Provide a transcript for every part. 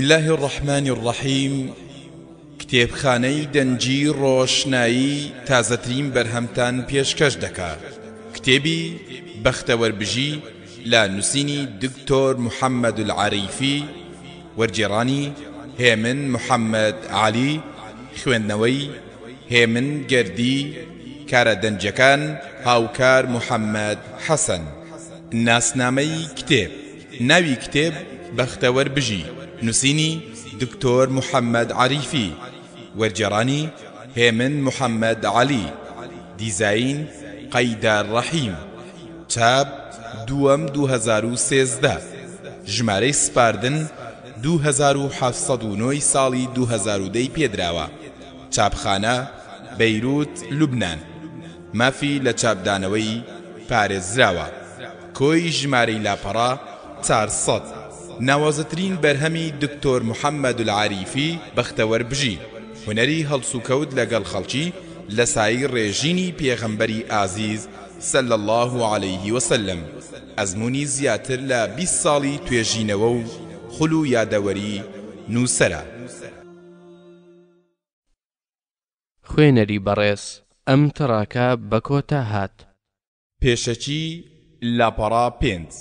اللە الرحمن الرحیم کتێبخانەی دەنگی ڕۆشنایی تازەترین بەرهەمتان پێشکەش دەکا کتێبی بەختەوەر بژی لە نووسینی دکتۆر محمد العریفی وەرگێڕانی هێمن محمد علی خوێندنەوەی هێمن گەردی کارە دەنگیەکان هاوکار محمد حەسەن ناسنامەی کتێب ناوی کتێب، بەختەوەر بژی، نووسینی، دکتۆر محەمەد عەریفی، وەرگێڕانی، هێمن محەمەد عەلی، دیزاین، قەیدار ڕەحیم، چاپ، دووەم 2013، ژمارەی سپاردن، 2709 ی ساڵی 2010 ی پێدراوە، چاپخانە، بەیروت، لوبنان. مافی لە چاپدانەوەی پارێزراوە. کۆی ژمارەی لاپەڕە، 400. ناوازەترین بەرهەمی دکتۆر محمد العریفی بەختەوەر بژی، هونەری هەڵسوکەوت لەگەڵ خەڵکی لە سایەی ڕێژینی پێغەمبەری ئازیز صلی اللە علیه وسلم، ئەزموونی زیاتر لە 20 ساڵی توێژینەوە و خول و یادەوەری نووسەرە. خوێنەری بەڕێز ئەم تڕاکە بە کۆتا هات. پێشەکی، لاپەڕە پێنج.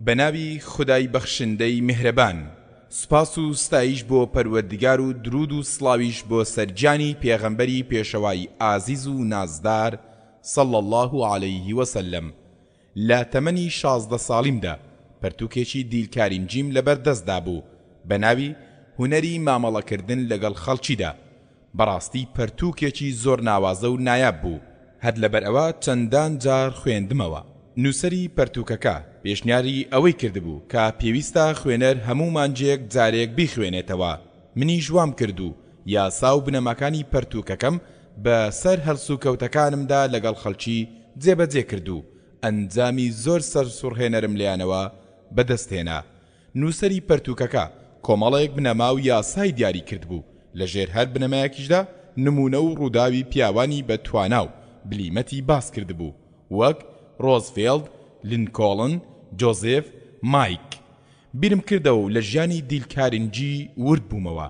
بەناوی خودای بەخشندەی میهرەبان، سوپاس و ستایش بۆ پەروەردگار و دروود و سڵاویش بۆ سەر گیانی پێغەمبەری پێشەوای ئازیز و نازدار صلی اللە علیه وسلم. لە تەمەنی 16 ساڵیمدا پەرتوکێکی دیل کارینجیم لەبەر دەستدا بوو بە ناوی هونەری مامەڵەکردن لەگەڵ خەڵکیدا بەڕاستی پەرتووکێکی زۆر ناوازە و نایاب بوو، هەر لەبەرئەوە چەندان جار خوێندمەوە. نووسەری پەرتووکەکە پێشنیاری ئەوەی کردبوو کە پێویستە خوێنەر هەموو مانگێک جارێک بیخوێنێتەوە، منیش وام کرد و یاسا و بنەماکانی پەرتووکەکەم بە سەر هەلسوکەوتەکانمدا لەگەڵ خەڵکی جێبەجێ کرد و ئەنجامی زۆر سەرسوڕهێنەرم لێیانەوە بەدەست هێنا. نووسەری پەرتووکەکە کۆمەڵێک بنەما و یاسای دیاری کردبوو، لە ژێر هەر بنەمایەکیشدا نموونە و ڕووداوی پیاوانی بە توانا و بلیمەتی باس کردبوو، وەک، ڕۆزڤێڵت، لینکۆڵن، جۆزێف، مایک. بیرم کردەوە و لە ژیانی دیل کارنگی ورد بوومەوە.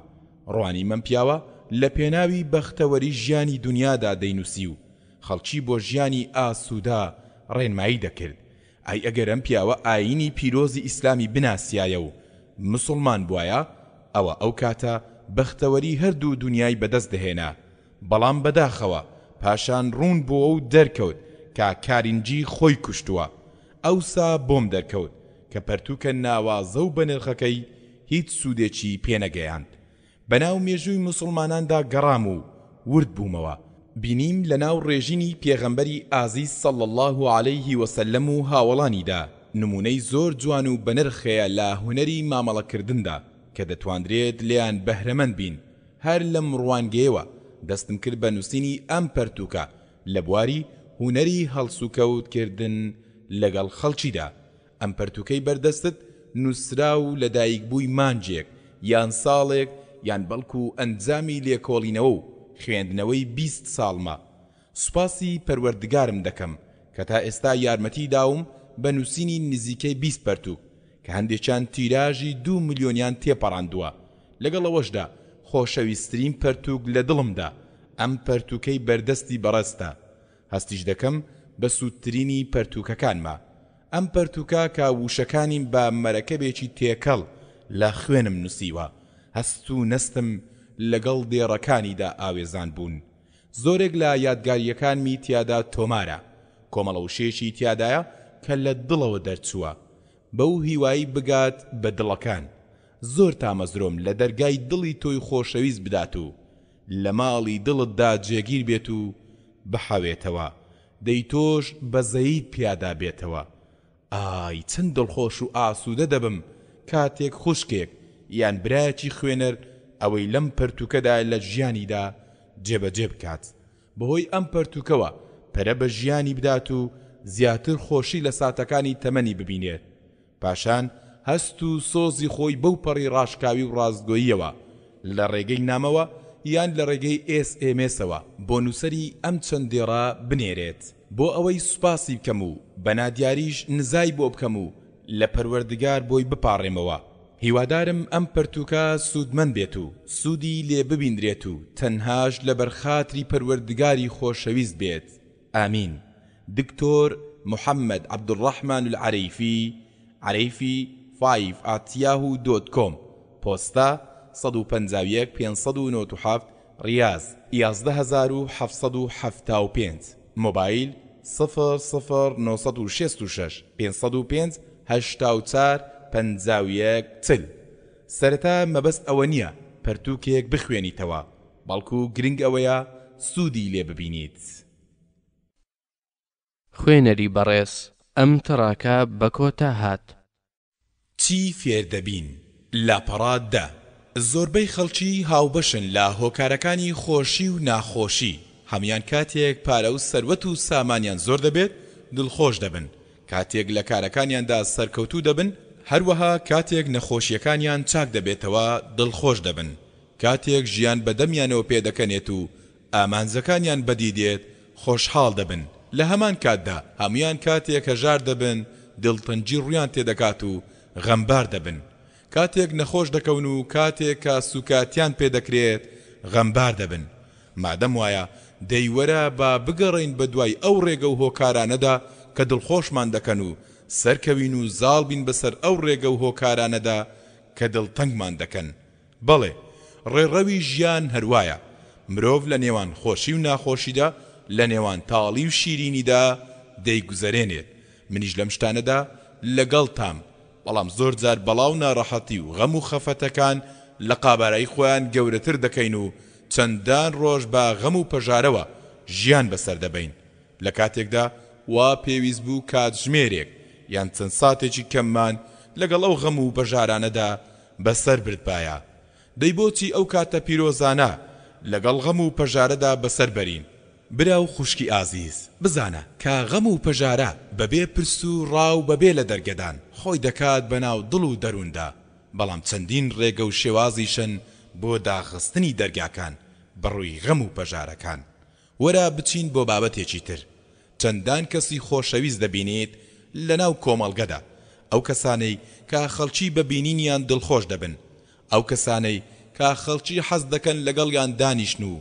ڕوانیم ئەم پیاوە لە پێناوی بەختەوەری ژیانی دونیادا دەینووسی و خەڵکی بۆ ژیانی ئاسوودە ڕێنمایی دەکرد. ئەی ئەگەر ئەم پیاوە ئایینی پیرۆزی ئیسلامی بناسیایە و مسوڵمان بوایە ئەوە ئەو کاتە بەختەوەری هەردوو دونیای بەدەست دەهێنا، بەڵام بەداخەوە پاشان ڕوون بۆوە و دەرکەوت کە کارینجی خۆی کوشتووە، ئەوسا بۆم دەرکەوت کە پەرتوکە ناوازە و بەنرخەکەی هیچ سوودێکی پێنەگەیاند. بەناو مێژووی موسڵماناندا گەڕام و ورد بوومەوە، بینیم لەناو ڕێژینی پێغەمبەری ئازیز صلی اللە علیه وسلم و هاوەڵانیدا نموونەی زۆر جوان و بەنرخ هەیە لە هونەری مامەڵەکردندا کە دەتواندرێت لێیان بەهرەمەند بین، هەر لەم ڕوانگەیەوە دەستم کرد بە نووسینی ئەم پەرتووکە لە بواری هونەری هەڵسوکەوت کردن لەگەڵ خەڵکیدا. ئەم پەرتوکەی بەردەستت نوسراو و لەدایکبووی مانگێک یان ساڵێک یان بەڵکو ئەنجامی لێکۆڵینەوە و خوێندنەوەی 20 ساڵمە. سوپاسی پەروەردگارم دەکەم کە تا ئێستا یارمەتی داوم بە نوسینی نزیکەی 20 پەرتوک کە هەندێکیان تیراژی دوو ملیۆنیان تێپەڕاندووە. لەگەڵ ئەوەشدا خۆشەویسترین پەرتوک لە دڵمدا ئەم پەرتوکەی بەردەستی بەڕێزتە. هەستیش دەکەم بەسوودترینی پەرتووکەکانمە. ئەم پەرتووکە کە ووشەکانیم بە مەرەکەبێکی تێکەڵ لە خوێنم نووسیوە، هەست و نەستم لەگەڵ دێڕەکانیدا ئاوێزان بوون. زۆرێک لە یادگارییەکانمی تیادا تۆمارە. کۆمەڵە وشەیەکی تیادایە کە لە دڵەوە دەرچووە. بەو هیوای بگات بە دڵەکان. زۆر تامەزرۆم لە دەرگای دڵی تۆی خۆشەویست بدات و لە ماڵی دڵتدا جێگیر بێت و بحەوێتەوە، دەی تۆش بەزەییت پیادا بێتەوە. ئای چەند دڵخۆش و ئاسوودە دەبم کاتێک خوشکێک یان برایەکی خوێنەر ئەوەی لەم پەرتووکەدایە لە ژیانیدا جێبەجێ بکات. بەهۆی ئەم پەرتووکەوە پەرە بە ژیانی بدات و زیاتر خۆشی لە ساتەکانی تەمەنی ببینێت. پاشان هەست و سۆزی خۆی بەو پەڕی ڕاشکاوی و ڕاستگۆییەوە لە ڕێگەی نامەوە یان لە ڕێگەی ئێس ئێم ئێسەوە بۆ نووسەری ئەم چەند دێڕە بنێرێت بۆ ئەوەی سوپاسی بکەم و بە نادیاریش نزای بۆ بکەم و لە پەروەردگار بۆی بپاڕێمەوە. هیوادارم ئەم پەرتوکە سوودمەند بێت و سوودی لێ ببیندرێت و تەنهاش لەبەر خاتری پەروەردگاری خۆشەویست بێت ئامین دکتۆر محمد عبدالرحمن العریفی عریفی فایڤ ئات یاهوو دۆت کۆم پۆستە 151 597 ڕیاز 11775 مۆبایل سفر سفر 966 505 84 51 40 سەرەتا مەبەست ئەوە نییە پەرتووکێک بخوێنیتەوە بەڵکو گرنگ ئەوەیە سوودی لێ ببینیت. خوێنەری بەڕێز ئەم تڕاکە بە کۆتا هات. چی فێر دەبین؟ لاپەڕە دە. زۆربەی خەڵکی هاوبەشن لە هۆکارەکانی خۆشی و ناخۆشی، هەموان کاتێک پارە و سەروەت و سامانیان زۆر دەبێت دڵخۆش دەبن، کاتێک لە کارەکانیاندا سەرکەوتوو دەبن، هەروەها کاتێک نەخۆشییەکانیان چاک دەبێتەوە دڵخۆش دەبن، کاتێک ژیان بە دەمیانەوە پێدەکەنێت و ئامانجەکانیان بەدی دێت خۆشحاڵ دەبن، لە هەمان کاتدا هەموان کاتێک هەژار دەبن دڵتەنگی ڕویان تێدەکات و غەمبار دەبن، کاتێک نەخۆش دەکەون و کاتێک کە سوکایەتیان پێدەکرێت غەمبار دەبن. مادەم وایە دەی وەرە با بگەڕێین بەدوای ئەو ڕێگە و هۆکارانەدا کە دڵخۆشمان دەکەن و سەرکەوین و زاڵ بین بەسەر ئەو ڕێگە و هۆکارانەدا کە دڵتەنگمان دەکەن. بەڵێ، ڕێڕەوی ژیان هەروایە، مرۆڤ لە نێوان خۆشی و ناخۆشیدا، لە نێوان تاڵی و شیرینیدا دەیگوزەرێنێت، منیش لەم شتانەدا لەگەڵتام، بەڵام زۆر جار بەڵا و ناڕەحەتی و غەم و خەفەتەکان لە قابارای خۆیان گەورەتر دەکەین و چەندان ڕۆژ بە غەم و پەژارەوە ژیان بەسەر دەبەین، لە کاتێکدا وا پێویست بوو کاتژمێرێک یان چەند ساتێکی کەممان لەگەڵ ئەو غەم و پەژارانەدا بەسەر بردبایە. دەی بۆچی ئەو کاتە پیرۆزانە لەگەڵ غەم و پەژارەدا بەسەر بەرین؟ برا و خوشکی ئازیز، بزانە کە غەم و پەژارە بەبێ پرس و ڕا و بەبێ لە دەرگەدان خۆی دەکات بەناو دڵ و دەرووندا، بەڵام چەندین ڕێگە و شێوازیشن بۆ داخستنی دەرگاکان بەڕووی غەم و پەژارەکان. وەرە بچین بۆ بابەتێکی تر، چەندان کەسی خۆشەویست دەبینیت لەناو کۆمەڵگەدا، ئەو کەسانەی کە خەڵکی بە بینینیان دڵخۆش دەبن، ئەو کەسانەی کە خەڵکی حەز دەکەن لەگەڵیان دانیشن و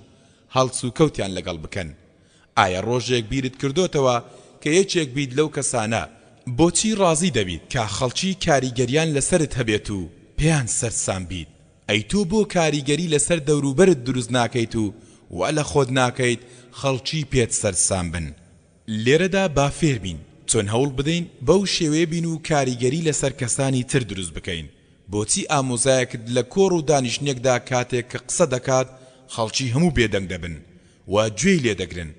هەڵسوکەوتیان لەگەڵ بکەن. ئایا ڕۆژێک بیرت کردۆتەوە کە یەکێک بیت لەو کەسانە؟ بۆچی ڕازی دەبیت کە خەڵکی کاریگەریان لەسەرت هەبێت و پێیان سەرسام بیت؟ ئەی تۆ بۆ کاریگەری لەسەر دەوروبەرت دروست ناکەیت و وا لە خۆت ناکەیت خەڵکی پێت سەرسام بن؟ لێرەدا با فێر بین چۆن هەوڵ بدەین بەو شێوەیە بین و کاریگەری لەسەر کەسانی تر دروست بکەین. بۆچی ئامۆزایەکت لە کۆڕ و دانیشتنێکدا کاتێک کە قسە دەکات خەڵکی هەموو بێدەنگ دەبن و گوێی لێ دەگرن،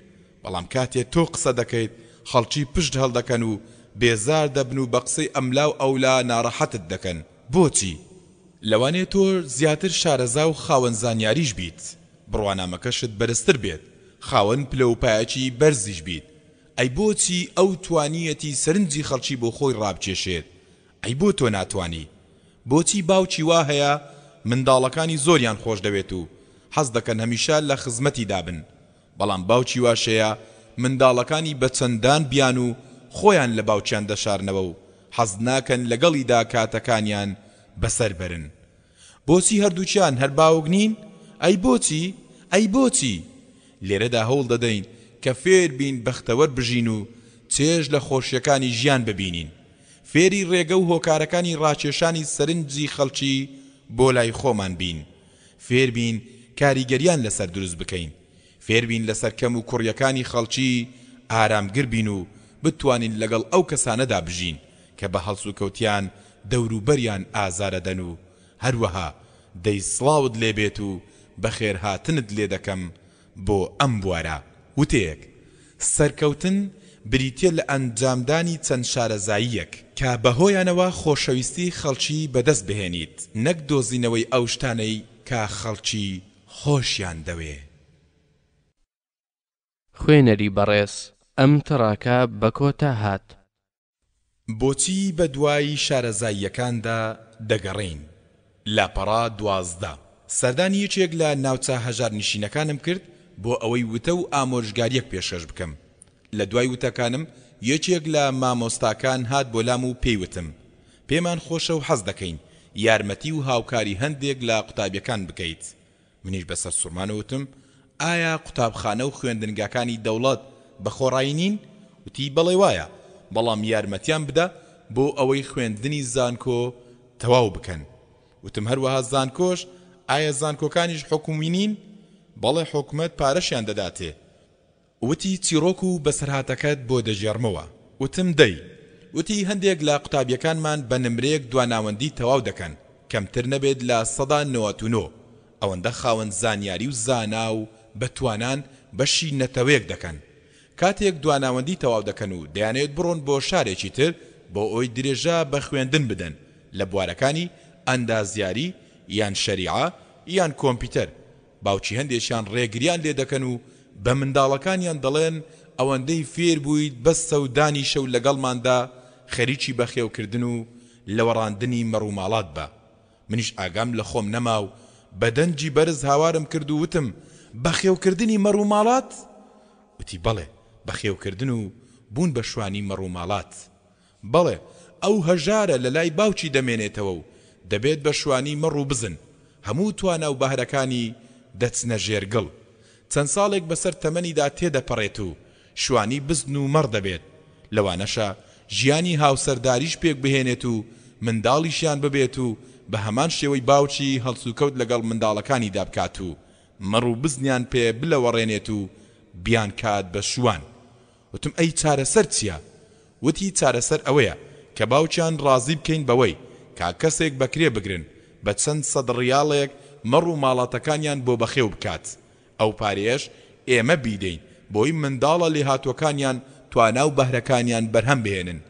بەڵام کاتێ تۆ قسە دەکەیت خەڵکی پشت هەڵدەکەن و بێزار دەبن و بە قسەی ئەملا و ئەولا ناڕەحەتت دەکەن، بۆچی؟ لەوانەیە تۆ زیاتر شارەزا و خاوەن زانیاریش بیت، بڕوانامەکەشت بەرزتر بێت، خاوەن پلە و پایەکی بەرزیش بیت، ئەی بۆچی ئەو توانییەتی سەرنجی خەڵکی بۆ خۆی ڕابکێشێت، ئەی بۆ تۆ ناتوانی؟ بۆچی باوکی وا هەیە منداڵەکانی زۆریان خۆش دەوێت و حەز دەکەن هەمیشە لە خزمەتیدا بن، بەڵام باوکی واش هەیە منداڵەکانی بە چەندان بیانوو خۆیان لە باوکیان دەشارنەوە و حەز ناکەن لەگەڵیدا کاتەکانیان بەسەر بەرن. بۆچی هەردووکیان هەر باوک نین؟ ئەی بۆچی؟ ئەی بۆچی؟ لێرەدا هەوڵ دەدەین کە فێر بین بەختەوەر بژین و چێژ لە خۆشیەکانی ژیان ببینین. فێری ڕێگە و هۆکارەکانی ڕاکێشانی سەرنجی خەڵکی بۆ لای خۆمان بین. فێر بین کاریگەریان لەسەر دروست بکەین. فێر بین لەسەر کەم و کوڕیەکانی خەڵکی ئارامگر بین و بتوانین لەگەڵ ئەو کەسانەدا بژین کە بە هەڵسوکەوتیان دەوروبەریان ئازارەدەن و هەروەها دەی سڵاوت لێ بێت و بەخێرهاتنت لێ دەکەم بۆ ئەم بوارە. وتەیەک، سەرکەوتن بریتیە لە ئەنجامدانی چەند شارەزاییەک کە بەهۆیانەوە خۆشەویستی خەڵکی بەدەست بهێنیت نەک دۆزینەوەی ئەو شتانەی کە خەڵکی خۆشیان دەوێ. خوێنەری بەڕێز ئەم تڕاکە بە کۆتا هات. بۆچی بەدوای شارەزاییەکاندا دەگەڕێین؟ لاپەڕە 12. سەردانی یەکێک لە ناوچە هەژارنشینەکانم کرد بۆ ئەوەی وتە و ئامۆژگارییەک پێشکەش بکەم. لە دوای وتەکانم یەکێک لە مامۆستاکان هات بۆ لام و پێی وتم، پێمان خۆشە و حەز دەکەین. یارمەتی و هاوکاری هەندێک لە قوتابیەکان بکەیت. منیش بە سەرسوڕمانەوە وتم، ئایا قوتابخانە و خوێندنگاکانی دەوڵەت بە خۆڕایی نین؟ وتی، بەڵێ وایە، بەڵام یارمەتیان بدە بۆ ئەوەی خوێندنی زانکۆ تەواو بکەن. وتم، هەروەها زانکۆش، ئایا زانکۆکانیش حکومی نین؟ بەڵێ حکومەت پارەشیان دەداتێ. وتی چیڕۆک و بەسەرهاتەکەت بۆ دەگێڕمەوە. وتم دەی. وتی هەندێک لە قوتابیەکانمان بە نمرەیەک دواناوەندی تەواو دەکەن کەمتر نەبێت لە 99%، ئەوەندە خاوەن زانیاری و زانا و بەتوانان بەشی نەتەوەیەک دەکەن. کاتێک دواناوەندی تەواو دەکەن و دەیانەوێت بڕۆن بۆ شارێکی تر بۆ ئەوەی درێژە بە خوێندن بدەن لە بوارەکانی ئەندازیاری یان شەریعە یان کۆمپیوتەر باوکی هەندێکیان ڕێگریان لێ دەکەن و بە منداڵەکانیان دەڵێن ئەوەندەی فێر بوویت بەسە و دانیشە و لەگەڵماندا خەریکی بەخێوکردن و لەوەڕاندنی مەڕوماڵات بە. منیش ئاگام لە خۆم نەما و بە دەنگی بەرز هاوارم کرد و وتم، بەخێوکردنی مەڕوماڵات؟ وتی، بەڵێ، بەخێوکردن و بوون بە شوانی مەڕوماڵات. بەڵێ، ئەو هەژارە لە لای باوکی دەمێنێتەوە و دەبێت بە شوانی مەڕ و بزن، هەموو توانا و بەهرەکانی دەچنە ژێر گڵ. چەند ساڵێک بەسەر تەمەنیدا تێدەپەڕێت و شوانی بزن و مەڕ دەبێت، لەوانەشە ژیانی هاوسەرداریش پێکبهێنێت و منداڵیشیان ببێت و بە هەمان شێوەی باوکی هەڵسوکەوت لەگەڵ منداڵەکانیدا بکات و مەڕ و بزنیان پێ بلەوەڕێنێت و بیانکات بە شوان. وتم ئەی چارەسەر چیە؟ وتی چارەسەر ئەوەیە کە باوکیان ڕازی بکەین بەوەی کا کەسێک بەکرێ بگرن بە چەند سەد ڕیاڵێک مەڕ و ماڵاتەکانیان بۆ بەخێو بکات ئەو پارەیەش ئێمە بیدەین بۆی منداڵە لێهاتوەکانیان توانا و بەهرەکانیان بەرهەم بهێنن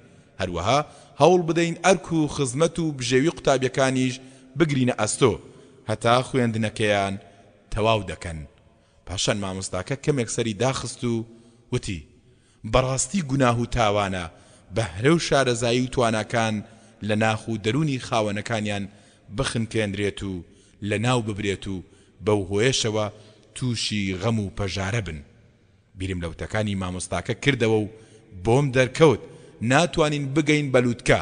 هەروەها هەوڵ بدەین ئەرک و خزمەت و بژێوی قوتابیەکانیش بگرینە ئەستۆ هەتا خوێندنەکەیان تەواو دەکەن. پاشان مامۆستاکە کەمێک سەری داخست و وتی، بەڕاستی گوناه و تاوانە بەهرە و شارەزایی و تواناکان لە ناخ و دەروونی خاوەنەکانیان بخنکێنرێت و لەناو ببرێت و بەو هۆیەشەوە تووشی غەم و پەژارە بن. بیرم لە وتەکانی مامۆستاکە کردەوە و بۆم دەرکەوت ناتوانین بگەین بە لوتکە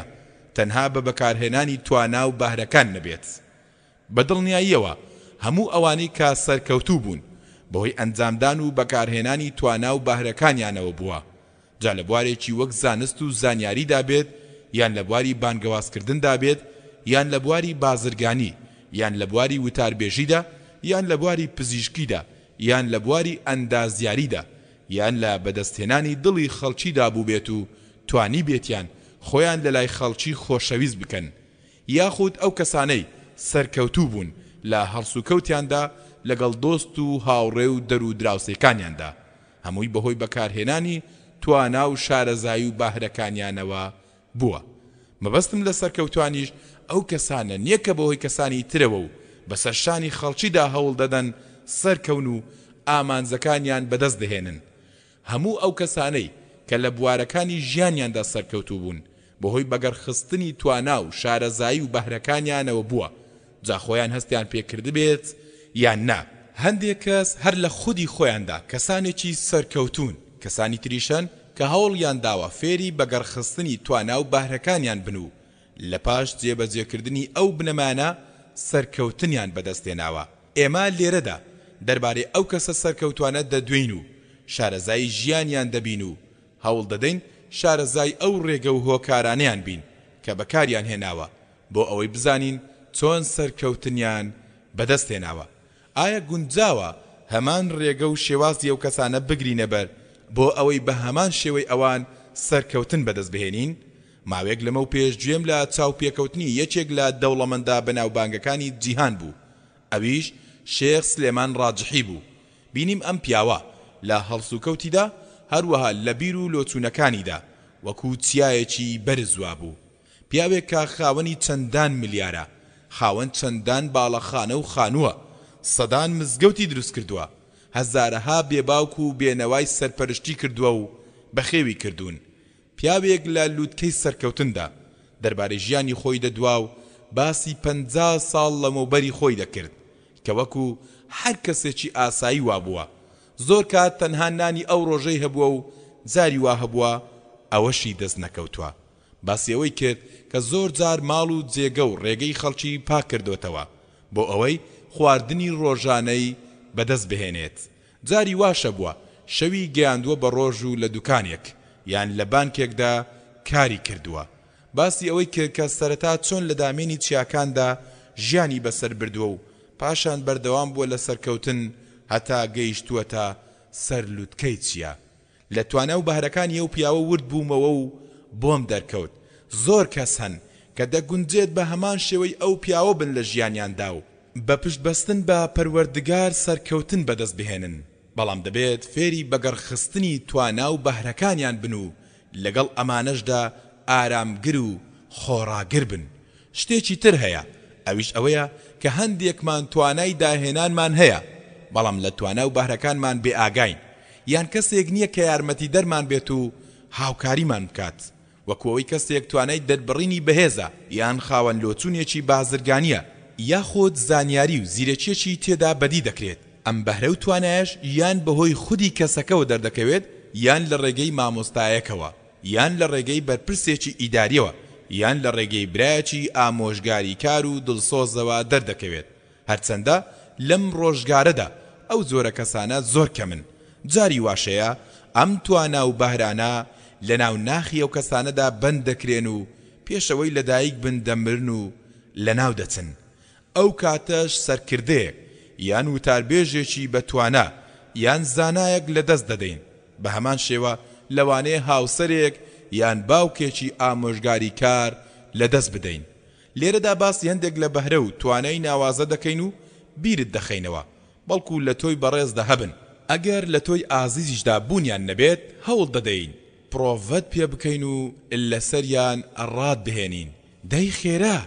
تەنها بە بەکارهێنانی توانا و بەهرەکان نەبێت. بە دڵنیاییەوە هەموو ئەوانەی کە سەرکەوتوو بوون بەهۆی ئەنجامدان و بەکارهێنانی توانا و بەهرەکانیانەوە بووە، جا لە بوارێکی وەک زانست و زانیاریدا بێت یان لە بواری بانگەوازکردندا بێت یان لە بواری بازرگانی یان لە بواری وتاربێژیدا یان لە بواری پزیشکیدا یان لە بواری ئەندازیاریدا یان لە بەدەستهێنانی دڵی خەڵکیدا بووبێت و توانیبێتیان خۆیان لەلای خەڵکی خۆشەویست بکەن یاخود ئەو کەسانەی سەرکەوتوو بوون لە هەڵسوکەوتیاندا لەگەڵ دۆست و هاوڕێ و دەر و دراوسێکانیاندا، هەمووی بەهۆی بەکارهێنانی توانا و شارەزایی و بەهرەکانیانەوە بووە. مەبەستم لە سەرکەوتوانیش ئەو کەسانە نیە کە بەهۆی کەسانی ترەوە و بەسەر شانی خەڵکیدا هەوڵ دەدەن سەرکەون و ئامانجەکانیان بەدەست دەهێنن، هەموو ئەو کەسانەی کە لە بوارەکانی ژیانیاندا سەرکەوتوو بوون، بەهۆی بەگەڕخستنی توانا و شارەزایی و بەهرەکانیانەوە بووە، جا خۆیان هەستیان پێ کردبێت یان نا. هەندێک کەس هەر لە خودی خۆیاندا کەسانێکی سەرکەوتوون، کەسانی تریش هەن کە هەوڵیان داوە فێری بەگەڕخستنی توانا و بەهرەکانیان بن و لە پاش جێبەجێکردنی ئەو بنەمایانە سەرکەوتنیان بەدەستهێناوە. ئێمە لێرەدا دەربارەی ئەو کەسە سەرکەوتوانە دەدوێین و شارەزای ژیانیان دەبین و هەوڵ دەدەین شارەزای ئەو ڕێگە و هۆکارانەیان بین کە بەکاریان هێناوە بۆ ئەوەی بزانین چۆن سەرکەوتنیان بەدەست هێناوە. ئایا گونجاوە هەمان ڕێگە و شێوازی ئەو کەسانە بگرینە بەر بۆ ئەوەی بە هەمان شێوەی ئەوان سەرکەوتن بەدەست بهێنین؟ ماوەیەک لەمەو پێش گوێم لە چاوپێکەوتنی یەکێک لە دەوڵەمەندە بەناوبانگەکانی جیهان بوو ئەویش شێخ سلێمان ڕاجحی بوو، بینیم ئەم پیاوە لە هەڵسوکەوتیدا هەروەها لە بیر و لۆچوونەکانیدا وەکو چیایەکی بەرز وابوو. پیاوێک کە خاوەنی چەندان ملیارە، خاوەن چەندان باڵەخانە و خانووە، سەدان مزگەوتی دروستکردووە، هەزارەها بێباوک و بێنەوای سەرپەرشتی کردووە و بەخێوی کردوون، پیاوێک لە لوتکەی سەرکەوتندا، دەربارەی ژیانی خۆی دەدوا و باسی 50 ساڵ لەمەوبەری خۆی دەکرد، کە وەکو هەر کەسێکی ئاسایی وابووە، زۆر کات تەنها نانی ئەو ڕۆژەی هەبووە و جاری وا هەبووە ئەوەشی دەست نەکەوتووە. باسی ئەوەی کرد کە زۆر جار ماڵ و جێگە و ڕێگەی خەڵکی پاک کردۆتەوە بۆ ئەوەی خواردنی ڕۆژانەی بەدەست بهێنێت. جاری واش هەبووە شەوی گەیاندووە بە ڕۆژ و لە دوکانێک یان لە بانکێکدا کاری کردووە. باسی ئەوەی کرد کە سەرەتا چۆن لە دامێنی چیاکاندا ژیانی بەسەر بردووە و پاشان بەردەوام بووە لە سەرکەوتن هەتا گەیشتووەتە سەر لوتکەی چیا. لە توانا و بەهرەکانی ئەو پیاوە ورد بوومەوە و بۆم دەرکەوت زۆر کەس هەن کە دەگونجێت بە هەمان شێوەی ئەو پیاوە بن لە ژیانیاندا و بە پشت بەستن بە پەروەردگار سەرکەوتن بەدەست بهێنن، بەڵام دەبێت فێری بەگەڕخستنی توانا و بەهرەکانیان بن و لەگەڵ ئەمانەشدا ئارامگر و خۆڕاگر بن. شتێکی تر هەیە ئەویش ئەوەیە کە هەندێکمان توانای داهێنانمان هەیە بەڵام لە توانا و بەهرەکانمان بێ ئاگاین یان کەسێک نییە کە یارمەتیدەرمان بێت و هاوکاریمان بکات وەکو ئەوەی کەسێک توانای دەربڕینی بەهێزە یان خاوەن لۆچونێکی بازرگانییە یاخود زانیاری و زیرەکیەکی تێدا بەدی دەکرێت ئەم بەهرە و توانایەش یان بەهۆی خودی کەسەکەوە دەردەکەوێت یان لە ڕێگەی مامۆستایەکەوە یان لە ڕێگەی بەرپرسێکی ئیداریەوە یان لە ڕێگەی برایەکی ئامۆژگاریکار و دڵسۆزەوە دەردەکەوێت، هەرچەندە لەم ڕۆژگارەدا ئەو جۆرە کەسانە زۆر کەمن، جاری واش هەیە ئەم توانا و بەهرانە لەناو ناخی ئەو کەسانەدا بەند دەکرێن و پێش ئەوەی لەدایک بن دەمرن و لەناو دەچن، ئەو کاتەش سەرکردەیەک یان وتاربێژێکی بەتوانا یان زانایەک لەدەست دەدەین، بەهەمان شێوە لەوانەیە هاوسەرێک یان باوکێکی ئامۆژگاریکار لەدەست بدەین. لێرەدا باسی هەندێک لە بەهرە و توانای ناوازە دەکەین و بیرت دەخەینەوە، بەڵکو لە تۆی بەڕێزدا هەبن، ئەگەر لە تۆی ئازیزیشدا بوونیان نەبێت هەوڵ دەدەین پرۆڤەت پێ بکەین و لەسەریان ڕات بهێنین، دەی خێرا!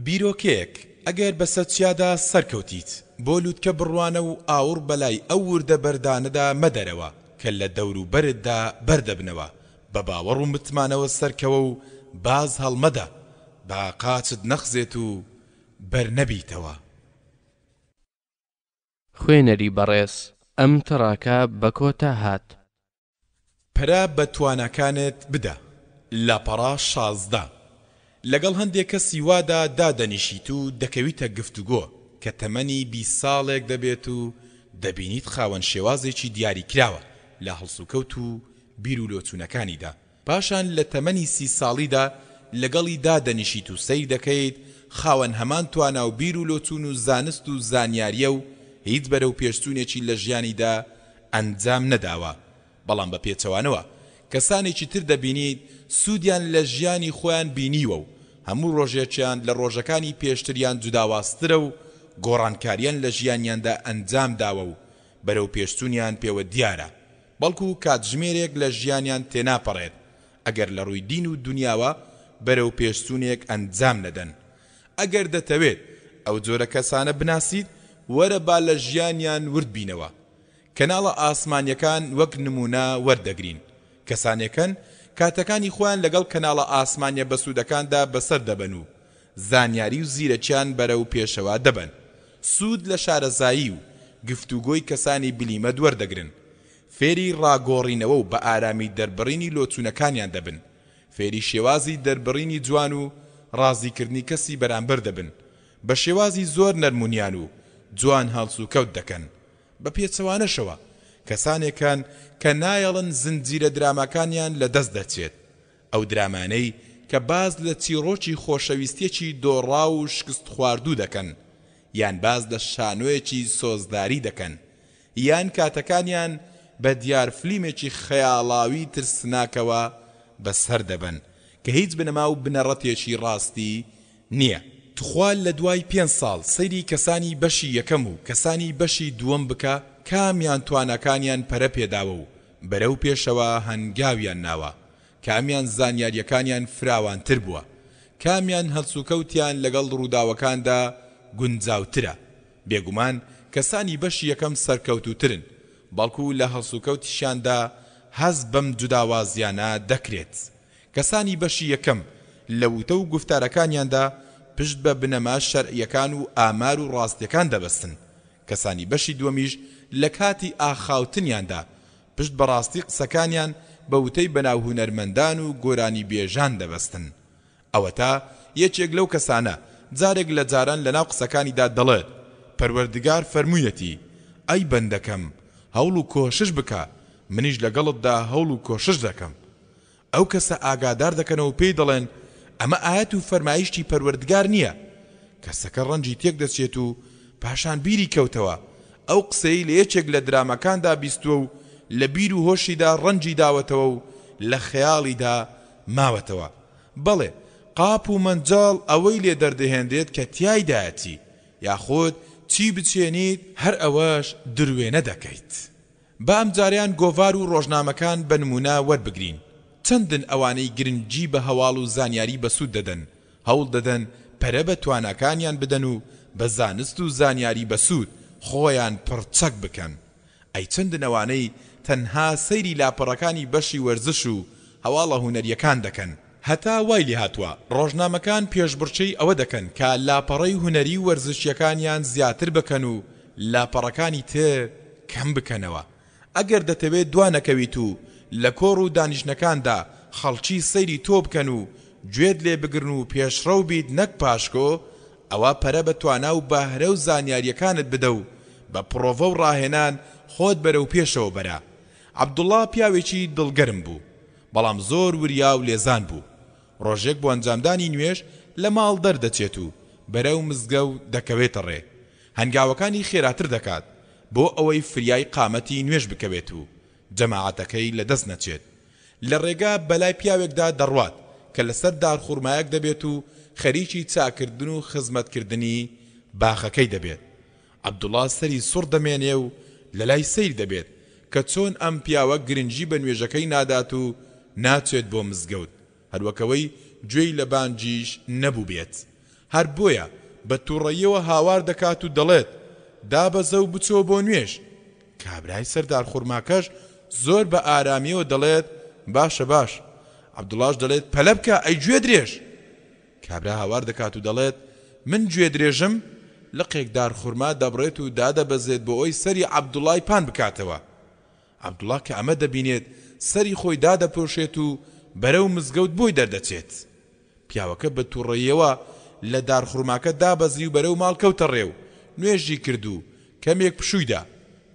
بیرۆکەیەک، ئەگەر بەسەر چیادا سەرکەوتیت، بۆ لوتکە بڕوانە و ئاوڕ بەلای ئەو وردە بەردانەدا مەدەرەوە کە لە دەوروبەرتدا بەردەبنەوە، بە باوەڕ و متمانەوە سەرکەوە و باز هەڵمەدە، با قاچت نەخزێت و بەرنەبیتەوە. خوێنەری بەڕێز، ئەم تڕاکە بە کۆتا هات. پەرە بە تواناکانت بدە. لاپەڕە 16. لەگەڵ هەندێک کەسی وادا دادەنیشیت و دەکەویتە گفتوگۆ کە تەمەنی 20 ساڵێک دەبێت و دەبینیت خاوەن شێوازێکی دیاریکراوە لە هەڵسوکەوت و بیرولۆچوونەکانیدا پاشان لە تەمەنی سی ساڵیدا لەگەڵی دادەنیشیت و سەیر دەکەیت خاوەن هەمان توانا و بیر و لۆچوون و زانست و زانیارییە و هیچ بەرەوپێشچوونێکی لە ژیانیدا ئەنجام نەداوە، بەڵام بە پێچەوانەوە کەسانێکی تر دەبینیت سوودیان لە ژیانی خۆیان بینیوە و هەموو ڕۆژێکیان لە ڕۆژەکانی پێشتریان جوداوازترە و گۆڕانکاریان لە ژیانیاندا ئەنجام داوە و بەرەوپێشچوونیان پێوە دیارە بەڵکو کاتژمێرێک لە ژیانیان تێناپەڕێت ئەگەر لە ڕووی دین و دونیاوە بەرەو پێشچوونێک ئەنجام نەدەن. ئەگەر دەتەوێت ئەو جۆرە کەسانە بناسیت وەرە با لە ژیانیان ورد بینەوە. کەناڵە ئاسمانیەکان وەک نموونە وەردەگرین. کەسانێک هەن کاتەکانی خۆیان لەگەڵ کەناڵە ئاسمانیە بەسوودەکاندا بەسەر دەبەن و زانیاری و زیرەکیان بەرەو پێشەوە دەبەن. سوود لە شارەزایی و گفتوگۆی کەسانی بلیمەت وەردەگرن. فێری ڕاگۆڕینەوە و بە ئارامی دەربڕینی لۆچوونەکانیان دەبن. فێری شێوازی دەربڕینی جوان و ڕازیکردنی کەسی بەرامبەر دەبن. بە شێوازی زۆر نەرمونیان و جوان هەڵسوکەوت دەکەن. بە پێچەوانەشەوە کەسانێک هەن کە نایەڵن زنجیرە دراماکانیان لە دەست دەرچێت. ئەو درامانەی کە باس لە چیڕۆکی خۆشەویستیەکی دۆڕاو و شکستخواردوو دەکەن، یان باس لە شانۆیەکی سۆزداری دەکەن، یان کاتەکانیان بە دیار فلیمێکی خەیاڵاوی ترسناکەوە بەسەر دەبەن کە هیچ بنەما و بنەڕەتێکی ڕاستی نیە. تخوا لە دوای پێنج ساڵ سەیری کەسانی بەشی یەکەم و کەسانی بەشی دووەم بکە کامیان تواناکانیان پەرە پێداوە و بەرەو پێشەوە هەنگاویان ناوە، کامیان زانیاریەکانیان فراوانتر بووە، کامیان هەڵسوکەوتیان لەگەڵ ڕووداوەکاندا گونجاوترە، بێگومان کەسانی بەشی یەکەم سەرکەوتووترن، بەڵکو لە هەڵسوکەوتیشیاندا هەست بەم جوداوازیانە دەکرێت. کەسانی بەشی یەکەم لە وتە و گوفتارەکانیاندا پشت بە بنەما شەرعیەکان و ئامار و ڕاستیەکان دەبەستن، کەسانی بەشی دووەمیش لە کاتی ئاخاوتنیاندا پشت بە ڕاستی قسەکانیان بە وتەی بەناو هونەرمەندان و گۆرانیبێژان دەبەستن. ئەوەتا یەکێک لەو کەسانە جارێک لە جاران لەناو قسەکانیدا دەڵێت، پەروەردگار فەرموویەتی، ئەی بەندەکەم هەوڵ و کۆشش بکە، منیش لەگەڵتدا هەوڵ و کۆشش دەکەم. ئەو کەسە ئاگادار دەکەنەوە و پێی دەڵێن، ئەمە ئایەت و فەرمایشتی پەروەردگار نییە. کەسەکە ڕەنجی تێک دەچێت و پاشان بیری کەوتەوە، ئەو قسەیەی لە یەکێک لە دراماکاندا بیستووە و لە بیر و هۆشیدا ڕەنجی داوەتەوە و لە خەیاڵیدا ماوەتەوە. بەڵێ، قاپ و مەنجەڵ ئەوەی لێ دەردەهێنرێت کە تیایدایەتی، یاخود چی بچێنیت هەر ئەوەش دروێنە دەکەیت. با ئەمجارەیان گۆڤار و ڕۆژنامەکان بە نموونە وەربگرین. چەندن ئەوانەی گرنگی بە هەواڵ و زانیاری بەسوود دەدەن، هەوڵ دەدەن پەرە بە تواناکانیان بدەن و بە زانست و زانیاری بەسوود خۆیان پڕ چەک بکەن. ئەی چەندن ئەوانەی تەنها سەیری لاپەڕەکانی بەشی وەرزش و هەواڵە هونەرییەکان دەکەن. هەتا وای لێهاتووە ڕۆژنامەکان پێشبڕکێی ئەوە دەکەن کە لاپەڕەی هونەری و وەرزشییەکانیان زیاتر بکەن و لاپەڕەکانی تر کەم بکەنەوە. ئەگەر دەتەوێت دوا نەکەویت و لە کۆڕ و دانیشتنەکاندا خەڵکی سەیری تۆ بکەن و گوێت لێ بگرن و پێشڕەو بیت نەک پاشکۆ، ئەوا پەرە بە توانا و بەهرە و زانیارییەکانت بدە و بە پڕۆڤە و ڕاهێنان خۆت بەرەو پێشەوە بەرە. عەبدوڵڵا پیاوێکی دڵگەرم بوو، بەڵام زۆر وریا و لێزان بوو. ڕۆژێک بۆ ئەنجامدانی نوێژ لە ماڵ دەردەچێت و بەرەو مزگەوت دەکەوێتە ڕێ. هەنگاوەکانی خێراتر دەکات بۆ ئەوەی فریای قامەتی نوێژ بکەوێت و جەماعەتەکەی لەدەست نەچێت. لە ڕێگا بەلای پیاوێکدا دەڕوات کە لەسەر دارخورمایەک دەبێت و خەریکی چاککردن و خزمەتکردنی باخەکەی دەبێت. عەبدوڵا سەری سوڕ دەمێنێ و لەلای سەیر دەبێت کە چۆن ئەم پیاوە گرنگی بە نوێژەکەی نادات و ناچێت بۆ مزگەوت، هەروەک ئەوەی گوێی لە بانگیش نەبووبێت. هەر بۆیە بە توڕەییەوە هاوار دەکات و دەڵێت، دابەزە و بچۆ بۆ نوێژ. کابرای سەر دارخورماکەش زۆر بە ئارامییەوە دەڵێت، باشە باش. عەبدوڵاش دەڵێت، پەلە بکە ئەی گوێدرێژ! کابرا هاوار دەکات و دەڵێت، من گوێدرێژم؟ لقێک دارخورما دەبڕێت و دادەبەزێت بۆ ئەوەی سەری عەبدوڵای پان بکاتەوە. عەبدوڵا کە ئەمە دەبینێت سەری خۆی دادەپۆشێت و بەرەو مزگەوت بۆی دەردەچێت. پیاوەکە بە توڕەییەوە لە دارخورماکە دابەزی و بەرەو ماڵ کەوتە ڕێ و نوێژی کرد و کەمێک پشووی دا،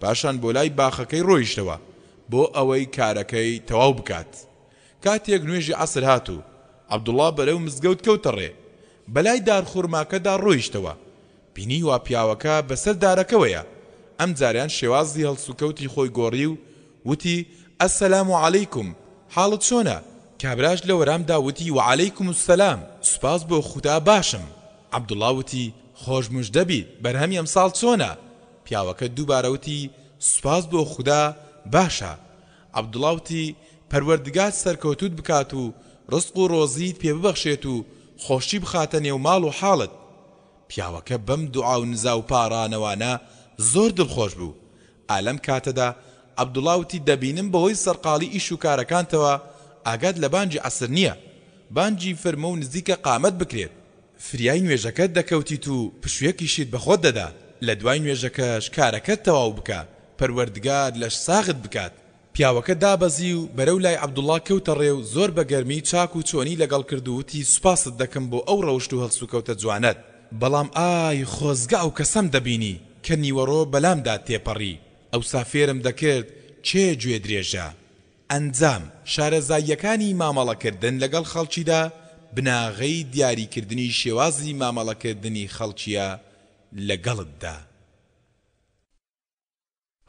پاشان بۆ لای باخەکەی ڕۆیشتەوە بۆ ئەوەی کارەکەی تەواو بکات. کاتێک نوێژی عەسر هات و عەبدوڵا بەرەو مزگەوت کەوتە ڕێ، بەلای دارخورماکەدا ڕۆیشتەوە، بینی وا پیاوەکە بەسەر دارەکەوەیە، ئەمجارەیان شێوازی هەڵسوکەوتی خۆی گۆڕی و وتی، السلام علیکم، حاڵت چۆنە؟ کابراش لە وەرامدا وتی، وعلیکم السلام، سوپاس بۆ خودا باشم. عەبدوڵا وتی، خۆش مژدە بیت، بەرهەمی ئەمساڵ چۆنە؟ پیاوەکە دووبارە وتی، سوپاس بۆ خودا باشە. عەبدوڵا وتی، پەروەردگار سەرکەوتووت بکات و ڕزق و ڕۆزیت پێ ببەخشێت و خۆشی بخاتە نێو ماڵ و حاڵت. پیاوەکە بەم دوعا و نزا و پاڕانەوانە زۆر دڵخۆش بوو. ئا لەم کاتەدا عەبدوڵا وتی دەبینم بەهۆی سەرقاڵی ئیش و کارەکانتەوە ئاگات لە بانگی عەسر نییە. بانگی فەرموو و نزیکە قامەت بکرێت. فریای نوێژەکەت دەکەوتیت و پشوویەکیشت بە خۆت دەدا. لە دوای نوێژەکەش کارەکەت تەواو بکە، پەروەردگار لەشساغت بکات. پیاوەکە دابەزی و بەرەو لای عەبدوڵا کەوتە ڕێ و زۆر بە گەرمی چاک و چۆنی لەگەڵ کرد و وتی سوپاست دەکەم بۆ ئەو ڕەوشت و هەڵسوکەوتە جوانەت، بەڵام ئای خۆزگە ئەو کەسەم دەبینی کە نیوەڕۆ بەلامدا تێپەڕی، ئەوسا فێرم دەکرد کێ گوێ درێژە. ئەنجام، شارەزاییەکانی مامەڵەکردن لەگەڵ خەڵکیدا بناغەی دیاریکردنی شێوازی مامەڵەکردنی خەڵکییە لەگەڵتدا.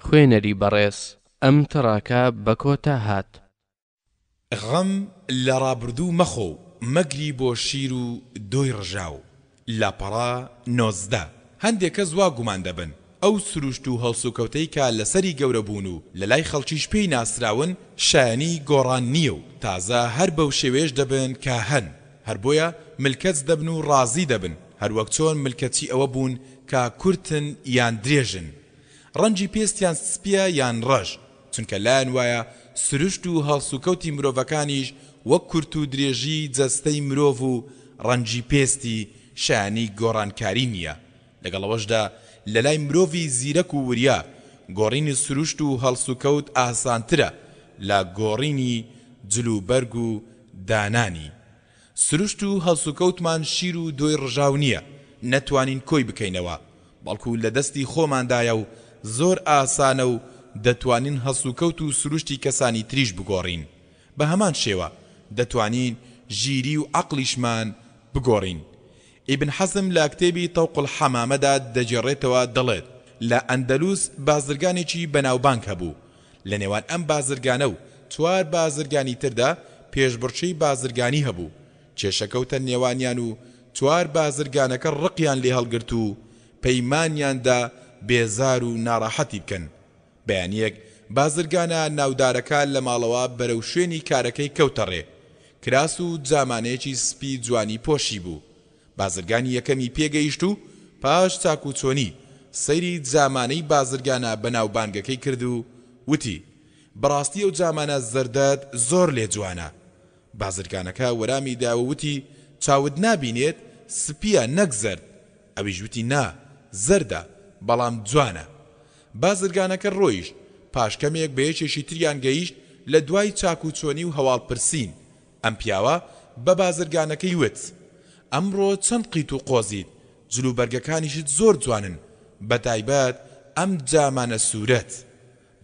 خوێنەری بەڕێز ئەم تڕاکە بە کۆتا هات. غەم لە ڕابردوو مەخۆ و مەگری بۆ شیر و دۆی ڕژاو. لاپەڕە 19. هەندێ کەس وا گومان دەبن ئەو سروشت و هەڵسوکەوتەی کە لەسەری گەورە بوون و لەلای خەڵکیش پێی ناسراون شایەنی گۆڕان نییە و تازە هەر بەو شێوەیەش دەبن کە هەن هەر بۆیە ملکەچ دەبن و ڕازی دەبن هەروەک چۆن ملکەچی ئەوە بوون کە کورتن یان درێژن ڕەنگی پێستیان سپیە یان ڕەش، چونکە لایان وایە سروشت و هەڵسوکەوتی مرۆڤەکانیش وەک کورت و درێژیی جەستەی مرۆڤ و ڕەنگی پێستی شایانی گۆڕانکاری نییە، لەگەڵ ئەوەشدا لەلای مرۆڤی زیرەک و وریا گۆڕینی سروشت و هەڵسوکەوت ئاسانترە. لە گۆڕینی جل و بەرگ و دانانی. سروشت و هەڵسوکەوتمان شیر و دۆی ڕژاو نییە نەتوانین کۆی بکەینەوە، بەڵکو لە دەستی خۆماندایە و زۆر ئاسانە و دەتوانین هەڵسوکەوت و سروشتی کەسانی تریش بگۆڕین. بە هەمان شێوە دەتوانین ژیری و عەقڵیشمان بگۆڕین. ئیبن حەزم لە کتێبی طوق الحمامە دا دەگێڕێتەوە دەڵێت، لە ئەندەلوس بازرگانێکی بەناوبانگ هەبوو، لە نێوان ئەم بازرگانە و چوار بازرگانی تردا پێشبڕکێی بازرگانی هەبوو، کێشە کەوتە نێوانیان و چوار بازرگانەکە ڕقیان لێ هەڵگرت و پەیمانیان دا بێزار و ناڕەحەتی بکەن. بەیانییەک بازرگانە ناودارەکە لە ماڵەوە بەرەو شوێنی کارەکەی کەوتە ڕێ. کراس و جامانەیەکی سپی جوانی پۆشیبوو. بازرگانی یەکەمی پێ گەیشت و پاش چاکوچۆنی، سەیری جامانەی بازرگانە بەناوبانگەکەی کرد و وتی، بەڕاستی ئەو جامانە زەردەت زۆر لێ جوانە. بازرگانەکە وەرامی دایەوە وتی، چاوت نابینێت؟ سپییە نەک زەرد. ئەویش وتی، نا، زەردە، بەڵام جوانە. بازرگانەکە ڕۆیشت، پاش کەمێک بە یەکێکی تریان گەیشت، لە دوای چاکوچۆنی و هەواڵ پرسین، ئەم پیاوە بە بازرگانەکەی وت، ئەمڕۆ چەند قیت و قۆزیت، جلوبەرگەکانیشت زۆر جوانن، بە تایبەت ئەم جامانە سوورەت.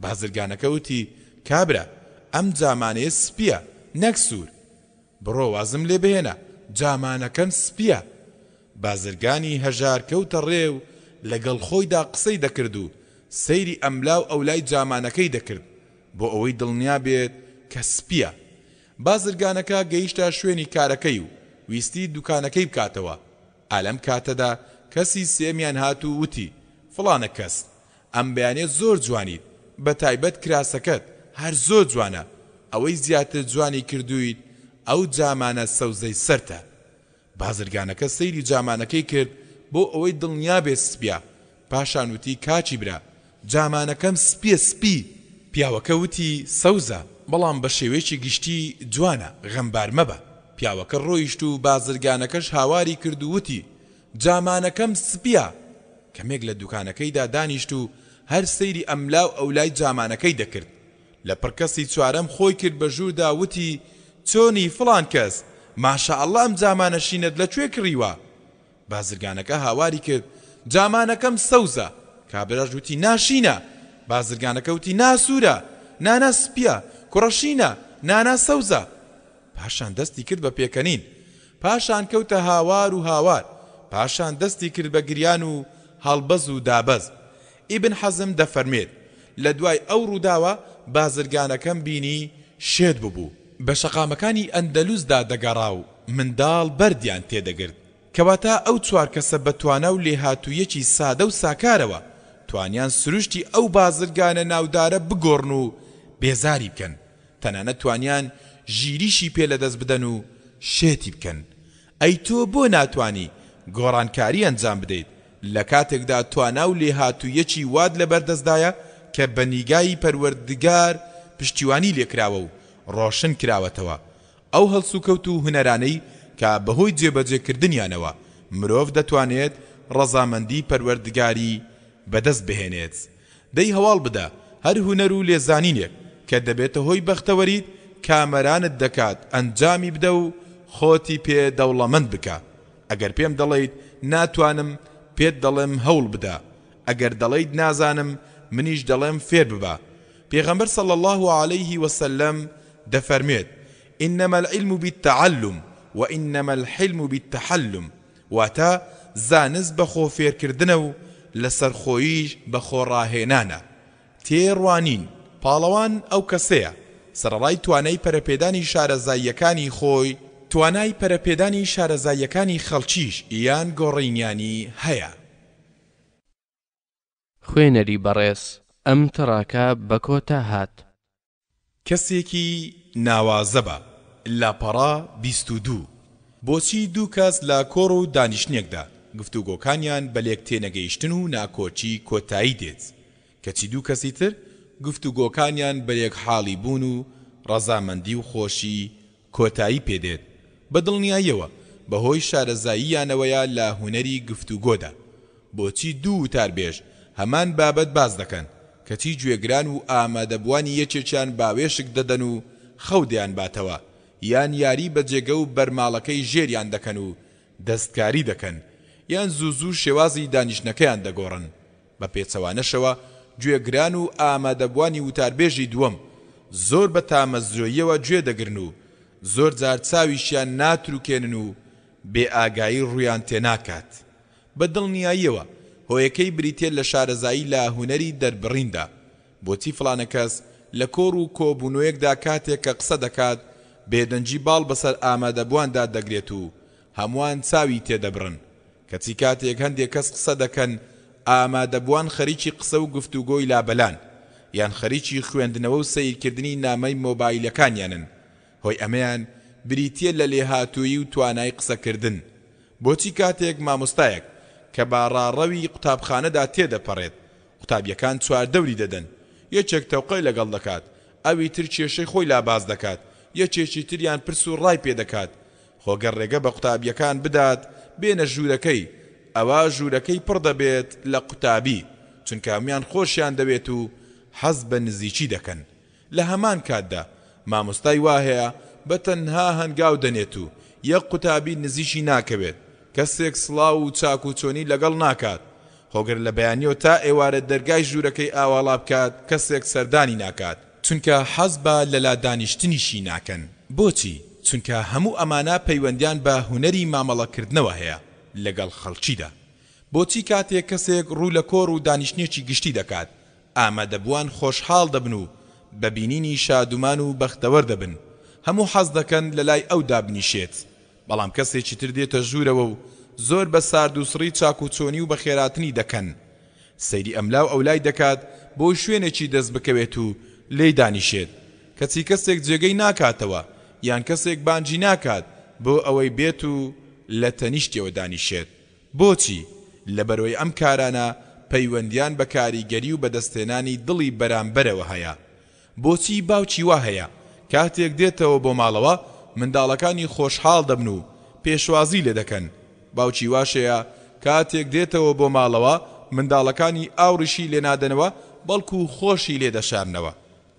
بازرگانەکە وتی، کابرا، ئەم جامانەیە سپییە، نەک سوور. بڕۆ وازم لێ بهێنە، جامانەکەم سپییە. بازرگانی هەژار کەوتە ڕێ و لەگەڵ خۆیدا قسەی دەکرد و سەیری ئەملا و ئەولای جامانەکەی دەکرد بۆ ئەوەی دڵنیا بێت کە سپییە. بازرگانەکە گەیشتە شوێنی کارەکەی و ویستی دوکانەکەی بکاتەوە. ئا لەم کاتەدا کەسی سێیەمیان هات و وتی، فڵانە کەس، ئەم بەیانیە زۆر جوانیت، بەتایبەت کراسەکەت هەر زۆر جوانە، ئەوەی زیاتر جوانی کردوویت ئەو جامانە سەوزەی سەرتە. بازرگانەکە سەیری جامانەکەی کرد بۆ ئەوەی دڵنیا بێت سپیە، پاشان وتی کاکی برا جامانەکەم سپیە سپی! پیاوەکە وتی سەوزە، بەڵام بە شێوەیەکی گشتی جوانە، غەمبار مەبە. پیاوەکە ڕۆیشت و بازرگانەکەش هاواری کرد و وتی جامانەکەم سپیە! کەمێک لە دوکانەکەیدا دانیشت و هەر سەیری ئەملاو ئەولای جامانەکەی دەکرد. لە پڕ کەسی چوارەم خۆی کرد بە ژووردا وتی، چۆنی فڵان کەس، ماشاءاللە ئەم جامانە شینەت لە کوێ کڕیوە؟ بازرگانەکە هاواری کرد، جامانەکەم سەوزە! کابراش وتی، نا شینە! بازرگانەکە وتی، نا سوورە! نانا سپییە! کوڕە شینە! نانا سەوزە! پاشان دەستی کرد بە پێکەنین. پاشان کەوتە هاوار و هاوار. پاشان دەستی کرد بە گریان و هەڵبەز و دابەز. ئیبن حەزم دەفەرموێت، لە دوای ئەو ڕووداوە بازرگانەکەم بینی شێت ببوو. بە شەقامەکانی ئەندەلوسدا دەگەڕا و منداڵ بەردیان تێدەگرت. کەواتە ئەو چوار کەسە بە توانا و لێهاتوویەکی سادە و ساکارەوە توانیان سروشتی ئەو بازرگانە ناودارە بگۆڕن و بێزاری بکەن. تەنانەت توانیان ژیریشی پێ لەدەست بدەن و شێتی بکەن. ئەی تۆ بۆ ناتوانی گۆڕانکاری ئەنجام بدەیت لە کاتێکدا توانا و لێهاتوویەکی وات لەبەردەستدایە کە بە نیگای پەروەردگار پشتیوانی لێکراوە و ڕۆشن کراوەتەوە ئەو هەڵسوکەوت و هونەرانەی کە بەهۆی جێبەجێکردنیانەوە مرۆڤ دەتوانێت ڕەزامەندی پەروەردگاری بەدەست بهێنێت. دەی هەواڵ بدە هەر هونەر و لێزانینێک کە دەبێتە هۆی بەختەوەریت کامەرانت دەکات ئەنجامی بدە و خۆتی پێ دەوڵەمەند بکە ئەگەر پێم دەڵێیت ناتوانم پێت دەڵێم هەوڵ بدە ئەگەر دەڵێیت نازانم منیش دەڵێم فێر ببە پێغەمبەر صلی اللە علیه وسلم دەفەرموێت انما العلم بالتعلم وانما الحلم بالتحلم واتە، زانست بە خۆ فێرکردنە و لەسەرخۆییش بە خۆ ڕاهێنانە. تێڕوانین، پاڵەوان ئەو کەسەیە، سەرەڕای توانای پەرەپێدانی شارەزاییەکانی خۆی، توانای پەرەپێدانی شارەزاییەکانی خەڵکیش یان گۆڕینیانی هەیە. خوێنەری بەڕێز، ئەم تڕاکە بە کۆتا هات. کەسێکی ناوازە بە، لاپەڕە 22. بۆچی دوو کەس لە کۆڕ و دانیشتنێکدا گفتوگۆکانیان بە لێک تێنەگەیشتن و ناکۆکی کۆتایی دێت، کەچی دوو کەسی تر گفتوگۆکانیان بە یەکحاڵی بوون و ڕەزامەندی و خۆشی کۆتایی پێ دێت؟ بە دڵنیاییەوە بەهۆی شارەزاییانەوەیە لە هونەری گفتوگۆدا. بۆچی دوو وتاربێژ هەمان بابەت باس دەکەن؟ کەچی گوێگران و ئامادەبووانی یەکێکیان باوێشک دەدەن و خەو دەیانباتەوە، یان یاری بە جێگە و بەرماڵەکەی ژێریان دەکەن و دەستکاری دەکەن، یان زوو زوو شێوازی دانیشتنەکەیان دەگۆڕن. بە پێچەوانەشەوە گوێگران و ئامادەبووانی وتاربێژی دووەم زۆر بە تامەزرۆییەوە گوێ دەگرن و زۆر جار چاویشیان ناتروکێنن و بێ ئاگایی ڕوویان تێناکات. بە دڵنیاییەوە هۆیەکەی بریتیە لە شارەزایی لە هونەری دەربڕیندا. بۆچی فڵانە کەس لە کۆڕ و کۆبوونەوەیەکدا کاتێک کە قسە دەکات بێدەنگی باڵ بەسەر ئامادەبوواندا دەگرێت و هەمووان چاوی تێدەبڕن کەچی کاتێک هەندێک کەس قسە دەکەن ئامادەبووان خەریکی قسە و گفتوگۆی لابەلان یان خەریکی خوێندنەوە و سەیرکردنی نامەی مۆبایلەکانیانن هۆی ئەمەیان بریتیە لە لێهاتوویی و توانای قسەکردن. بۆچی کاتێک مامۆستایەک کە بە ڕاڕەوی قوتابخانەدا تێدەپەڕێت قوتابیەکان چواردەوری دەدەن یەکێک تەوقەی لەگەڵ دەکات ئەوی تر کێشەی خۆی لا باس دەکات یەکێکی تریان پرس و ڕای پێ دەکات خۆ گەر ڕێگە بە قوتابیەکان بدات بێنە ژوورەکەی ئەوا ژوورەکەی پڕ دەبێت لە قوتابی چونکە هەموویان خۆشیان دەوێت و حەز بە نزیکی دەکەن لە هەمان کاتدا مامۆستای وا هەیە بە تەنها هەنگاو دەنێت و یەک قوتابی نزیکی ناکەوێت، کەسێک سڵاو و چاک و چۆنی لەگەڵ ناکات، خۆ گەر لە بەیانیەوە تا ئێوارە دەرگای ژوورەکەی ئاواڵا بکات کەسێک سەردانی ناکات، چونکە حەز بە لەلا دانیشتنیشی ناکەن، بۆچی؟ چونکە هەموو ئەمانە پەیوەندیان بە هونەری مامەڵەکردنەوە هەیە لەگەڵ خەڵکیدا. بۆچی کاتێک کەسێک ڕوو لە کۆڕ و دانیشتنێکی گشتی دەکات ئامادەبووان خۆشحاڵ دەبن و بە بینینی شادومان و بەختەوەر دەبن، هەموو حەز دەکەن لە لای ئەو دابنیشێت، بەڵام کەسێکی تر دێتە ژوورەوە و زۆر بە ساردوسڕی چاکوچۆنی و بەخێراتنی دەکەن، سەیری ئەملاو ئەولای دەکات بۆی شوێنێکی دەست بکەوێت و لێی دانیشێت، کەچی کەسێک جێگەی ناکاتەوە یان کەسێک بانگی ناکات بۆ ئەوەی بێت و لە تەنیشتیەوە دانیشێت. بۆچی؟ لەبەرئەوەی ئەم کارانە پەیوەندیان بە کاریگەری و بەدەستهێنانی دڵی بەرامبەرەوە هەیە. بۆچی باوکی وا هەیە کاتێک دێتەوە بۆ ماڵەوە منداڵەکانی خۆشحاڵ دەبن و پێشوازی لێدەکەن، باوکی واش هەیە کاتێک دێتەوە بۆ ماڵەوە منداڵەکانی ئاوڕیشی لێنادەنەوە بەڵکو خۆشی لێدەشارنەوە.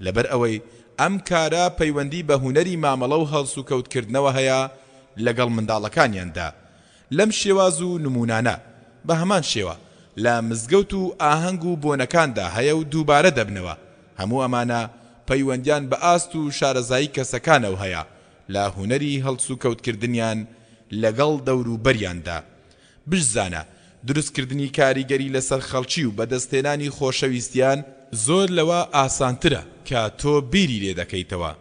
لەبەر ئەوەی ئەم کارە پەیوەندی بە هونەری مامەڵە و هەڵسوکەوتکردنەوە هەیە لەگەڵ منداڵەکانیاندا. لەم شێواز و نموونانە بە هەمان شێوە لە مزگەوت و ئاهەنگ و بۆنەکاندا هەیە و دووبارە دەبنەوە، هەموو ئەمانە پەیوەندیان بە ئاست و شارەزایی کەسەکانەوە هەیە لە هونەری هەڵسوکەوتکردنیان لەگەڵ دەوروبەریاندا. بشزانە دروستکردنی کاریگەری لەسەر خەڵکی و بەدەستهێنانی خۆشەویستیان زۆر لەوە ئاسانترە کە تۆ بیری لێدەکەیتەوە.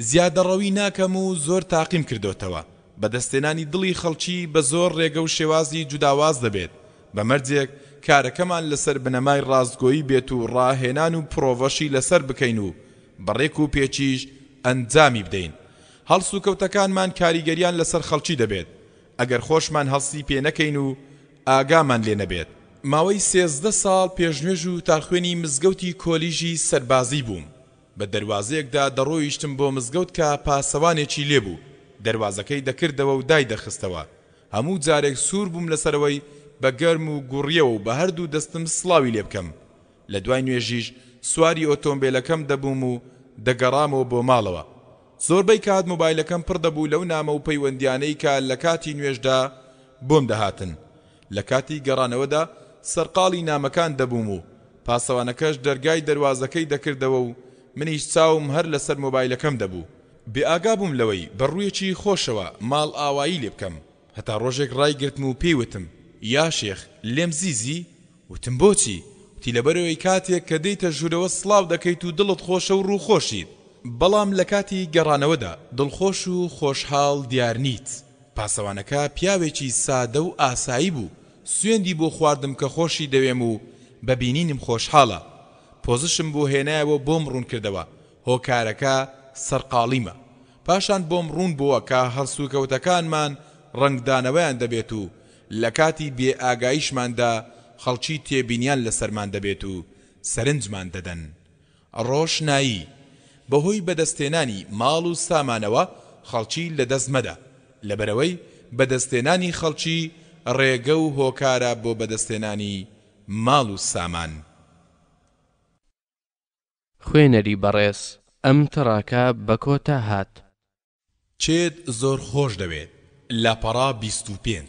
زیادەڕەوی ناکەم و زۆر تاقیم کردۆتەوە بەدەستهێنانی دڵی خەڵکی بە زۆر ڕێگە و شێوازی جوداواز دەبێت، بە مەرجێک کارەکەمان لەسەر بنەمای ڕاستگۆیی بێت و ڕاهێنان و پرۆڤەشی لەسەر بکەین و بە ڕێک و پێکیش ئەنجامی بدەین. هەڵسوکەوتەکانمان کاریگەریان لەسەر خەڵکی دەبێت، ئەگەر خۆشمان هەڵسی پێ نەکەین و ئاگامان لێ نەبێت. ماوەی 13 ساڵ پێشنوێژ و تارخوێنی مزگەوتی کۆلیژی سەربازی بووم. بە دەروازەیەکدا دەڕۆیشتم بۆ مزگەوت کە پاسەوانێکی لێ بوو، دەروازەکەی دەکردەوە و دایدەخستەوە. هەموو جارێک سوور بووم لەسەرئەوەی بە گەرم و گوڕییەوە و بە هەردوو دەستم سڵاوی لێ بکەم. لە دوای نوێژیش سواری ئۆتۆمبێلەکەم دەبووم و دەگەڕامەوە بۆ ماڵەوە. زۆربەی کات مۆبایلەکەم پڕ دەبوو لەو نامە و پەیوەندیانەی کە لە کاتی نوێژدا بۆم دەهاتن. لە کاتی گەڕانەوەدا سەرقاڵی نامەکان دەبووم و پاسەوانەکەش دەرگای دەروازەکەی دەکردەوە و منیش چاوم هەر لەسەر مۆبایلەکەم دەبوو. بێئاگا بووم لەوەی بە ڕوویەکی خۆشەوە ماڵئاوایی لێ بکەم. هەتا ڕۆژێک ڕایگرتم و پێی وتم، یاشێخ، لێم زیزی؟ وتم بۆچی؟ وتی لەبەرئەوەی کاتێک کە دێیتە ژوورەوە سڵاو دەکەیت و دڵت خۆشە و ڕووخۆشیت، بەڵام لە کاتی گەڕانەوەدا دڵخۆش و خۆشحاڵ دیار نیت. پاسەوانەکە پیاوێکی سادە و ئاسایی بوو، سوێندی بۆ خواردم کە خۆشی دەوێم و بە بینینم خۆشحاڵە. پۆزشم بۆ هێنایەوە بۆم ڕوونکردەوە هۆکارەکە سەرقاڵیمە. پاشان بۆم ڕوون بۆوە کە هەڵسوکەوتەکانمان ڕەنگدانەوەیان دەبێت و لە کاتی بێ ئاگاییشماندا خەڵکی تێبینیان لەسەرمان دەبێت و سەرنجمان دەدەن. ڕۆشنایی، بەهۆی بەدەستهێنانی ماڵ و سامانەوە خەڵکی لەدەست مەدە، لەبەرئەوەی بەدەستهێنانی خەڵکی ڕێگە و هۆکارە بۆ بەدەستهێنانی ماڵ و سامان. خوێنەری بەڕێز، ئەم تڕاکە بە کۆتا هات. کێت زۆر خۆش دەوێت؟ لاپەڕە 25.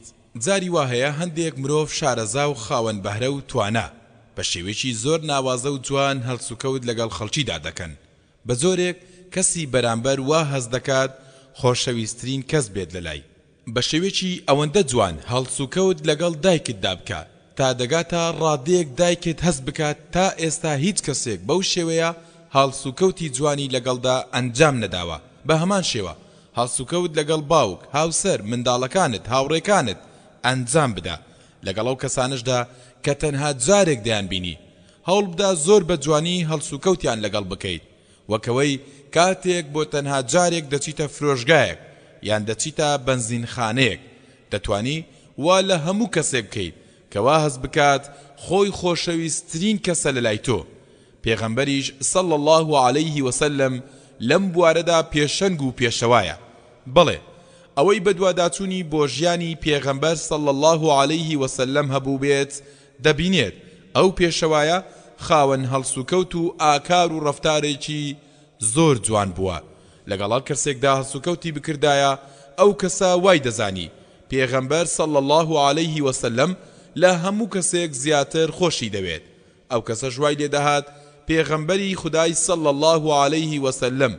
جاری وا هەیە هەندێک مرۆڤ شارەزا و خاوەن بەهرە و توانا، بە شێوەیەکی زۆر ناوازە و جوان هەلسوکەوت لەگەڵ خەڵکیدا دەکەن، بە جۆرێک کەسی بەرامبەر وا هەست دەکات خۆشەویسترین کەس بێت لەلای. بە شێوەیەکی ئەوەندە جوان هەڵسوکەوت لەگەڵ دایکتدا بکە تا دەگاتە ڕادەیەک دایکت هەست بکات تا ئێستا هیچ کەسێک بەو شێوەیە هەڵسوکەوتی جوانی لەگەڵدا ئەنجام نەداوە بە هەمان شێوە هەڵسوکەوت لەگەڵ باوک، هاوسەر، منداڵەکانت، هاوڕێکانت ئەنجام بدە لەگەڵ ئەو کەسانەشدا کە تەنها جارێک دەیانبینی هەوڵبدە زۆر بە جوانی هەڵسوکەوتیان لەگەڵ بکەیت وەک ئەوەی کاتێک بۆ تەنها جارێک دەچیتە فرۆشگایەک یان دەچیتە بەنزینخانەیەک دەتوانی وا لە هەموو کەسێک بکەیت کە وا هەست بکات خۆی خۆشەویستترین کەسە لەلای تۆ پێغەمبەریش صلی اللە علیه وسلم لەم بوارەدا پێشەنگ و پێشەوایە بەڵێ ئەوەی بەدواداچوونی بۆ ژیانی پێغەمبەر صلی اللە علیه وسلم هەبووبێت دەبینێت ئەو پێشەوایە خاوەن هەڵسوکەوت و ئاکار و ڕەفتارێکی زۆر جوان بووە، لەگەڵ هەر کەسێکدا هەڵسوکەوتی بکردایە ئەو کەسە وای دەزانی پێغەمبەر صلی اللە علیه وسلم لە هەموو کەسێک زیاتر خۆشی دەوێت، ئەو کەسەش وای لێدەهات پێغەمبەری خودای صلی اللە علیه وسلم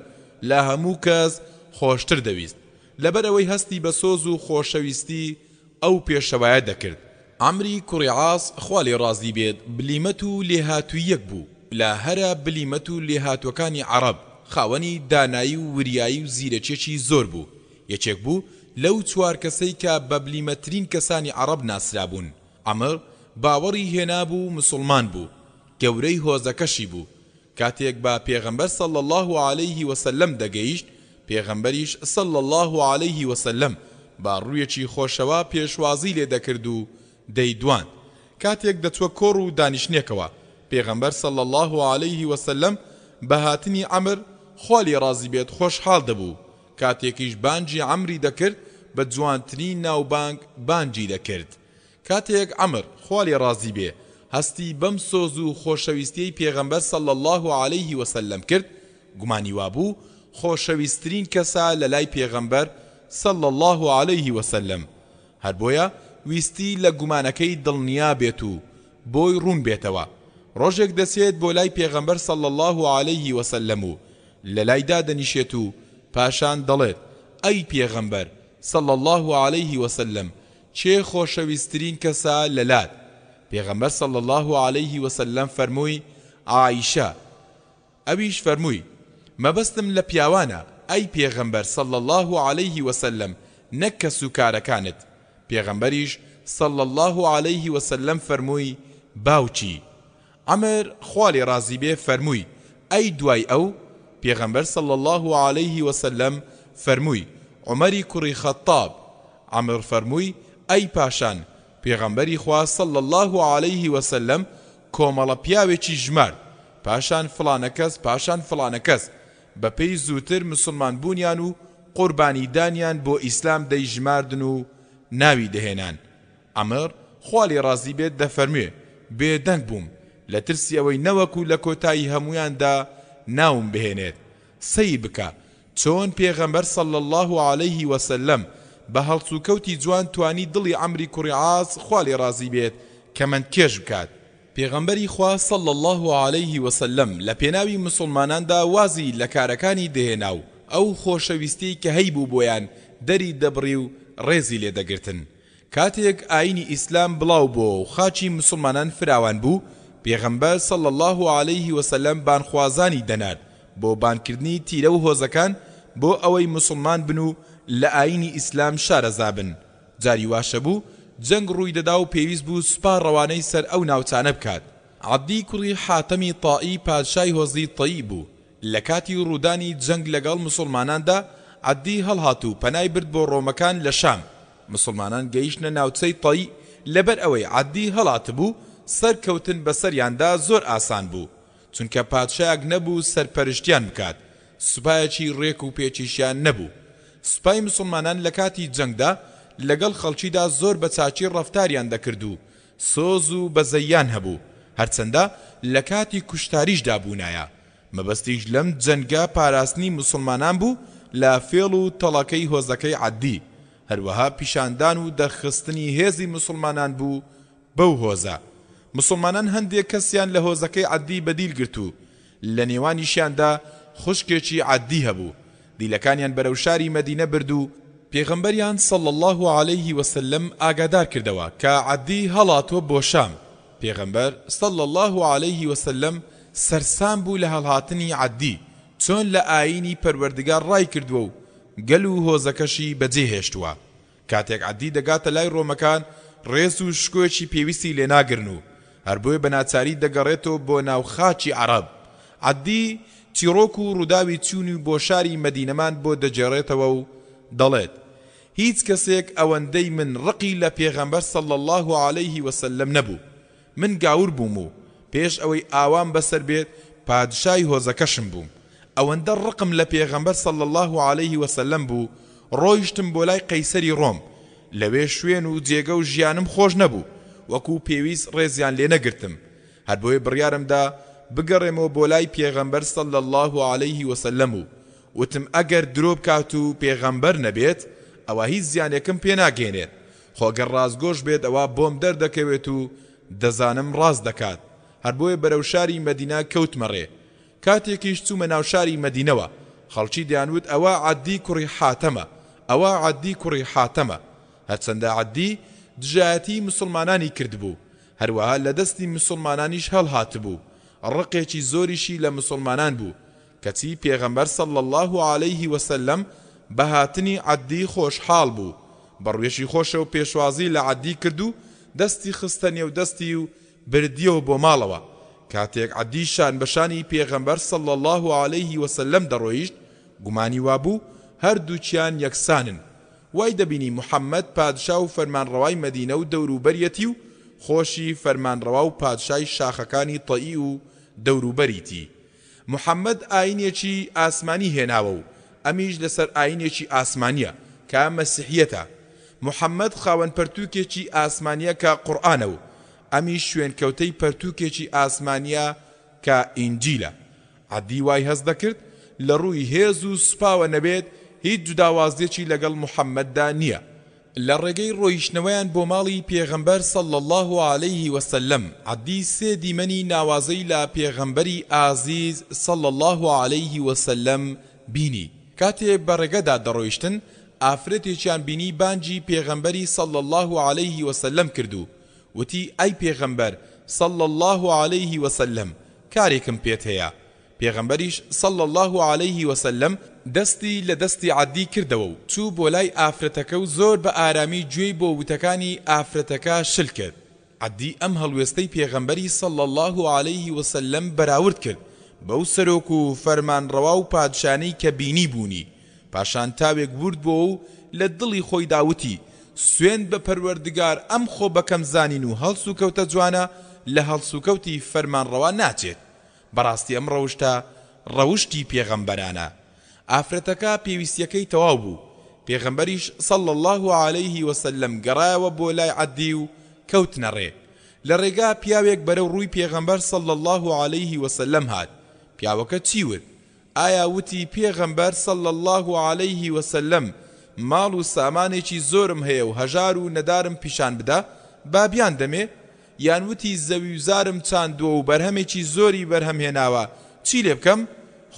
لە هەموو کەس خۆشتر دەویست لەبەرئەوەی هەستی بە سۆز و خۆشەویستی ئەو پێشەوایە دەکرد. عەمری کوڕی عاص خوا لێی ڕازی بێت بلیمەت و لێهاتوویەک بوو لە هەرە بلیمەت و لێهاتووەکانی عەڕەب، خاوەنی دانایی و وریایی و زیرەکیەکی زۆر بوو، یەکێک بوو لەو چوار کەسەی کە بە بلیمەترین کەسانی عەڕەب ناسرابوون، عەمر باوەڕی هێنابوو و مسوڵمان بوو، گەورەی هۆزەکەشی بوو، کاتێک بە پێغەمبەر صلی اللە علیه وسلم دەگەیشت، پێغەمبەریش صلی اللە علیه وسلم بە ڕوویەکی خۆشەوە پێشوازی لێ دەکرد و دەیدواند. کاتێک دەچووە کۆڕ و دانیشتنێکەوە، پێغەمبەر صلی اللە علیه وسلم بە هاتنی عەمر، خوا لێی ڕازی بێت خۆشحاڵ دەبوو، کاتێکیش بانگی عەمری دەکرد بە جوانترین ناوبانگ بانگی دەکرد. کاتێک عەمر، خوا لێ ڕازی بێ، هەستی بەم سۆز و خۆشەویستیەی پێغەمبەر صلی اللە علیه وسلم کرد، گومانی وابوو خۆشەویسترین کەسە لەلای پێغەمبەر صلی اللە علیه وسلم، هەر بۆیە ویستی لە گومانەکەی دڵنیا بێت و بۆی ڕوون بێتەوە، ڕۆژێک دەچێت بۆ لای پێغەمبەر صلی اللە علیه وسلم و لەلای دادەنیشێت و پاشان دەڵێت، ئەی پێغەمبەر صلی اللە علیه وسلم کێ خۆشەویسترین کەسە لەلات؟ پێغەمبەر صلی اللە علیه وسلم فەرمووی، عائیشە. ئەویش فەرمووی، مەبەستم لە پیاوانە ئەی پێغەمبەر صلی اللە علیه وسلم نەک کەس و کارەکانت. پێغەمبەریش صلی اللە علیه وسلم فەرمووی، باوکی. عەمر خوا لێ ڕازی بێ فەرمووی، ئەی دوای ئەو؟ پێغەمبەر صلی اللە علیه وسلم فەرمووی، عومەری کوڕی خەتتاب. عەمر فەرمووی، ئەی پاشان؟ پێغەمبەری خوا صلی اللە علیه وسلم کۆمەڵە پیاوێکی ژمارد، پاشان فڵانە کەس پاشان فڵانە کەس، بەپێی زووتر مسوڵمان بوونیان و قوربانی دانیان بۆ ئیسلام دەیژماردن و ناوی دەهێنان. عەمر، خوا لێی ڕازی بێت دەفەرموێ، بێدەنگ بووم، لە ترسی ئەوەی نەوەکو لە کۆتایی هەموویاندا ناوم بهێنێت. سەیر بکە چۆن پێغەمبەر صلی اللە علیه وسلم بە هەڵسوکەوتی جوان توانی دڵی عەمری کوڕی عاص خوا لێی ڕازی بێت کەمەندکێش بکات. پێغەمبەری خوا صلی اللە علیه وسلم لە پێناوی موسڵماناندا وازی لە کارەکانی دەهێنا و ئەو خۆشەویستیەی کە هەیبوو بۆیان دەری دەبڕی و ڕێزی لێ دەگرتن. کاتێک ئایینی ئیسلام بڵاو بۆوە و خاکی موسڵمانان فراوان بوو، پێغەمبەر صلی اللە علیه وسلم بانخوازانی دەنارد بۆ بانگکردنی تیرە و هۆزەکان بۆ ئەوەی موسڵمان بن و لە ئایینی ئیسلام شارەزا بن، جاری واش هەبوو جەنگ ڕووی دەدا و پێویست بوو سوپا ڕەوانەی سەر ئەو ناوچانە بکات. عەدی کوڕی حاتەمی تائی پادشای هۆزی تەیی بوو، لە کاتی ڕوودانی جەنگ لەگەڵ موسڵماناندا عەدی هەڵهات و پەنای برد بۆ ڕۆمەکان لە شام، موسڵمانان گەیشتنە ناوچەی تەی، لەبەر ئەوەی عەدی هەڵاتبوو سەرکەوتن بەسەریاندا زۆر ئاسان بوو، چونکە پادشایەک نەبوو سەرپەرشتیان بکات، سوپایەکی ڕێک و پێکیشیان نەبوو. سوپای موسڵمانان لە کاتی جەنگدا لەگەڵ خەڵکیدا زۆر بە چاکی ڕەفتاریان دەکرد و سۆز و بەزەییان هەبوو، هەرچەندە لە کاتی کوشتاریشدا بوونایە. مەبەستیش لەم جەنگە پاراستنی موسڵمانان بوو لە فێڵ و تەڵەکەی هۆزەکەی عەدی، هەروەها پیشاندان و دەرخستنی هێزی موسڵمانان بوو بەو هۆزە. موسڵمانان هەندێک کەسیان لە هۆزەکەی عەدی بە دیل گرت و لە نێوانیشیاندا خوشکێکی عەدی هەبوو، دیلەکانیان بەرەو شاری مەدینە برد و پێغەمبەریان صلی اللە علیه وسلم ئاگادار کردەوە کە عەدی هەڵاتووە بۆ شام، پێغەمبەر، صلی اللە علیه وسلم، سەرسام بوو لە هەڵهاتنی عەدی، چۆن لە ئایینی پەروەردگار ڕایکردووە و گەل و هۆزەکەشی بەجێ هێشتووە. کاتێک عەدی دەگاتە لای ڕۆمەکان ڕێز و شکۆیەکی پێویستی لێ ناگرن و هەر بۆیە بە ناچاری دەگەڕێتەوە بۆ ناو خاکی عەڕەب. عەدی چیڕۆک و ڕووداوی چوونی بۆ شاری مەدینەمان بۆ دەگێڕێتەوە و دەڵێت، هیچ کەسێک ئەوەندەی من ڕقی لە پێغەمبەر صلی اللە علیه وسلم نەبوو، من گاور بووم و پێش ئەوەی ئاوام بەسەر بێت پادشای هۆزەکەشم بووم، ئەوەندە ڕقم لە پێغەمبەر صلی اللە علیه وسلم بوو ڕۆیشتم بۆ لای قەیسەری ڕۆم، لەوێ شوێن و جێگە و ژیانم خۆش نەبوو، وەکو پێویست ڕێزیان لێ نەگرتم، هەر بۆیە بڕیارم دا بگەڕێمەوە بۆ لای پێغەمبەر صلی اللە علیه وسلم و وتم ئەگەر درۆ بکات و پێغەمبەر نەبێت ئەوا هیچ زیانێکم پێ ناگەیەنێت، خۆ گەر ڕاستگۆش بێت ئەوا بۆم دەردەکەوێت و دەزانم ڕاست دەکات، هەر بۆیە بەرەو شاری مەدینە کەوتمە ڕێ. کاتێکیش چوومە ناو شاری مەدینەوە خەڵکی دەیانوت ئەوە عەدی کوڕی حاتەمە، ئەوە عەدی کوڕی حاتەمە. هەرچەندە عەدی دژایەتی موسڵمانانی کردبوو، هەروەها لە دەستی موسڵمانانیش هەڵهاتبوو، ڕقێکی زۆریشی لە موسڵمانان بوو، کەچی پێغەمبەر صلی اللە علیه وسلم بە هاتنی عەدی خۆشحاڵ بوو، بە ڕوویەکی خۆشەوە پێشوازی لە عەدی کرد و دەستی خستە نێو دەستی و بردیەوە بۆ ماڵەوە، کاتێک عەدی شان بە شانی پێغەمبەر صلی اللە علیه وسلم دەڕۆیشت گومانی وابوو هەردووکیان یەکسانن، وای دەبینی محمد پادشا و فەرمانڕەوای مەدینە و دەوروبەریەتی و خۆشی فەرمانڕەوا و پادشای شاخەکانی طەئی و دەوروبەریتی. محمد ئاینێکی ئاسمانی هێناوە و ئەمیش لەسەر ئاینێکی ئاسمانیە کە مەسیحیەتە. محمد خاوەن پەرتوکێکی ئاسمانیە کە قورئانە و ئەمیش شوێنکەوتەی پەرتوکێکی ئاسمانیە کە ئینجیلە. عەدی وای هەست دەکرد لە ڕووی هێز و سوپاوە نەبێت هیچ جوداوازیەکی لەگەڵ محمددا نیە. لە ڕێگەی ڕۆیشتنەوەیان بۆ ماڵی پێغەمبەر صلی اللە علیه وسلم عەدی سێ دیمەنی ناوازەی لە پێغەمبەری ئازیز صلی اللە علیه وسلم بینی، کاتێ بە ڕێگەدا دەڕۆیشتن ئافرەتێکیان بینی بانگی پێغەمبەری صلی اللە علیه وسلم کرد و وتی ئەی پێغەمبەر صلی اللە علیه وسلم کارێکم پێت هەیە پێغەمبەریش صلی اللە علیه وسلم دەستی لە دەستی عەدی کردەوە و چوو بۆ لای ئافرەتەکە و زۆر بە ئارامی گوێی بۆ وتەکانی ئافرەتەکە شل کرد، عەدی ئەم هەڵوێستەی پێغەمبەری صلی اللە علیه وسلم بەراورد کرد بەو سەرۆک و فەرمانڕەوا و پادشانەی کە بینیبوونی، پاشان تاوێک ورد بۆوە و لە دڵی خۆیدا وتی، سوێند بە پەروەردگار ئەم خۆ بەکەم زانین و هەڵسوکەوتە جوانە لە هەڵسوکەوتی فەرمانڕەوا ناچێت، بەڕاستی ئەم ڕەوشتە ڕەوشتی پێغەمبەرانە. ئافرەتەکە پێویستیەکەی تەواو بوو، پێغەمبەریش صلی اللە علیه وسلم گەڕایەوە بۆ لای عەدی و کەوتنە ڕێ. لە ڕێگا پیاوێک بەرەو ڕووی پێغەمبەر صلی اللە علیه وسلم هات، پیاوەکە چی وت؟ ئایا وتی پێغەمبەر صلی اللە علیه وسلم ماڵ و سامانێکی زۆرم هەیە و هەژار و نەدارم پیشان بدە با بیاندەمێ؟ یان وتی زەوی و زارم چاندووە و بەرهەمێکی زۆری بەرهەم هێناوە چی لێ بکەم؟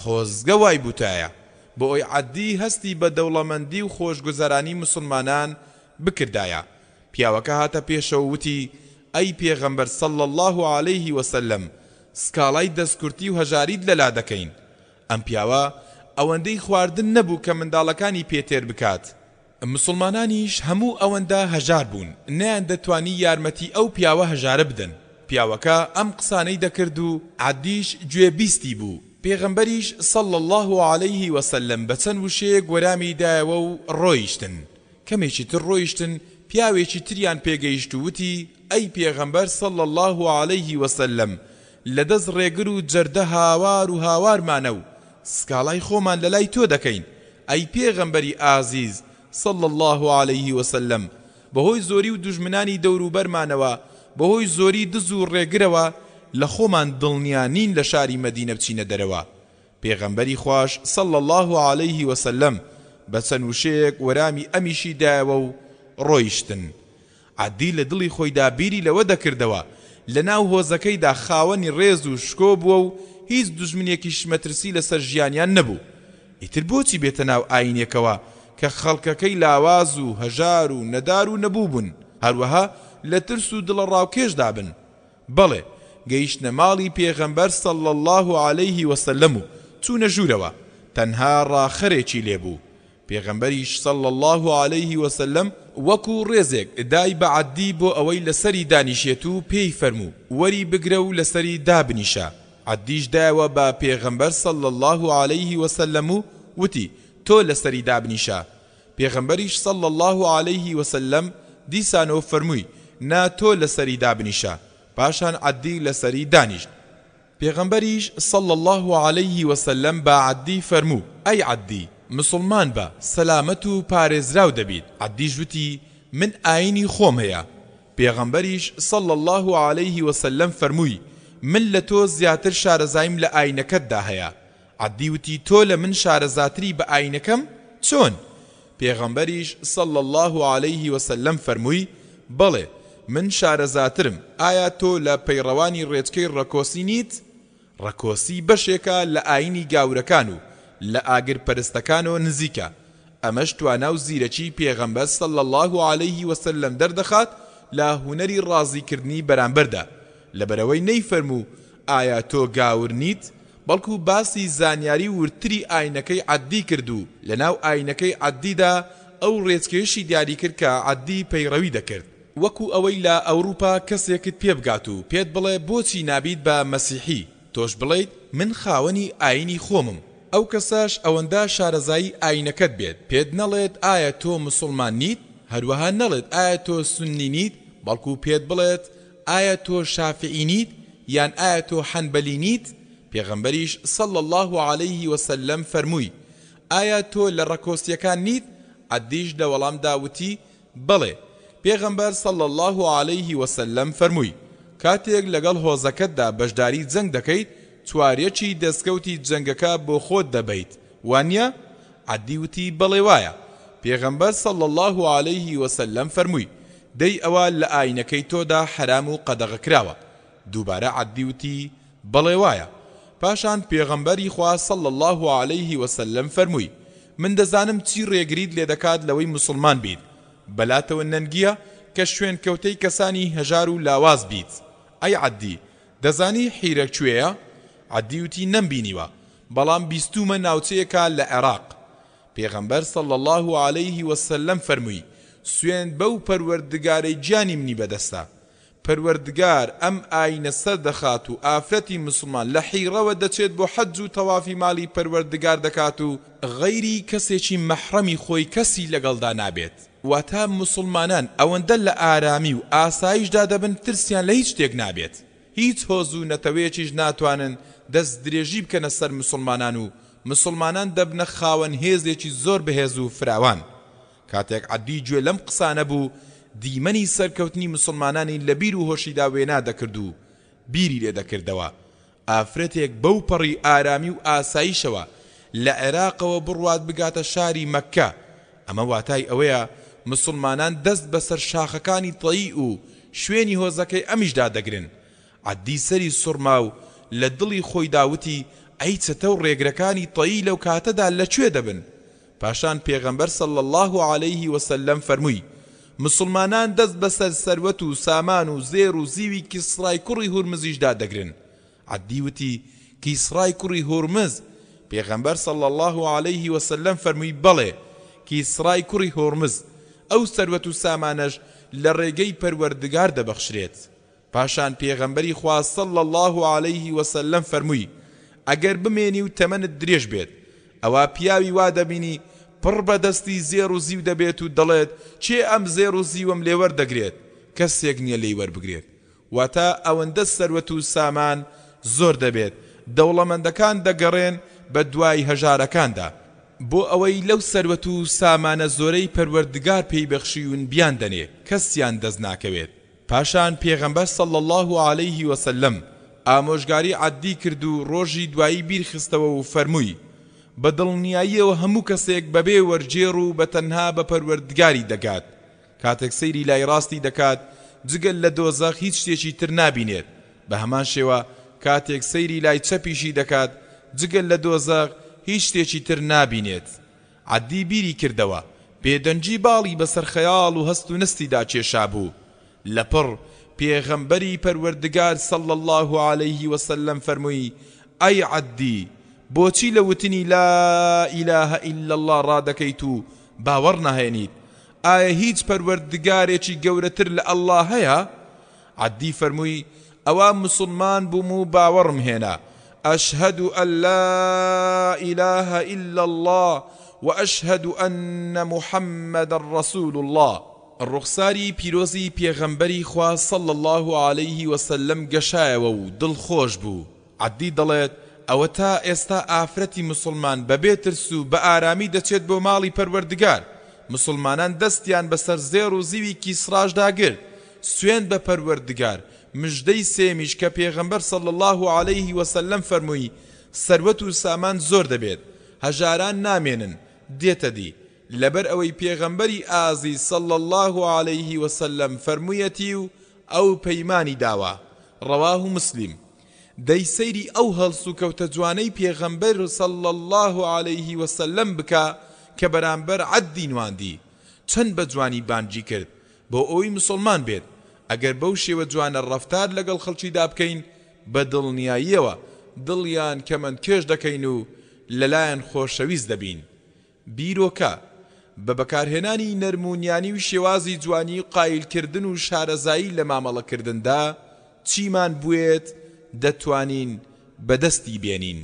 خۆزگە وای بوتایە بۆ ئەوی عەدی هەستی بە دەوڵەمەندی و خۆشگوزەرانی موسڵمانان بکردایە. پیاوەکە هاتە پێشەوە وتی ئەی پێغەمبەر صلی اللە علیه وسلم سکاڵای دەستکورتی و هەژاریت لەلا دەکەین. ئەم پیاوە ئەوەندەی خواردن نەبوو کە منداڵەکانی پێ تێر بکات. موسڵمانانیش هەموو ئەوەندە هەژار بوون نەیاندەتوانی یارمەتی ئەو پیاوە هەژارە بدەن، پیاوەکە ئەم قسانەی دەکرد و عەدیش گوێ بیستی بوو، پێغەمبەریش صلی اللە علیه وسلم بە چەند وشەیەک وەرامی دایەوە و ڕۆیشتن، کەمێکی تر ڕۆیشتن پیاوێکی تریان پێ گەیشت و وتی، ئەی پێغەمبەر صلی اللە علیه وسلم لە دەست ڕێگر و جەردە هاوار و هاوارمانە و سکاڵای خۆمان لەلای تۆ دەکەین، ئەی پێغەمبەری ئازیز صلی اللە علیه وسلم بەهۆی زۆری و دوژمنانی دەوروبەرمانەوە بەهۆی زۆری دز و ڕێگرەوە لە خۆمان دڵنیا نین لە شاری مەدینە بچینە دەرەوە. پێغەمبەری خواش صلی اللە علیه وسلم بە چەند وشەیەک وەرامی ئەمیشی دایەوە و ڕۆیشتن. عەدی لە دڵی خۆیدا بیری لەوە دەکردەوە لە ناو هۆزەکەیدا خاوەنی ڕێز و شکۆ بووە و هیچ دوژمنێکیش مەترسی لەسەر ژیانیان نەبوو ئیتر بۆچی بێتە ناو ئایینێکەوە کە خەڵکەکەی لاواز و هەژار و نەدار و نەبوو بن هەروەها لە ترس و دڵەڕاوکێشدا بن بەڵێ گەیشتنە ماڵی پێغەمبەر صلی اللە علیه وسلم و چوونە ژوورەوە تەنها ڕاخەرێکی لێ بوو پێغەمبەریش صلی اللە علیه وسلم وەکو ڕێزێک دای بە عەدی بۆ ئەوەی لەسەری دانیشێت و پێی فەرموو وەری بگرە و لەسەری دابنیشە عەدیش دایەوە بە پێغەمبەر صلی اللە علیه وسلم و وتی تۆ لەسەری دابنیشە پێغەمبەریش صلی اللە علیه وسلم دیسانەوە فەرمووی نا تۆ لەسەری دابنیشە پاشان عەدی لەسەری دانیشت. پێغەمبەریش صلی اللە علیه وسلم بە عەدی فەرموو، ئەی عەدی، مسوڵمان بە، سەلامەت و پارێزراو دەبیت، عەدیش وتی، من ئایینی خۆم هەیە. پێغەمبەریش صلی اللە علیه وسلم فەرمووی، من لە تۆ زیاتر شارەزاییم لە ئایینەکەتدا هەیە. عەدی وتی، تۆ لە من شارەزاتری بە ئایینەکەم؟ چۆن؟ پێغەمبەریش صلی اللە علیه وسلم فەرمووی، بەڵێ، من شارەزاترم، ئایا تۆ لە پەیڕەوانی ڕێچکەی ڕەکۆسی نیت؟ ڕەکۆسی بەشێکە لە ئایینی گاورەکان و لە ئاگر پەرستەکانەوە نزیکە، ئەمەش توانا و زیرەکی پێغەمبەر صلی اللە علیه وسلم دەردەخات لە هونەری ڕازیکردنی بەرامبەردا، لەبەرئەوەی نەیفەرموو ئایا تۆ گاور نیت؟ بەڵکو باسی زانیاری وردتری ئاینەکەی عەددی کرد و لەناو ئاینەکەی عەددیدا ئەو ڕێچکەیەشی دیاریکرد کە عەددی پەیڕەوی دەکرد. وەکو ئەوەی لە ئەوروپا کەسێکت پێبگات و پێت بڵێ بۆچی نابیت بە مەسیحی، تۆش بڵێیت من خاوەنی ئاینی خۆمم، ئەو کەسەش ئەوەندە شارەزایی ئاینەکەت بێت پێت نەڵێت ئایا تۆ مسوڵمان نیت، هەروەها نەڵێت ئایا تۆ سوننی نیت، بەڵکو پێت بڵێت ئایا تۆ شافعی نیت یان ئایا تۆ حەنبەلی نیت؟ پێغەمبەریش صلی اللە علیه وسلم فەرمووی، ئایا تۆ لە ڕەکۆسیەکان نیت؟ عەدیش لە وەڵامدا وتی، بەڵێ. پێغەمبەر صلی اللە علیه وسلم فەرمووی، کاتێک لەگەڵ هۆزەکەتدا بەشداری جەنگ دەکەیت چواریەکی دەستکەوتی جەنگەکە بۆ خۆت دەبەیت، وانیە؟ عەدی وتی، بەڵێ وایە. پێغەمبەر صلی اللە علیه وسلم فەرمووی، دەی ئەوە لە ئاینەکەی تۆدا حەرام و قەدەغە کراوە. دووبارە عەدی وتی، بەڵێ وایە. پاشان پێغەمبەری خوا صلی اللە علیه وسلم فەرمووی، من دەزانم چی ڕێگریت لێدەکات لەوەی موسڵمان بیت، بەلاتەوە نەنگییە کە شوێنکەوتەی کەسانی هەژار و لاواز بیت. ئەی عەدی، دەزانی حیرە کوێیە؟ عەدی وتی، نەمبینیوە، بەڵام بیستوومە ناوچەیەکە لە عێراق. پێغەمبەر صلی اللە علیه وسلم فەرمووی، سوێند بەو پەروەردگارەی گیانی منی بەدەستە، پەروەردگار ئەم ئاینە سەردەخات و ئافرەتی موسڵمان لە حیڕەوە دەچێت بۆ حەج و تەوافی ماڵی پەروەردگار دەکات و غەیری کەسێکی مەحڕەمی خۆی کەسی لەگەڵدا نابێت، واتە موسڵمانان ئەوەندە لە ئارامی و ئاسایشدا دەبن ترسیان لە هیچ شتێک نابێت. هیچ هۆز و نەتەوەیەکیش ناتوانن دەست درێژی بکەنە سەر مسوڵمانان و مسوڵمانان دەبنە خاوەن هێزێکی زۆر بەهێز و فراوان. کاتێک عەدی گوێ لەم قسانە بوو دیمەنی سەرکەوتنی مسوڵمانانی لە بیر و هۆشیدا وێنا دەکرد و بیری لێ دەکردەوە ئافرەتێک بەو پەڕی ئارامی و ئاسایشەوە لە عێراقەوە بڕوات بگاتە شاری مەککە ئەمە واتای ئەوەیە مسوڵمانان دەست بەسەر شاخەکانی تەیی و شوێنی هۆزەکەی ئەمیشدا دەگرن. عەدی سەری سوڕما و لە دڵی خۆیدا وتی، ئەی چەتە و ڕێگرەکانی تەیی لەو کاتەدا لە کوێ دەبن؟ پاشان پێغەمبەر صلی اللە علیه وسلم فەرمووی، مسوڵمانان دەست بەسەر سەروەت و سامان و زێڕ و زیوی کیسڕای کوڕی هورمزیشدا دەگرن. عەدی وتی، کیسڕای کوڕی هورمز؟ پێغەمبەر صلی اللە علیه وسلم فەرمووی، بەڵێ، کیسڕای کوڕی هورمز، ئەو سەروەت و سامانەش لە ڕێگەی پەروەردگار دەبەخشرێت. پاشان پێغەمبەری خوا صلی اللە علیه وسلم فەرمووی، ئەگەر بمێنی و تەمەنت درێژ بێت، ئەوا پیاوی وا دەبینی پڕ بە دەستی زێڕ و زیو دەبێت و دەڵێت، کێ ئەم زێڕ و زیوەم لێ وەردەگرێت؟ کەسێک نییە لێی وەربگرێت. واتە ئەوەندە سەروەت و سامان زۆر دەبێت، دەوڵەمەندەکان دەگەڕێن بە دوای هەژارەکاندا، بۆ ئەوەی لەو سەروەت و سامانە زۆرەی پەروەردگار پێی بەخشیون بیاندەنێ، کەسیان دەست ناکەوێت. پاشان پێغەمبەر صلی اللە علیه وسلم. ئامۆژگاری عەددی کرد و ڕۆژی دوایی بیر خستەوە و فەرمووی، بە دڵنیاییەوە هەموو کەسێک بەبێ وەرگێڕ و بە تەنها بە پەروەردگاری دەگات، کاتێک سەیری لای ڕاستی دەکات جگە لە دۆزەخ هیچ شتێکی تر نابینێت، بە هەمان شێوە کاتێک سەیری لای چەپیشی دەکات جگە لە دۆزەخ هیچ شتێکی تر نابینێت. عەدی بیری کردەوە، بێدەنگی باڵی بەسەر خەیاڵ و هەست و نەستیدا کێشابوو. لەپڕ پێغەمبەری پەروەردگار صلی اللە علیه وسلم فەرمووی، ئەی عەدی، بۆچی لە وتنی لا الە الا اللە ڕادەکەیت و باوەڕ ناهێنیت؟ ئایا هیچ پەروەردگارێکی گەورەتر لە اللە هەیە؟ عەدی فەرمووی، ئەوا موسڵمان بووم و باوەڕم هێنا، اشهد ان لا الە الا اللە و اشهد ان محمدا رسول اللە. ڕوخساری پیرۆزی پێغەمبەری خوا صلی اللە علیه وسلم گەشایەوە و دڵخۆش بوو، عەدی دەڵێت، ئەوەتا ئێستا ئافرەتی موسڵمان بەبێ ترس و بە ئارامی دەچێت بۆ ماڵی پەروەردگار، موسڵمانان دەستیان بەسەر زێڕ و زیوی کیسڕاشدا گرت، سوێند بە پەروەردگار، مژدەی سێیەمیش کە پێغەمبەر صلی اللە علیه وسلم فەرمووی، سەروەت و سامان زۆر دەبێت، هەژاران نامێنن، دێتە دی، لەبەر ئەوەی پێغەمبەری ئازیز صلی اللە علیه وسلم فەرموویەتی و ئەو پەیمانی داوە، رواه مسلم. دەی سەیری ئەو هەڵسوکەوتە جوانەی پێغەمبەر صلی اللە علیه وسلم بکە کە بەرامبەر عەدی نواندی، چەند بە جوانی بانگی کرد بۆ ئەوەی مسوڵمان بێت، ئەگەر بەو شێوە جوانە ڕەفتار لەگەڵ خەڵکیدا بکەین بە دڵنیاییەوە دڵیان کەمەندکێش دەکەین و لەلایان خۆشەویست دەبین. بیرۆکە، بە بەکارهێنانی نەرم و نیانی و شێوازی جوانی و قایلکردن و شارەزایی لە مامەڵەکردندا، چیمان بوێت دەتوانین بەدەستی بێنین.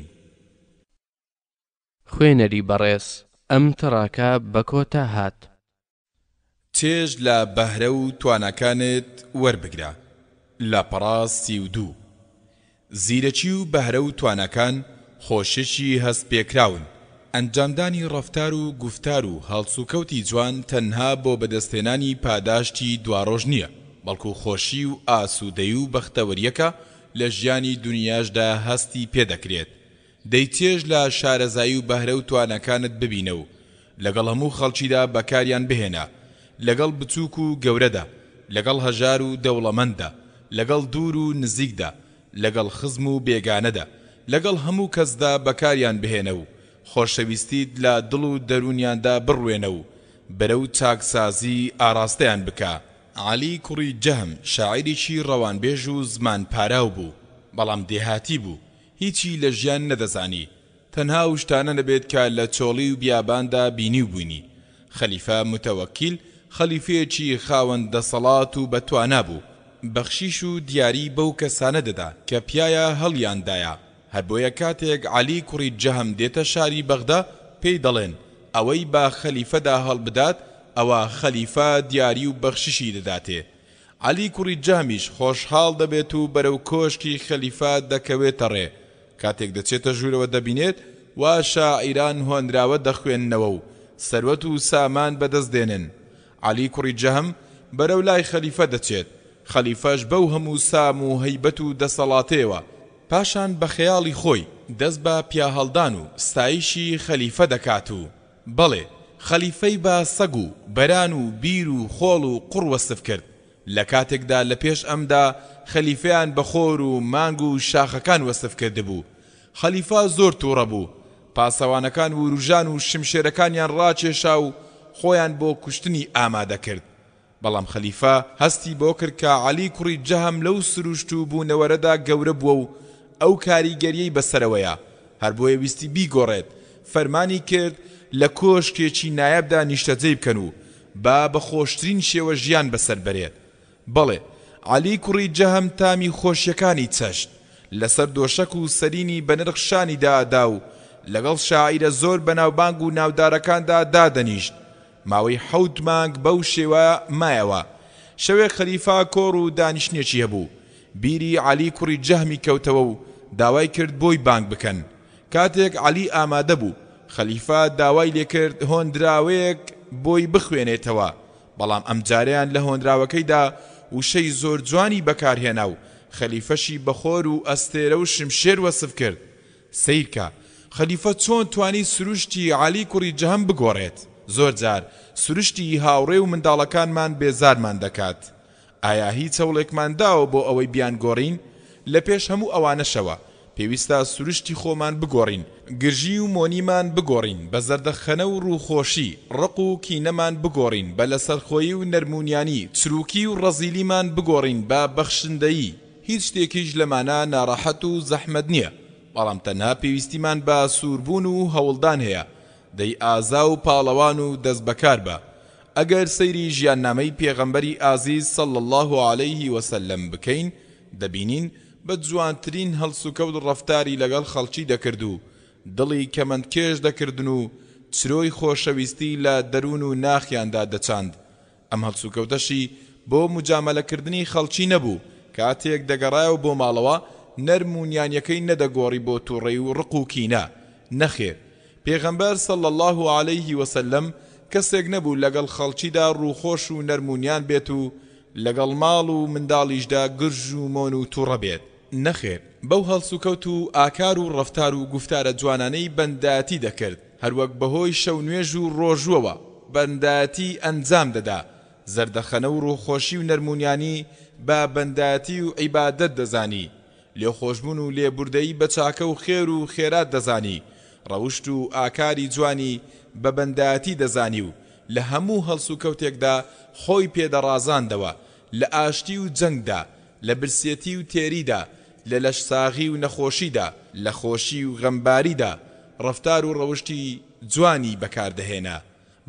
خوێنەری بەڕێز، ئەم تڕاکە بە کۆتا هات. چێژ لە بەهرە و تواناکانت وەربگرە، لاپەڕە 32. زیرەکی و بەهرە و تواناکان خۆشیەکی هەست پێکراون، ئەنجامدانی ڕەفتار و گوفتار و هەڵسوکەوتی جوان تەنها بۆ بەدەستهێنانی پاداشتی دواڕۆژ نییە، بەڵکو خۆشی و ئاسوودەی و بەختەوەرییەکە لە ژیانی دونیاشدا هەستی پێدەکرێت. دەی چێژ لە شارەزایی و بەهرە و تواناکانت ببینە و لەگەڵ هەموو خەڵکیدا بەکاریان بهێنە، لەگەڵ بچووک و گەورەدا، لەگەڵ هەژار و دەوڵەمەنددا، لەگەڵ دوور و نزیکدا، لەگەڵ خزم و بێگانەدا، لەگەڵ هەموو کەسدا بەکاریان بهێنە و خۆشەویستیت لە دڵ و دەروونیاندا بڕوێنە و بەرەو چاکسازی ئاڕاستەیان بکە. عەلی کوڕی جەهم شاعیرێکی ڕەوانبێژ و زمان پاراو بوو، بەڵام دێهاتی بوو، هیچی لە ژیان نەدەزانی، تەنها ئەو شتانە نەبێت کە لە چۆڵی و بیاباندا بینیوبووینی. خەلیفە متەوەکیل خەلیفەیەکی خاوەن دەسەڵات و بەتوانا بوو، بەخشیش و دیاری بەو کەسانە دەدا کە پیایا هەڵیاندایە، هەر بۆیە کاتێک عەلی کوڕی جەهم دێتە شاری بەغدا پێی دەڵێن ئەوەی بە خەلیفەدا هەڵبدات ئەوا خەلیفە دیاری و بەخششی دەداتێ. عەلی کوڕی جەهمیش خۆشحاڵ دەبێت و بەرەو کۆشکی خەلیفە دەکەوێتە ڕێ، کاتێک دەچێتە ژوورەوە دەبینێت وا شاعیران هۆنراوە دەخوێننەوە و سەروەت و سامان بەدەست دێنن، عەلی کوڕی جەهم بەرەو لای خەلیفە دەچێت، خەلیفەش بەو هەموو سام و هەیبەت و دەسەڵاتەیەوە، پاشان بە خەیاڵی خۆی دەست بە پیاهەڵدان و ستایشی خەلیفە دەکات و بەڵێ خەلیفەی بە سەگ و بەران و بیر و خۆڵ و قوڕ وەسف کرد، لە کاتێکدا لە پێش ئەمدا خەلیفەیان بە خۆر و مانگ و شاخەکان وەسف کردبوو. خەلیفە زۆر تووڕە بوو، پاسەوانەکان وروژان و شمشێرەکانیان ڕاکێشا و خۆیان بۆ کوشتنی ئامادە کرد. بەڵام خەلیفە هەستی بەوە کرد کە عەلی کوڕی جەهم لەو سروشت و بوونەوەرەدا گەورە بووە و ئەو کاریگەریەی بەسەرەوەیە، هەر بۆیە ویستی بیگۆڕێت، فەرمانی کرد لە کۆشکێکی نایابدا نیشتەجێی بکەن و با بە خۆشترین شێوە ژیان بەسەر بەرێت. بەڵێ، عەلی کوڕی جەهم تامی خۆشیەکانی چەشت، لەسەر دۆشەک و سەرینی بەنرخ شانی دائەدا و لەگەڵ شاعیرە زۆر بەناوبانگ و ناودارەکاندا دادەنیشت، ماوەی حەوت مانگ بەو شێوە مایەوە. شەوێک خەلیفە کۆڕ و دانیشتنێکی هەبوو. بیری عەلی کوڕی جەهمی کەوتەوە و داوای کرد بۆی بانگ بکەن. کاتێک عەلی ئامادە بوو، خەلیفە داوای لێ کرد هۆنراوەیەک بۆی بخوێنێتەوە، بەڵام ئەمجارەیان لە هۆنراوەکەیدا وشەی زۆر جوانی بەکارهێنا و. خەلیفەشی بە خۆر و ئەستێرە و شمشێر وەسف کرد. سەیرکە خەلیفە چۆن توانی سروشتی عەلی کوڕی جەهم بگۆڕێت. زۆر جار سروشتی هاوڕێ و منداڵەکانمان بێزارمان دەکات. ئایا هیچ هەوڵێکمان داوە بۆ ئەوەی بیانگۆڕین؟ لە پێش هەموو ئەوانەشەوە، پێویستە سروشتی خۆمان بگۆڕین، گرژی و مۆنیمان بگۆڕین بە زەردەخەنە و ڕووخۆشی، ڕق و کینەمان بگۆڕین بە لەسەرخۆیی و نەرمونیانی، چروکی و ڕەزیلیمان بگۆڕین بە بەخشندەیی. هیچ شتێکیش لەمانە ناڕەحەت و زەحمەت نییە، بەڵام تەنها پێویستیمان بە سووربوون و هەوڵدان هەیە. دەی ئازا و پاڵەوان و دەستبەکار بە. ئەگەر سەیری ژیاننامەی پێغەمبەری ئازیز صلی اللە علیه وسلم بکەین دەبینین بە جوانترین هەڵسوکەوت ڕەفتاری لەگەڵ خەڵکی دەکرد و دڵی کەمەندکێش دەکردن و چرۆی خۆشەویستی لە دەروون و ناخیاندا دەچاند ئەم هەڵسوکەوتەشی بۆ موجامەلەکردنی خەڵکی نەبوو، کاتێک دەگەڕایەوە بۆ ماڵەوە نەرم و نیانیەکەی نەدەگۆڕی بۆ توڕەیی و ڕق و کینە، نەخێر پێغەمبەر صلی اللە علیه وسلم کەسێک نەبوو لەگەڵ خەڵکیدا ڕووخۆش و نەرم و نیان بێت و لەگەڵ ماڵ و منداڵیشدا گرژ و مۆن و توڕە بێت، نەخێر بەو هەڵسوکەوت و ئاکار و ڕەفتار و گوفتارە جوانانەی بەندایەتی دەکرد، هەروەک بەهۆی شەونوێژ و ڕۆژووەوە بەندایەتی ئەنجام دەدا، زەردەخەنە و ڕووخۆشی و نەرمونیانی بە بەندایەتی و عیبادەت دەزانی، لێخۆشبوون و لێبوردەیی بە چاکە و خێر و خێرات دەزانی، ڕەوشت و ئاکاری جوانی بە بەندایەتی دەزانی و لە هەموو هەڵسوکەوتێکدا خۆی پێ دەڕازاندەوە، لە ئاشتی و جەنگدا، لە برسێتی و تێریدا، لە لەشساغی و نەخۆشیدا، لە خۆشی و غەمباریدا، ڕەفتار و ڕەوشتی جوانی بەکار دەهێنا.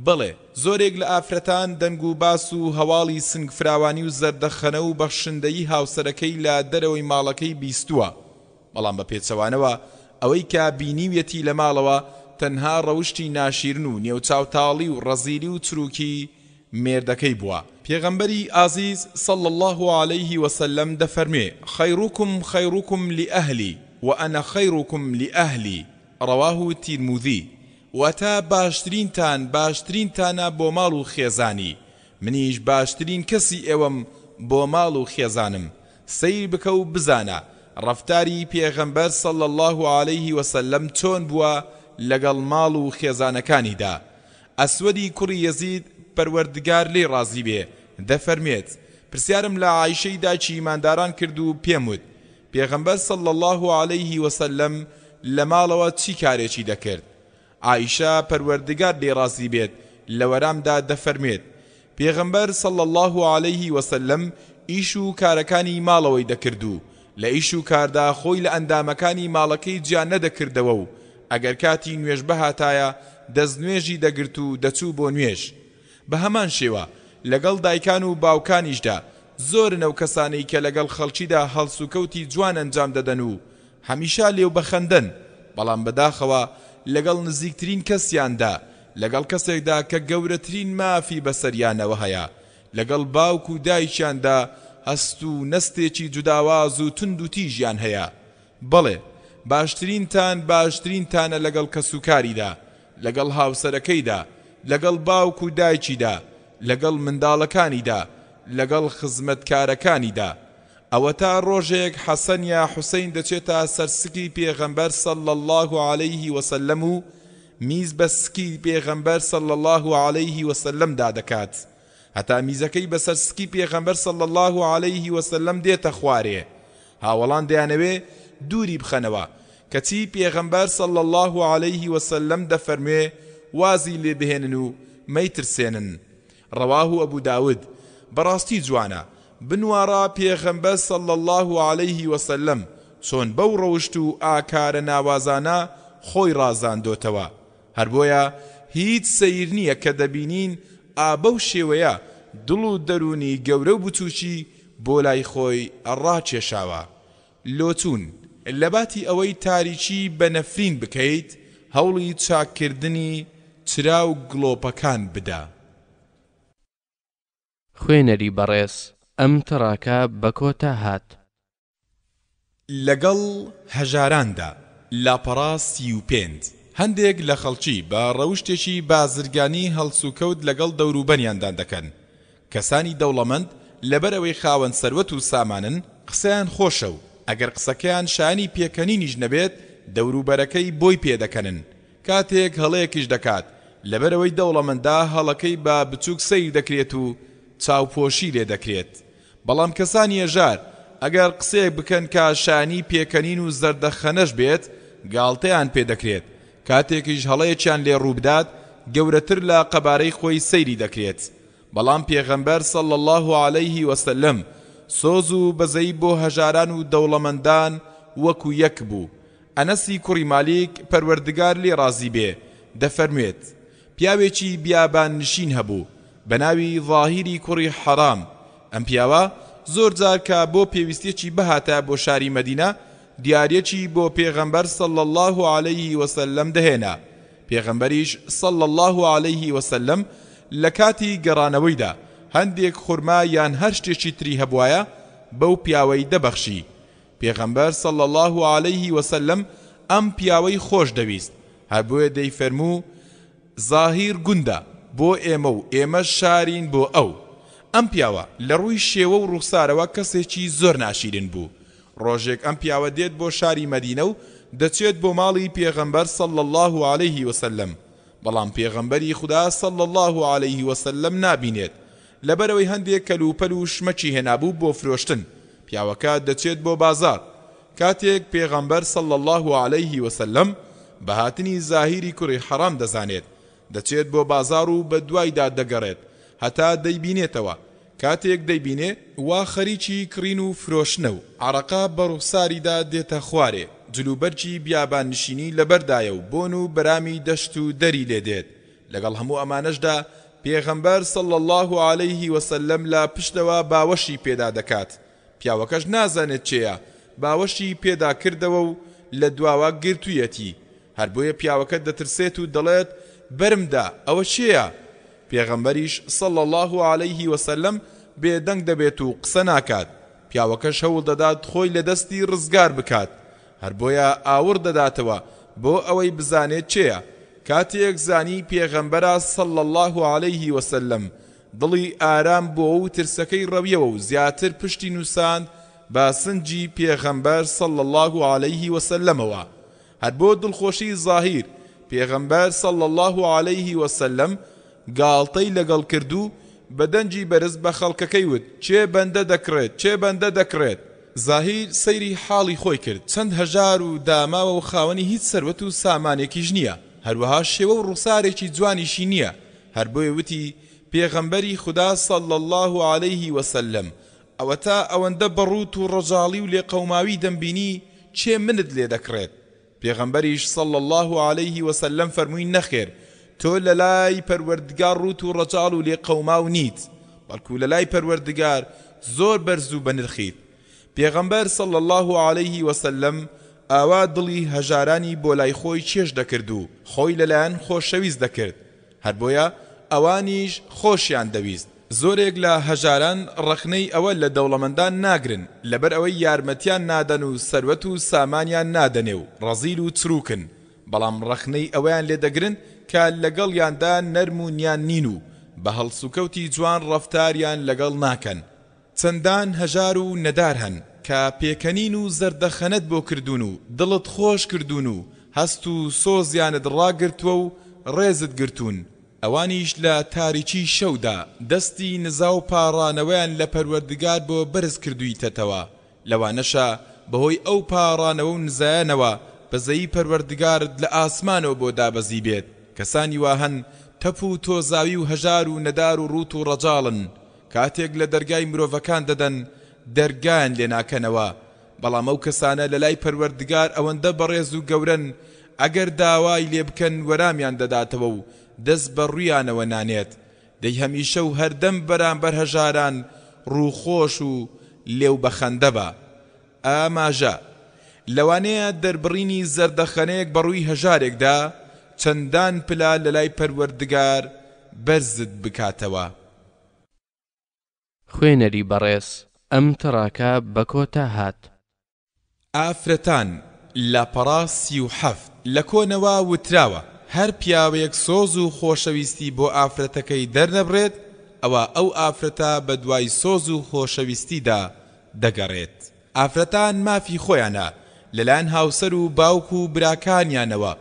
بەڵێ، زۆرێک لە ئافرەتان دەنگ و باس و هەواڵی سنگفراوانی و زەردەخەنە و بەخشندەیی هاوسەرەکەی لە دەرەوەی ماڵەکەی بیستووە، بەڵام بە پێچەوانەوە ئەوەی کە بینیویەتی لە ماڵەوە تەنها ڕەوشتی ناشیرن و نێوچاوتاڵی و ڕەزیلی و چروکی مێردەکەی بووە. پێغەمبەری ئازیز صلی اللە علیه وسلم دەفەرموێ، خیرکم خیرکم لأهلی وأنا خیرکم لأهلی، رواه الترمذی، واتە، باشترینتان باشترینتانە بۆ ماڵ و خێزانی، منیش باشترین کەسی ئێوەم بۆ ماڵ و خێزانم، سەیر بکە و بزانە ڕەفتاری پێغەمبەر صلی اللە علیه وسلم چۆن بووە لەگەڵ ماڵ و خێزانەکانیدا، ئەسوەدی کوڕی یەزید پەروەردگار لێی ڕازی بێ دەفەرموێت، پرسیارم لە عائیشەی دایکی ئیمانداران کرد و پێم وت، پێغەمبەر صلی اللە علیه وسلم لە ماڵەوە چی کارێکی دەکرد؟ عائیشە پەروەردگار لێی ڕازی بێت لە وەرامدا دەفەرموێت، پێغەمبەر صلی اللە علیه وسلم ئیش و کارەکانی ماڵەوەی دەکرد و لە ئیش و کاردا خۆی لە ئەندامەکانی ماڵەکەی جیا نەدەکردەوە و ئەگەر کاتی نوێژ بهاتایە دەستنوێژی دەگرت و دەچوو بۆ نوێژ بە هەمان شێوە لەگەڵ دایکان و باوکانیشدا زۆرن ئەو کەسانەی کە لەگەڵ خەڵکیدا هەڵسوکەوتی جوان ئەنجام دەدەن و هەمیشە لێوبەخەندەن، بەڵام بەداخەوە لەگەڵ نزیکترین کەسیاندا، لەگەڵ کەسێکدا کە گەورەترین مافی بەسەریانەوە هەیە، لەگەڵ باوک و دایکیاندا هەست و نەستێکی جوداواز و توند و تیژیان هەیە. بەڵێ، باشترینتان باشترینتانە لەگەڵ کەسوکاریدا، لەگەڵ هاوسەرەکەیدا، لەگەڵ باوک و دایکیدا، لەگەڵ منداڵەکانیدا، لەگەڵ خزمەتکارەکانیدا. ئەوەتا ڕۆژێک حەسەن یا حوسەین دەچێتە سەر سکی پێغەمبەر صلی اللە علیه وسلم و میز بە سکی پێغەمبەر صلی اللە علیه وسلم دا دەکات هەتا میزەکەی بەسەر سکی پێغەمبەر صلی اللە علیه وسلم دێتە خوارێ هاوەڵان دەیانەوێ دووری بخەنەوە کەچی پێغەمبەر صلی اللە علیه وسلم دەفەرموێ وازی لێ بهێنن و مەیترسێنن رواه ابو داود بەڕاستی جوانە بنواڕە پێغەمبەر صلی اللە علیه وسلم چۆن بەو ڕەوشت و ئاکارە ناوازانە خۆی ڕازاندۆتەوە هەر بۆیە هیچ سەیر نیە کە دەبینین ئا بەو شێوەیە دڵ و دەروونی گەورە و بچوکی بۆ لای خۆی ڕاکێشاوە. لۆچوون، لەباتی ئەوەی تاریکی بە نەفرین بکەیت هەوڵی چاککردنی چرا و گڵۆپەکان بدە. خوێنەری بەڕێز ئەم تڕاکە بە کۆتا هات. لەگەڵ هەژاراندا، لاپەڕە 35. هەندێک لە خەڵکی بە ڕەوشتێکی بازرگانی هەڵسوکەوت لەگەڵ دەوروبەریاندا دەکەن. کەسانی دەوڵەمەند لەبەرئەوەی خاوەن سەروەت و سامانن، قسەیان خۆشە و ئەگەر قسەکەیان شایانی پێکەنینیش نەبێت دەوروبەرەکەی بۆی پێدەکەنن، کاتێک هەڵەیەکیش دەکات لەبەرئەوەی دەوڵەمەندە هەڵەکەی بە بچوک سەیر دەکرێت و چاوپۆشی لێ دەکرێت، بەڵام کەسانی هەژار ئەگەر قسەیەک بکەن کە شایانی پێکەنین و زەردەخەنەش بێت گاڵتەیان پێ دەکرێت، کاتێکیش هەڵەیەکیان لێ ڕووبدات گەورەتر لە قەبارەی خۆی سەیری دەکرێت. بەڵام پێغەمبەر صلی اللە علیه وسلم سۆز و بەزەیی بۆ هەژاران و دەوڵەمەندان وەکو یەک بوو، ئەنەسی کوڕی مالیک پەروەردگار لێی ڕازی بێ دەفەرموێت، پیاوێکی بیابان نشین هەبوو بەناوی ظاهیری کوڕی حەرام، ئەم پیاوە زۆر جار کە بۆ پێویستیەکی بهاتایە بۆ شاری مەدینە دیاریەکی بۆ پێغەمبەر صلی اللە علیه وسلم دەهێنا، پێغەمبەریش صلی اللە علیه وسلم لە کاتی گەڕانەوەیدا هەندێک خورما یان هەر شتێکی تری هەبوایە بەو پیاوەی دەبەخشی، پێغەمبەر صلی اللە علیه وسلم ئەم پیاوەی خۆش دەویست هەر بۆیە دەیفەرموو، زاهیر گوندە بۆ ئێمە و ئێمەش شارین بۆ ئەو. ئەم پیاوە لە ڕووی شێوە و ڕوخسارەوە کەسێکی زۆر ناشیرن بوو، ڕۆژێک ئەم پیاوە دێت بۆ شاری مەدینە و دەچێت بۆ ماڵی پێغەمبەر صلی اللە علیه وسلم بەڵام پێغەمبەری خودا صلی اللە علیه وسلم نابینێت لەبەرئەوەی هەندێک کەلوپەل و شمەکی هێنابوو بۆ فرۆشتن پیاوەکە دەچێت بۆ بازاڕ کاتێک پێغەمبەر صلی اللە علیه وسلم بە هاتنی زاهیری کوڕی حەرام دەزانێت دەچێت بۆ بازاڕ و بەدوایدا دەگەڕێت هەتا دەیبینێتەوە کاتێک دەیبینێ وا خەریکی کڕین و فرۆشتنە و عەڕەقە بە ڕوخساریدا دێتە خوارێ، جلوبەرگی بیاباننشینی لەبەردایە و بۆن و بەرامی دەشت و دەری لێ دێت، لەگەڵ هەموو ئەمانەشدا پێغەمبەر صلی اللە علیه وسلم لە پشتەوە باوەشی پێدا دەکات، پیاوەکەش نازانێت کێیە، باوەشی پێدا کردەوە و لە دواوە گرتوویەتی، هەر بۆیە پیاوەکە دەترسێت و دەڵێت، بەرم دە، ئەوە کێیە؟ پێغەمبەریش، صلی اللە علیه وسلم، بێدەنگ دەبێت و قسە ناکات، پیاوەکەش هەوڵ دەدات خۆی لە دەستی ڕزگار بکات، هەر بۆیە ئاوڕ دەداتەوە بۆ ئەوەی بزانێت کێیە، کاتێک زانی پێغەمبەرە، صلی اللە علیه وسلم، دڵی ئارام بۆوە و ترسەکەی ڕەویەوە و زیاتر پشتی نووساند بە سنگی پێغەمبەر، صلی اللە علیه وسلم، ەوە، هەر بۆ دڵخۆشی زاهیر پێغەمبەر صلی اللە علیه وسلم گاڵتەی لەگەڵ کرد و بە دەنگی بەرز بە خەڵکەکەی وت کێ بەندە دەکڕێت کێ بەندە دەکڕێت؟ زاهیر سەیری حاڵی خۆی کرد چەند هەژار و داماوە و خاوەنی هیچ سەروەت و سامانێکیش نییە هەروەها شێوە و ڕوخسارێکی جوانیشی نییە هەر بۆیە وتی پێغەمبەری خودا صلی اللە علیه وسلم ئەوەتا ئەوەندە بە ڕووت و ڕەجاڵی و لێقەوماوی دەمبینی کێ منت لێ دەکڕێت؟ پێغەمبەریش صلی اللە علیه وسلم فەرمووی نەخێر تۆ لەلای پەروەردگار ڕووت و ڕەجاڵ و لێقەوماو نیت بەڵکو لەلای پەروەردگار زۆر بەرز و بەنرخیت پێغەمبەر صلی اللە علیه وسلم ئاوا دڵی هەژارانی بۆ لای خۆی چێژ دەکرد و خۆی لەلایان خۆشەویست دەکرد هەر بۆیە ئەوانیش خۆشیان دەویست. زۆرێک لە هەژاران ڕەخنەی ئەوە لە دەوڵەمەندان ناگرن لەبەر ئەوەی یارمەتیان نادەن و سەروەت و سامانیان نادەنێ و ڕەزیل و چروکن، بەڵام ڕەخنەی ئەوەیان لێ دەگرن کە لەگەڵیاندا نەرم و نیان نین و بە هەڵسوکەوتی جوان ڕەفتاریان لەگەڵ ناکەن. چەندان هەژار و نەدار هەن کە پێکەنین و زەردەخەنەت بۆ کردوون و دڵت خۆش کردوون و هەست و سۆزیانت ڕاگرتووە و ڕێزت گرتوون، ئەوانیش لە تاریکی شەودا دەستی نزا و پاڕانەوەیان لە پەروەردگار بۆ بەرز کردوویتەتەوە، لەوانەشە بەهۆی ئەو پاڕانەوە و نزایانەوە بەزەیی پەروەردگارت لە ئاسمانەوە بۆ دابەزیبێت، کەسانی وا هەن تەپ و تۆزاوی و هەژار و نەدار و ڕووت و ڕەجاڵن، کاتێک لە دەرگای مرۆڤەکان دەدەن دەرگایان لێ ناکەنەوە، بەڵام ئەو کەسانە لەلای پەروەردگار ئەوەندە بەڕێز و گەورەن ئەگەر داوای لێ بکەن وەرامیان دەداتەوە و دەست بە ڕوویانەوە نانێت، دەی هەمیشە و هەردەم بەرامبەر هەژاران ڕووخۆش و لێو بەخەندە بە. ئاماژە، لەوانەیە دەربڕینی زەردەخەنەیەک بەڕووی هەژارێکدا چەندان پلە لەلای پەروەردگار بەرزت بکاتەوە. خوێنەری بەڕێز ئەم تڕاکە بە کۆتا هات. ئافرەتان، لاپەڕە 37، لە کۆنەوە وتراوە، هەر پیاوێک سۆز و خۆشەویستی بۆ ئافرەتەکەی دەرنەبڕێت، ئەوا ئەو ئافرەتە بەدوای سۆز و خۆشەویستیدا دەگەڕێت. ئافرەتان مافی خۆیانە لەلایەن هاوسەر و باوک و براکانیانەوە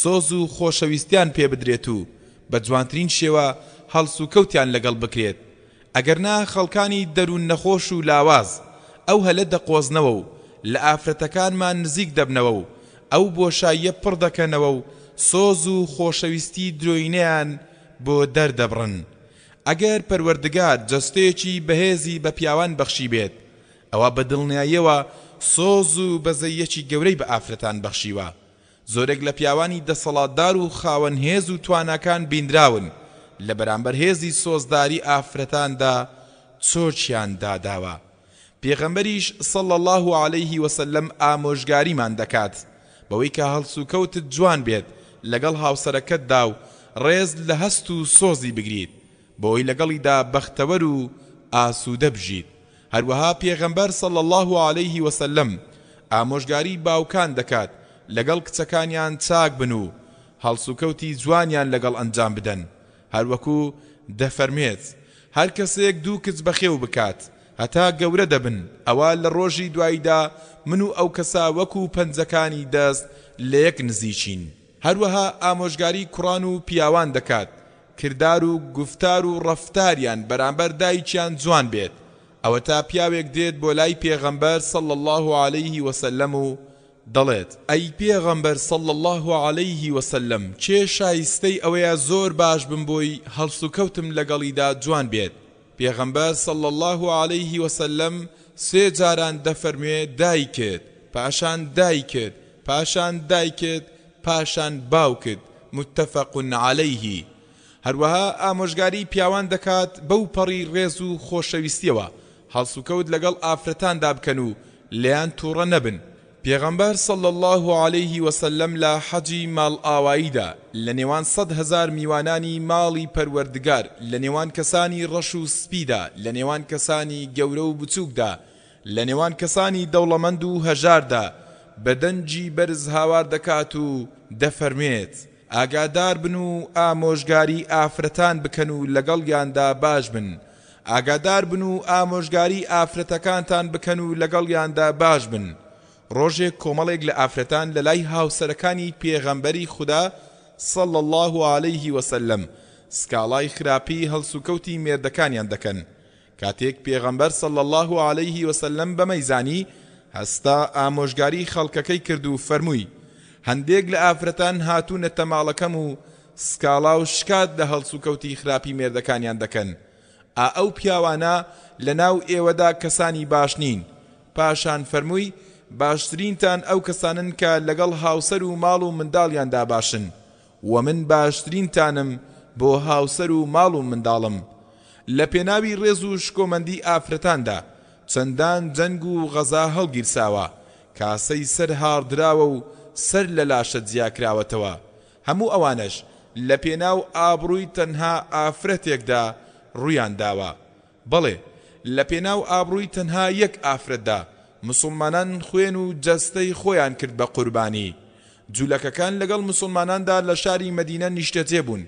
سۆز و خۆشەویستیان پێ بدرێت و بە جوانترین شێوە هەڵسوکەوتیان لەگەڵ بکرێت ئەگەرنا خەڵکانی دەروون نەخۆش و لاواز ئەو هەلە دەقۆزنەوە و لە ئافرەتەکانمان نزیک دەبنەوە و ئەو بۆشاییە پڕ دەکەنەوە و سۆز و خۆشەویستی درۆینەیان بۆ دەردەبڕن. ئەگەر پەروەردگار جەستەیەکی بەهێزی بە پیاوان بەخشیبێت ئەوا بە دڵنیاییەوە سۆز و بەزەییەکی گەورەی بە ئافرەتان بەخشیوە. زۆرێک لە پیاوانی دەسەڵاتدار و خاوەن هێز و تواناکان بینراون لە بەرامبەر هێزی سۆزداری ئافرەتاندا چۆکیان داداوە. پێغەمبەریش صلی اللە علیه وسلم ئامۆژگاریمان دەکات بەوەی کە هەڵسوکەوتت جوان بێت لەگەڵ هاوسەرەکەتدا و ڕێز لە هەست و سۆزی بگریت بۆی لەگەڵیدا بەختەوەر و ئاسوودە بژیت هەروەها پێغەمبەر صلی اللە علیه وسلم ئامۆژگاری باوکان دەکات لەگەڵ کچەکانیان چاک بن و هەڵسوکەوتی جوانیان لەگەڵ ئەنجام بدەن هەروەکو دەفەرموێت، هەر کەسێک دوو کچ بەخێو بکات هەتا گەورە دەبن ئەوا لە ڕۆژی دواییدا من و ئەو کەسە وەکو پەنجەکانی دەست لەیەک نزیکین. هەروەها ئامۆژگاری کوڕان و پیاوان دەکات کردار و گوفتار و ڕەفتاریان بەرامبەر دایکیان جوان بێت، ئەوەتا پیاوێک دێت بۆ لای پێغەمبەر صلی اللە علیه وسلم و دەڵێت، ئەی پێغەمبەر صلی اللە علیه وسلم کێ شایستەی ئەوەیە زۆر باش بم بۆی هەڵسوکەوتم لەگەڵیدا جوان بێت؟ پێغەمبەر صلی اللە علیه وسلم سێ جاران دەفەرموێ دایکت، پاشان دایکت، پاشان دایکت، پاشان باوکت، متفق علیه. هەروەها ئامۆژگاری پیاوان دەکات بەو پەڕی ڕێز و خۆشەویستیەوە هەڵسوکەوت لەگەڵ ئافرەتاندا بکەن و لێیان توڕە نەبن، پێغەمبەر صلی اللە علیه وسلم لە حەجی ماڵئاواییدا لە نێوان 100,000 میوانانی ماڵی پەروەردگار لە نێوان کەسانی ڕەش و سپیدا لە نێوان کەسانی گەورە و بچوکدا لە نێوان کەسانی دەوڵەمەند و هەژاردا بە دەنگی بەرز هاوار دەکات و دەفەرموێت، ئاگادار بن و ئامۆژگاری ئافرەتان بکەن و لەگەڵیاندا باش بن، ئاگادار بن و ئامۆژگاری ئافرەتەکانتان بکەن و لەگەڵیاندا باش بن. ڕۆژێک کۆمەڵێک لە ئافرەتان لەلای هاوسەرەکانی پێغەمبەری خودا صلی اللە علیه وسلم سکاڵای خراپی هەڵسوکەوتی مێردەکانیان دەکەن، کاتێک پێغەمبەر صلی اللە علیه وسلم بەمەی زانی هەستا ئامۆژگاری خەڵکەکەی کرد و فەرمووی، هەندێک لە ئافرەتان هاتوونەتە ماڵەکەم و سکاڵا و شکات لە هەڵسوکەوتی خراپی مێردەکانیان دەکەن، ئا ئەو پیاوانە لەناو ئێوەدا کەسانی باش نین، پاشان فەرمووی، باشترینتان ئەو کەسانەن کە لەگەڵ هاوسەر و ماڵ و منداڵیاندا باشن، وە من باشترینتانم بۆ هاوسەر و ماڵ و منداڵم. لە پێناوی ڕێز و شکۆمەندی ئافرەتاندا چەندان جەنگ و غەزا هەڵگیرساوە، کاسەی سەر هاڕدراوە و سەر لە لاشە جیاکراوەتەوە، هەموو ئەوانەش لە پێناو ئابڕووی تەنها ئافرەتێکدا ڕوویان داوە. بەڵێ لە پێناو ئابڕووی تەنها یەک ئافرەتدا موسوڵمانان خوێن و جەستەی خۆیان کرد بە قوربانی. جولەکەکان لەگەڵ موسوڵماناندا لە شاری مەدینە نیشتەجێ بوون،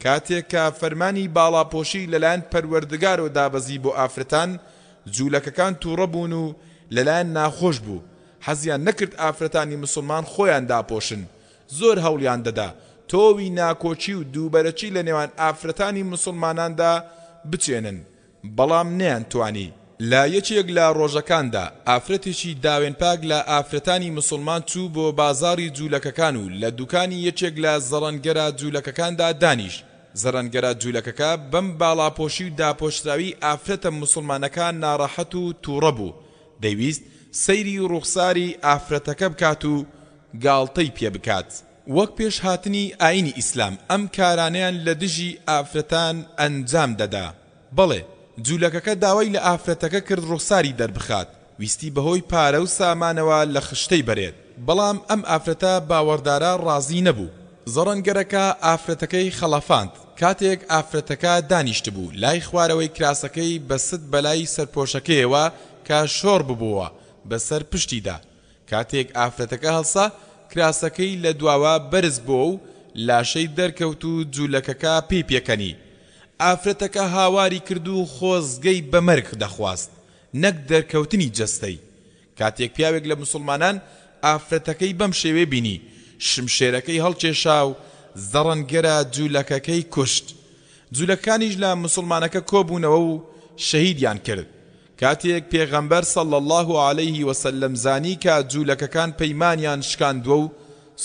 کاتێک کە فەرمانی باڵاپۆشی لەلایەن پەروەردگارەوە دابەزی بۆ ئافرەتان، جولەکەکان توڕە بوون و لەلایان ناخۆش بوو، حەزیان نەکرد ئافرەتانی موسوڵمان خۆیان داپۆشن، زۆر هەوڵیان دەدا تۆوی ناکۆکی و دووبەرەکی لە نێوان ئافرەتانی موسڵماناندا بچێنن، بەڵام نەیانتوانی. لە یەکێک لە ڕۆژەکاندا ئافرەتێکی داوێنپاک لە ئافرەتانی موسڵمان چوو بۆ بازاڕی جوولەکەکان و لە دوکانی یەکێک لە زەڕەنگەرە جوولەکەکاندا دانیشت، زەڕەنگەرە جوولەکەکە بەم باڵاپۆشی و داپۆشراوی ئافرەتە موسڵمانەکە ناڕەحەت و تووڕە بوو، دەیویست سەیری ڕووخساری ئافرەتەکە بکات و گاڵتەی پێ بکات. وەک پێش هاتنی ئاینی ئیسلام ئەم کارانەیان لە دژی ئافرەتان ئەنجام دەدا. بەڵێ جولەکەکە داوای لە ئافرەتەکە کرد ڕوخساری دەربخات، ویستی بەهۆی پارە و سامانەوە لە خشتەی بەرێت، بەڵام ئەم ئافرەتە باوەڕدارە ڕازی نەبوو. زەڕەنگەرەکە ئافرەتەکەی خەڵەفاند، کاتێک ئافرەتەکە دانیشتبوو لای خوارەوەی کراسەکەی بەست بەلای سەرپۆشەکەیەوە کە شۆڕ ببۆوە بەسەر پشتیدا، کاتێک ئافرەتەکە هەڵسا کراسەکەی لە دواوە بەرز بۆوە و لاشەی دەرکەوت و جولەکەکە پێی پێکەنی. ئافرەتەکە هاواری کرد و خۆزگەی بە مەرگ دەخواست نەک دەرکەوتنی جەستەی. کاتێک پیاوێک لە موسڵمانان ئافرەتەکەی بەم شێوەیە بینی، شمشێرەکەی هەڵکێشا و زەڕەنگەرە جولەکەکەی کوشت. جولەکانیش لە موسڵمانەکە کۆبوونەوە و شەهیدیان کرد. کاتێک پێغەمبەر صلی اللە علیه وسلم زانی کە جولەکەکان پەیمانیان شکاندووە و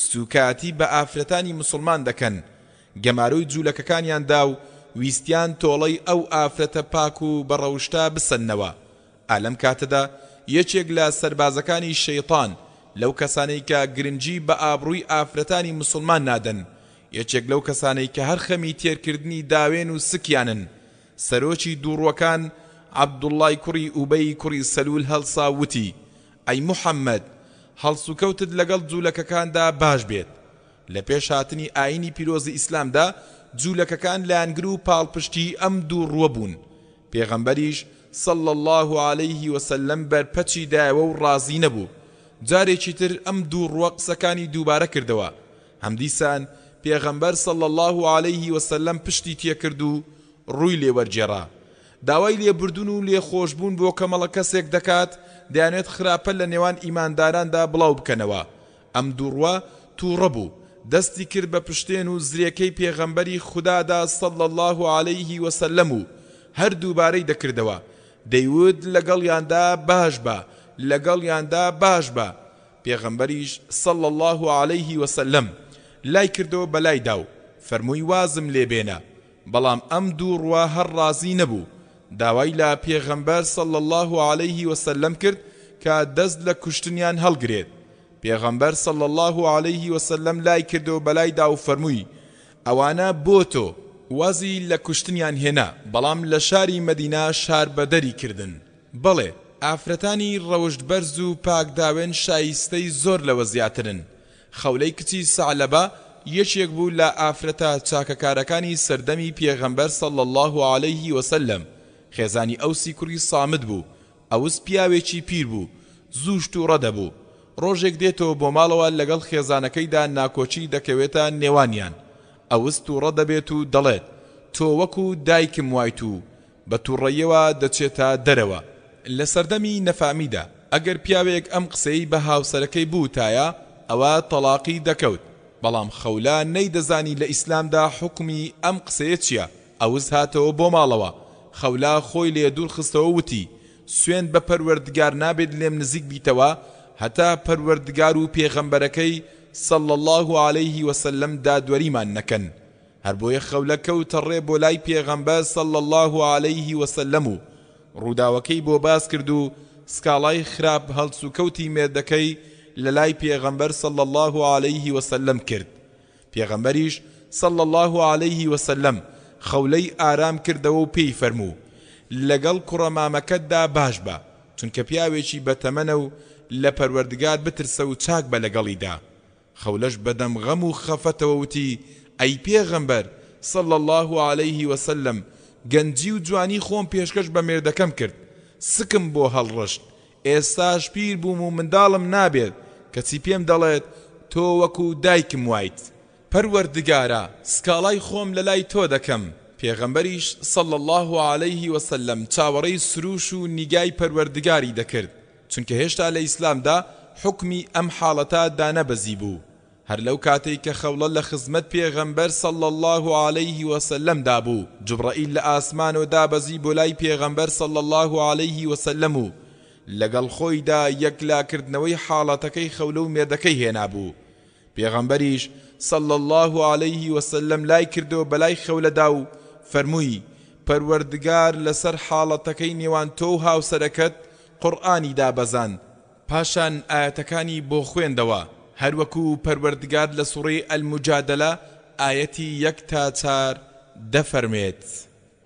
سوکایەتی بە ئافرەتانی موسڵمان دەکەن، گەمارۆی جولەکەکانیان دا و ویستیان تۆڵەی ئەو ئافرەتە پاک و بەڕەوشتە بسەننەوە. ئا لەم کاتەدا یەکێک لە سەربازەکانی شەیتان، لەو کەسانەی کە گرنگی بە ئابڕووی ئافرەتانی موسڵمان نادەن، یەکێک لەو کەسانەی کە هەر خەمی تێرکردنی داوێن و سکیانن، سەرۆکی دووڕووەکان عەبدوڵڵای کوڕی ئوبەی کوڕی سەلول هەڵسا و وتی، ئەی موحەممەد! هەڵسوکەوتت لەگەڵ جوولەکەکاندا باش بێت. لە پێش هاتنی ئایینی پیرۆزی ئیسلامدا جوولەکەکان لایەنگر و پاڵپشتی ئەم دووڕووە بوون. پێغەمبەریش، صلی اللە علیه وسلم، بەرپەچی دایەوە و ڕازی نەبوو. جارێکی تر ئەم دووڕووە قسەکانی دووبارە کردەوە. هەمدیسان پێغەمبەر صلی اللە علیه وسلم پشتی تێکرد و ڕووی لێ وەرگێڕا. داوای لێبوردن و لێخۆشبوون بۆ کەمەڵە کەسێک دەکات دەیانوێت خراپە لە نێوان ئیمانداراندا بڵاو بکەنەوە. ئەم دووڕوە تووڕە بوو، دەستی کرد بە پشتێن و زرێکەی پێغەمبەری خودادا صلی اللە علیه وسلم و هەر دووبارەی دەکردەوە دەیوت لەگەڵیاندا باش بە، لەگەڵیاندا باش بە. پێغەمبەریش صلی اللە علیه وسلم لای کردەوە بەلایدا و فەرمووی وازم لێ بێنە، بەڵام ئەم دووڕوە هەر ڕازی نەبوو، داوای لە پێغەمبەر صلی اللە علیه وسلم کرد کە دەست لە کوشتنیان هەڵگرێت، پێغەمبەر صلی اللە علیه وسلم لای کردەوە بەلایدا و فەرمووی ئەوانە بۆ تۆ، وازی لە کوشتنیان هێنا، بەڵام لە شاری مەدینە شاربەدەری کردن. بەڵێ، ئافرەتانی ڕەوشت بەرز و پاک داوێن شایستەی زۆر لەوە زیاترن. خەولەی کچی سەعلەبە یەکێک بوو لە ئافرەتە چاکەکارەکانی سەردەمی پێغەمبەر صلی اللە علیه وسلم، خێزانی ئەوسی کوڕی صامت بوو، ئەوس پیاوێکی پیر بوو، زووش توڕە دەبوو. ڕۆژێک دێتەوە بۆ ماڵەوە لەگەڵ خێزانەکەیدا ناکۆکی دەکەوێتە نێوانیان. ئەوس توڕە دەبێت و دەڵێت، تۆ وەکو دایکم وایت و بە توڕەییەوە دەچێتە دەرەوە. لە سەردەمی نەفامیدا ئەگەر پیاوێک ئەم قسەیەی بە هاوسەرەکەی بوتایە ئەوا تەڵاقی دەکەوت، بەڵام خەولە نەیدەزانی لە ئیسلامدا حوکمی ئەم قسەیە چیە، ئەوس هاتەوە بۆ ماڵەوە، خەولە خۆی لێ دوور خستەوە وتی، سوێند بە پەروەردگار نابێت لێم نزیک بیتەوە هەتا پەروەردگار و پێغەمبەرەکەی صلی اللە علیه وسلم دادوەریمان نەکەن. هەربۆیە خەولە کەوتە ڕێ بۆ لای پێغەمبەر صلی اللە علیه وسلم و ڕووداوەکەی بۆ باس کرد و سکاڵای خراپ هەڵسوکەوتی مێردەکەی لە لای پێغەمبەر صلی اللە علیه وسلم کرد پێغەمبەریش صلی اللە علیه وسلم خەولەی ئارام کردەوە و پێی فەرموو لەگەڵ کوڕە مامەکەتدا باش بە چونکە پیاوێکی بەتەمەنە و لە پەروەردگار بترسە و چاک بە لەگەڵیدا خەولەش بەدەم غەم و خەفەتەوە وتی، ئەی پێغەمبەر، صلی اللە علیه وسلم، گەنجی و جوانی خۆم پێشکەش بە مێردەکەم کرد، سکم بۆ هەڵڕشت، ئێستاش پیر بووم و منداڵم نابێت، کەچی پێم دەڵێت، تۆ وەکو دایکم وایت. پەروەردگارا، سکاڵای خۆم لەلای تۆ دەکەم. پێغەمبەریش، صلی اللە علیه وسلم، چاوەڕێی سروش و نیگای پەروەردگاری دەکرد، چونکە هێشتا لە ئیسلامدا حوکمی ئەم حاڵەتە دانەبەزیبوو، هەر لەو کاتەی کە خەوڵە لە خزمەت پێغەمبەر صلی اللە علیه وسلم دا بوو، جوبڕەئیل لە ئاسمانەوە دابەزی بۆ لای پێغەمبەر صلی اللە علیه وسلم و لەگەڵ خۆیدا یەکلاکردنەوەی حاڵەتەکەی خەولە و مێردەکەی هێنابوو، پێغەمبەریش، صلی اللە علیه وسلم، لای کردەوە بەلای خەولەدا و فەرمووی، پەروەردگار لەسەر حاڵەتەکەی نێوان تۆ و هاوسەرەکەت قورئانی دابەزاند، پاشان ئایەتەکانی بۆ خوێندەوە، هەروەکو پەروەردگار لە سوڕەی المجادلە ئایەتی یەک تا چار دەفەرموێت.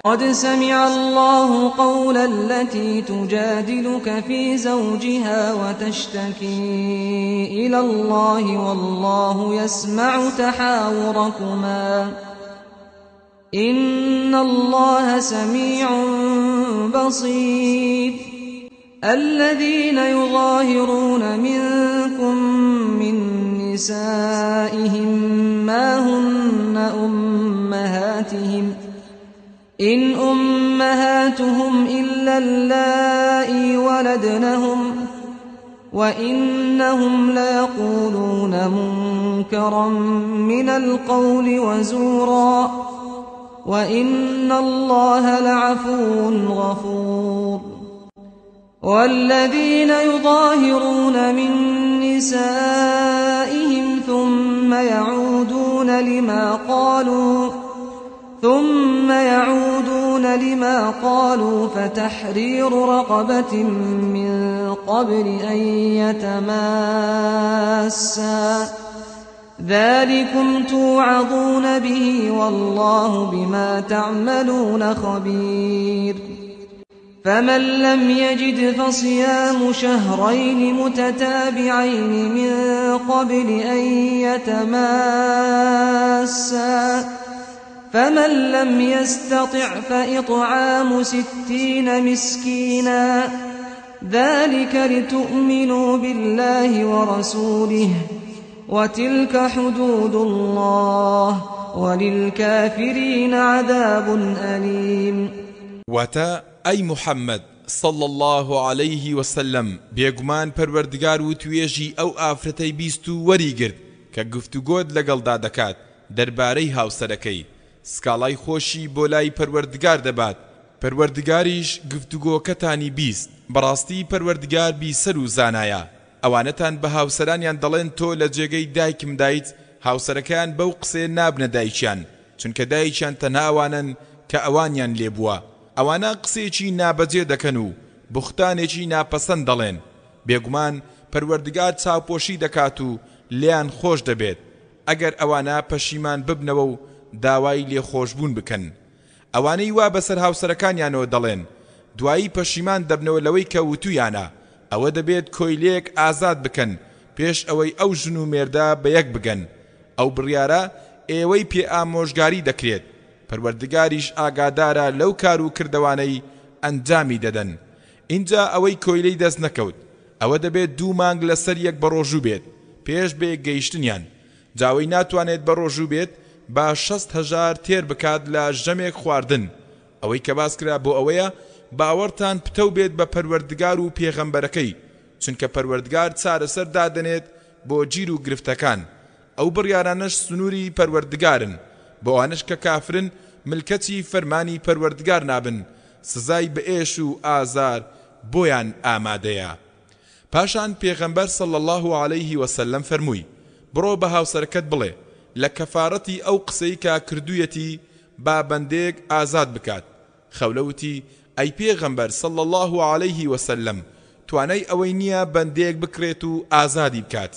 قد سمع اللە قول التي تجادلک فی زوجها وتشتکی الی اللە واللە یسمع تحاورکما ان اللە سمیع بصیر الذین یظاهرون منکم من نسائهم ما هن امهاتهم إن أمهاتهم إلا اللائي ولدنهم. وإنهم ليقولون منكرا من القول وزورا وإن الله لعفو غفور والذين يظاهرون من نسائهم ثم يعودون لما قالوا ثم يعودون لما قالوا فتحرير رقبة من قبل أن يتماسا ذلكم توعظون به والله بما تعملون خبير فمن لم يجد فصيام شهرين متتابعين من قبل أن يتماسا فمن لم يستطع فإطعام ستين مسكينا ذلك لتؤمنوا بالله ورسوله وتلك حدود الله وللكافرين عذاب أليم. واتە، ئەی محمد، صلی اللە علیه وسلم، بێگومان پەروەردگار وتوێژی ئەو ئافرەتەی بیست و وەریگرت کە گفتوگۆت لەگەڵدا دەکات دەربارەی هاوسەرەکەی، سکاڵای خۆشی بۆ لای پەروەردگار دەبات، پەروەردگاریش گفتوگۆکەتانی بیست، بەڕاستی پەروەردگار بیسەر و زانایە، ئەوانەتان بە هاوسەرانیان دەڵێن تۆ لە جێگەی دایکمدایت، هاوسەرەکەیان بەو قسەیە نابنە دایکیان، چونکە دایکیان تەنها ئەوانەن کە ئەوانیان لێبووە، ئەوانە قسەیەکی نابەجێ دەکەن و بوختانێکی ناپەسەند دەڵێن، بێگومان پەروەردگار چاوپۆشی دەکات و لێیان خۆش دەبێت، ئەگەر ئەوانە پەشیمان ببنەوە و داوای لێخۆشبوون بکەن. ئەوانەی وا بەسەر هاوسەرەکانیانەوە دەڵێن، دوایی پەشیمان دەبنەوە لەوەی کە وتوویانە، ئەوە دەبێت کۆیلەیەک ئازاد بکەن پێش ئەوەی ئەو ژن و مێردە بەیەک بگەن. ئەو بڕیارە ئێوەی پێ ئامۆژگاری دەکرێت، پەروەردگاریش ئاگادارە لەو کار و کردەوانەی ئەنجامی دەدەن. ئینجا ئەوەی کۆیلەی دەست نەکەوت، ئەوە دەبێت دوو مانگ لەسەر یەک بەڕۆژوو بێت پێش بەیەک گەیشتنیان، جا ئەوەی ناتوانێت بەڕۆژوو بێت با 60 هەژار تێر بکات لە ژەمێک خواردن، ئەوەی کە باس کرا بۆ ئەوەیە باوەڕتان پتەو بێت بە پەروەردگار و پێغەمبەرەکەی، چونکە پەروەردگار چارەسەر دادەنێت بۆ گیر و گرفتەکان، ئەو بڕیارانەش سنووری پەروەردگارن، بۆ ئەوانەش کە کافرن ملکەچی فەرمانی پەروەردگار نابن سزای بەئێش و ئازار بۆیان ئامادەیە. پاشان پێغەمبەر صلی اللە علیه وسلم فەرمووی، بڕۆ بە هاوسەرەکەت بڵێ، لە کەفارەتی ئەو قسەی کە کردوویەتی با بەندەیەک ئازاد بکات. خەولە وتی، ئەی پێغەمبەر صلی اللە علیه وسلم توانای ئەوەی نییە بەندەیەک بکڕێت و ئازادی بکات.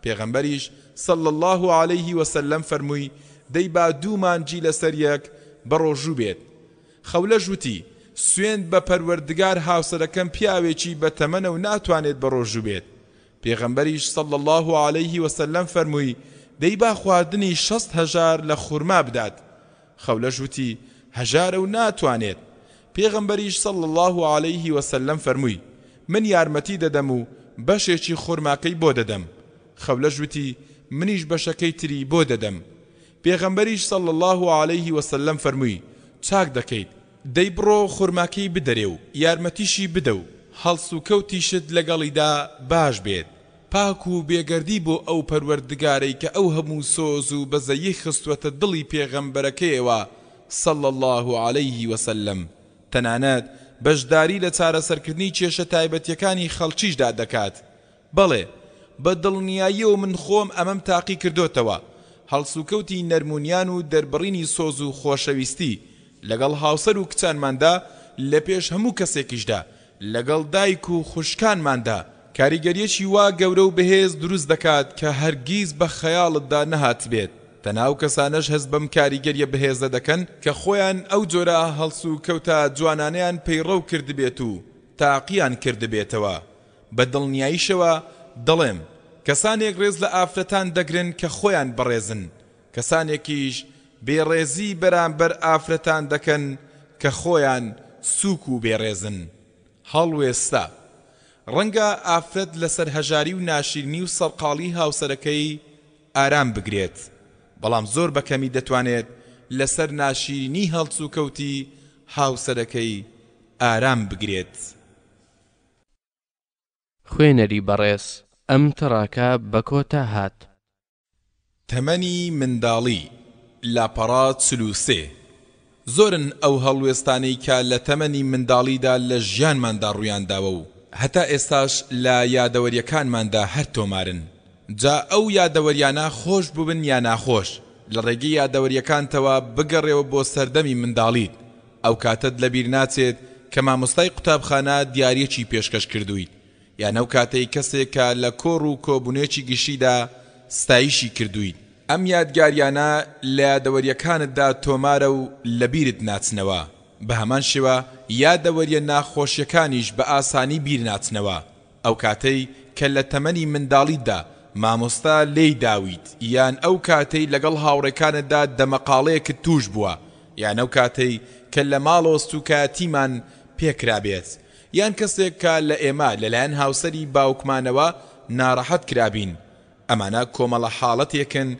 پێغەمبەریش صلی اللە علیه وسلم فەرمووی، دەی با دوو مانگی لەسەر یەک بەڕۆژوو بێت. خەولەش وتی، سوێند بە پەروەردگار هاوسەرەکەم پیاوێکی بە تەمەنە و ناتوانێت بەڕۆژوو بێت. پێغەمبەریش صلی اللە علیه وسلم فەرمووی، دەی با خواردنی 60 هەژار لە خورما بدات. خەولەش وتی، هەژارە و ناتوانێت. پێغەمبەریش صلی اللە علیه وسلم فەرمووی، من یارمەتی دەدەم و بەشێکی خورماکەی بۆ دەدەم. خەولەش وتی، منیش بەشەکەی تری بۆ دەدەم. پێغەمبەریش صلی اللە علیه وسلم فەرمووی، چاک دەکەیت، دەی بڕۆ خورماکەی بدەرێ و یارمەتیشی بدە و هەڵسوکەوتیشت لەگەڵیدا باش بێت، پاک و بێگەردی بۆ ئەو پەروەردگارەی کە ئەو هەموو سۆز و بەزەیی خستووەتە دڵی پێغەمبەرەکەیەوە صلی اللە علیه وسلم، تەنانەت بەشداری لە چارەسەرکردنی کێشە تایبەتیەکانی خەڵکیشدا دەکات، بەڵێ، بە دڵنیاییەوە من خۆم ئەمەم تاقی کردۆتەوە، هەڵسوکەوتی نەرمونیان و دەربڕینی سۆز و خۆشەویستی لەگەڵ هاوسەر و کچانماندا لە پێش هەموو کەسێکیشدا، لەگەڵ دایک و خوشکانماندا، کاریگەرییەکی وا گەورە و بەهێز دروست دەکات کە هەرگیز بە خەیاڵتدا نەهاتبێت، تەنها ئەو کەسانەش هەست بەم کاریگەرییە بەهێزە دەکەن کە خۆیان ئەو جۆرە هەڵسوکەوتە جوانانەیان پەیڕەو کردبێت و تاقیان کردبێتەوە. بە دڵنیاییشەوە دەڵێم، کەسانێک ڕێز لە ئافرەتان دەگرن کە خۆیان بەڕێزن، کەسانێکیش بێڕێزی بەرامبەر ئافرەتان دەکەن کە خۆیان سووک و بێڕێزن. هەڵوێستە. ڕەنگە ئافرەت لەسەر هەژاری و ناشیرینی و سەرقاڵی هاوسەرەکەی ئارام بگرێت، بەڵام زۆر بە کەمی دەتوانێت لەسەر ناشیرینی هەڵسوکەوتی هاوسەرەکەی ئارام بگرێت. خوێنەری بەڕێز ئەم تڕاکە بە کۆتا هات. تەمەنی منداڵی، لاپەڕە 43. زۆرن ئەو هەڵوێستانەی کە لە تەمەنی منداڵیدا لە ژیانماندا ڕوویانداوە و هەتا ئێستاش لە یادەوەرییەکانماندا هەر تۆمارن. جا ئەو یادەوەریانە خۆش بووبن یا ناخۆش، لە ڕێگەی یادەوەرییەکانتەوە بگەڕێوە بۆ سەردەمی منداڵیت، ئەو کاتەت لەبیر ناچێت کە مامۆستای قوتابخانە دیارییەکی پێشکەش کردوویت، یان ئەو کاتەی کەسێک کە لە کۆڕ و کۆبوونێکی گشتیدا ستایشی کردوویت. ئەم یادگاریانە لە یادەوەرییەکانتدا تۆمارە و لەبیرت ناچنەوە، بە هەمان شێوە یادەوەرییە ناخۆشیەکانیش بە ئاسانی بیر ناچنەوە. ئەو کاتەی کە لە تەمەنی منداڵیتدا مامۆستا لێی داویت یان ئەو کاتەی لەگەڵ هاوڕێکانتدا دەمەقاڵەیەکت تووش بووە یان ئەو کاتەی کە لە ماڵەوە سووکایەتیمان پێکرابێت یان کەسێک کە لە ئێمە لەلایەن هاوسەری باوکمانەوە ناڕەحەت کرابین ئەمانە کۆمەڵە حاڵەتێکن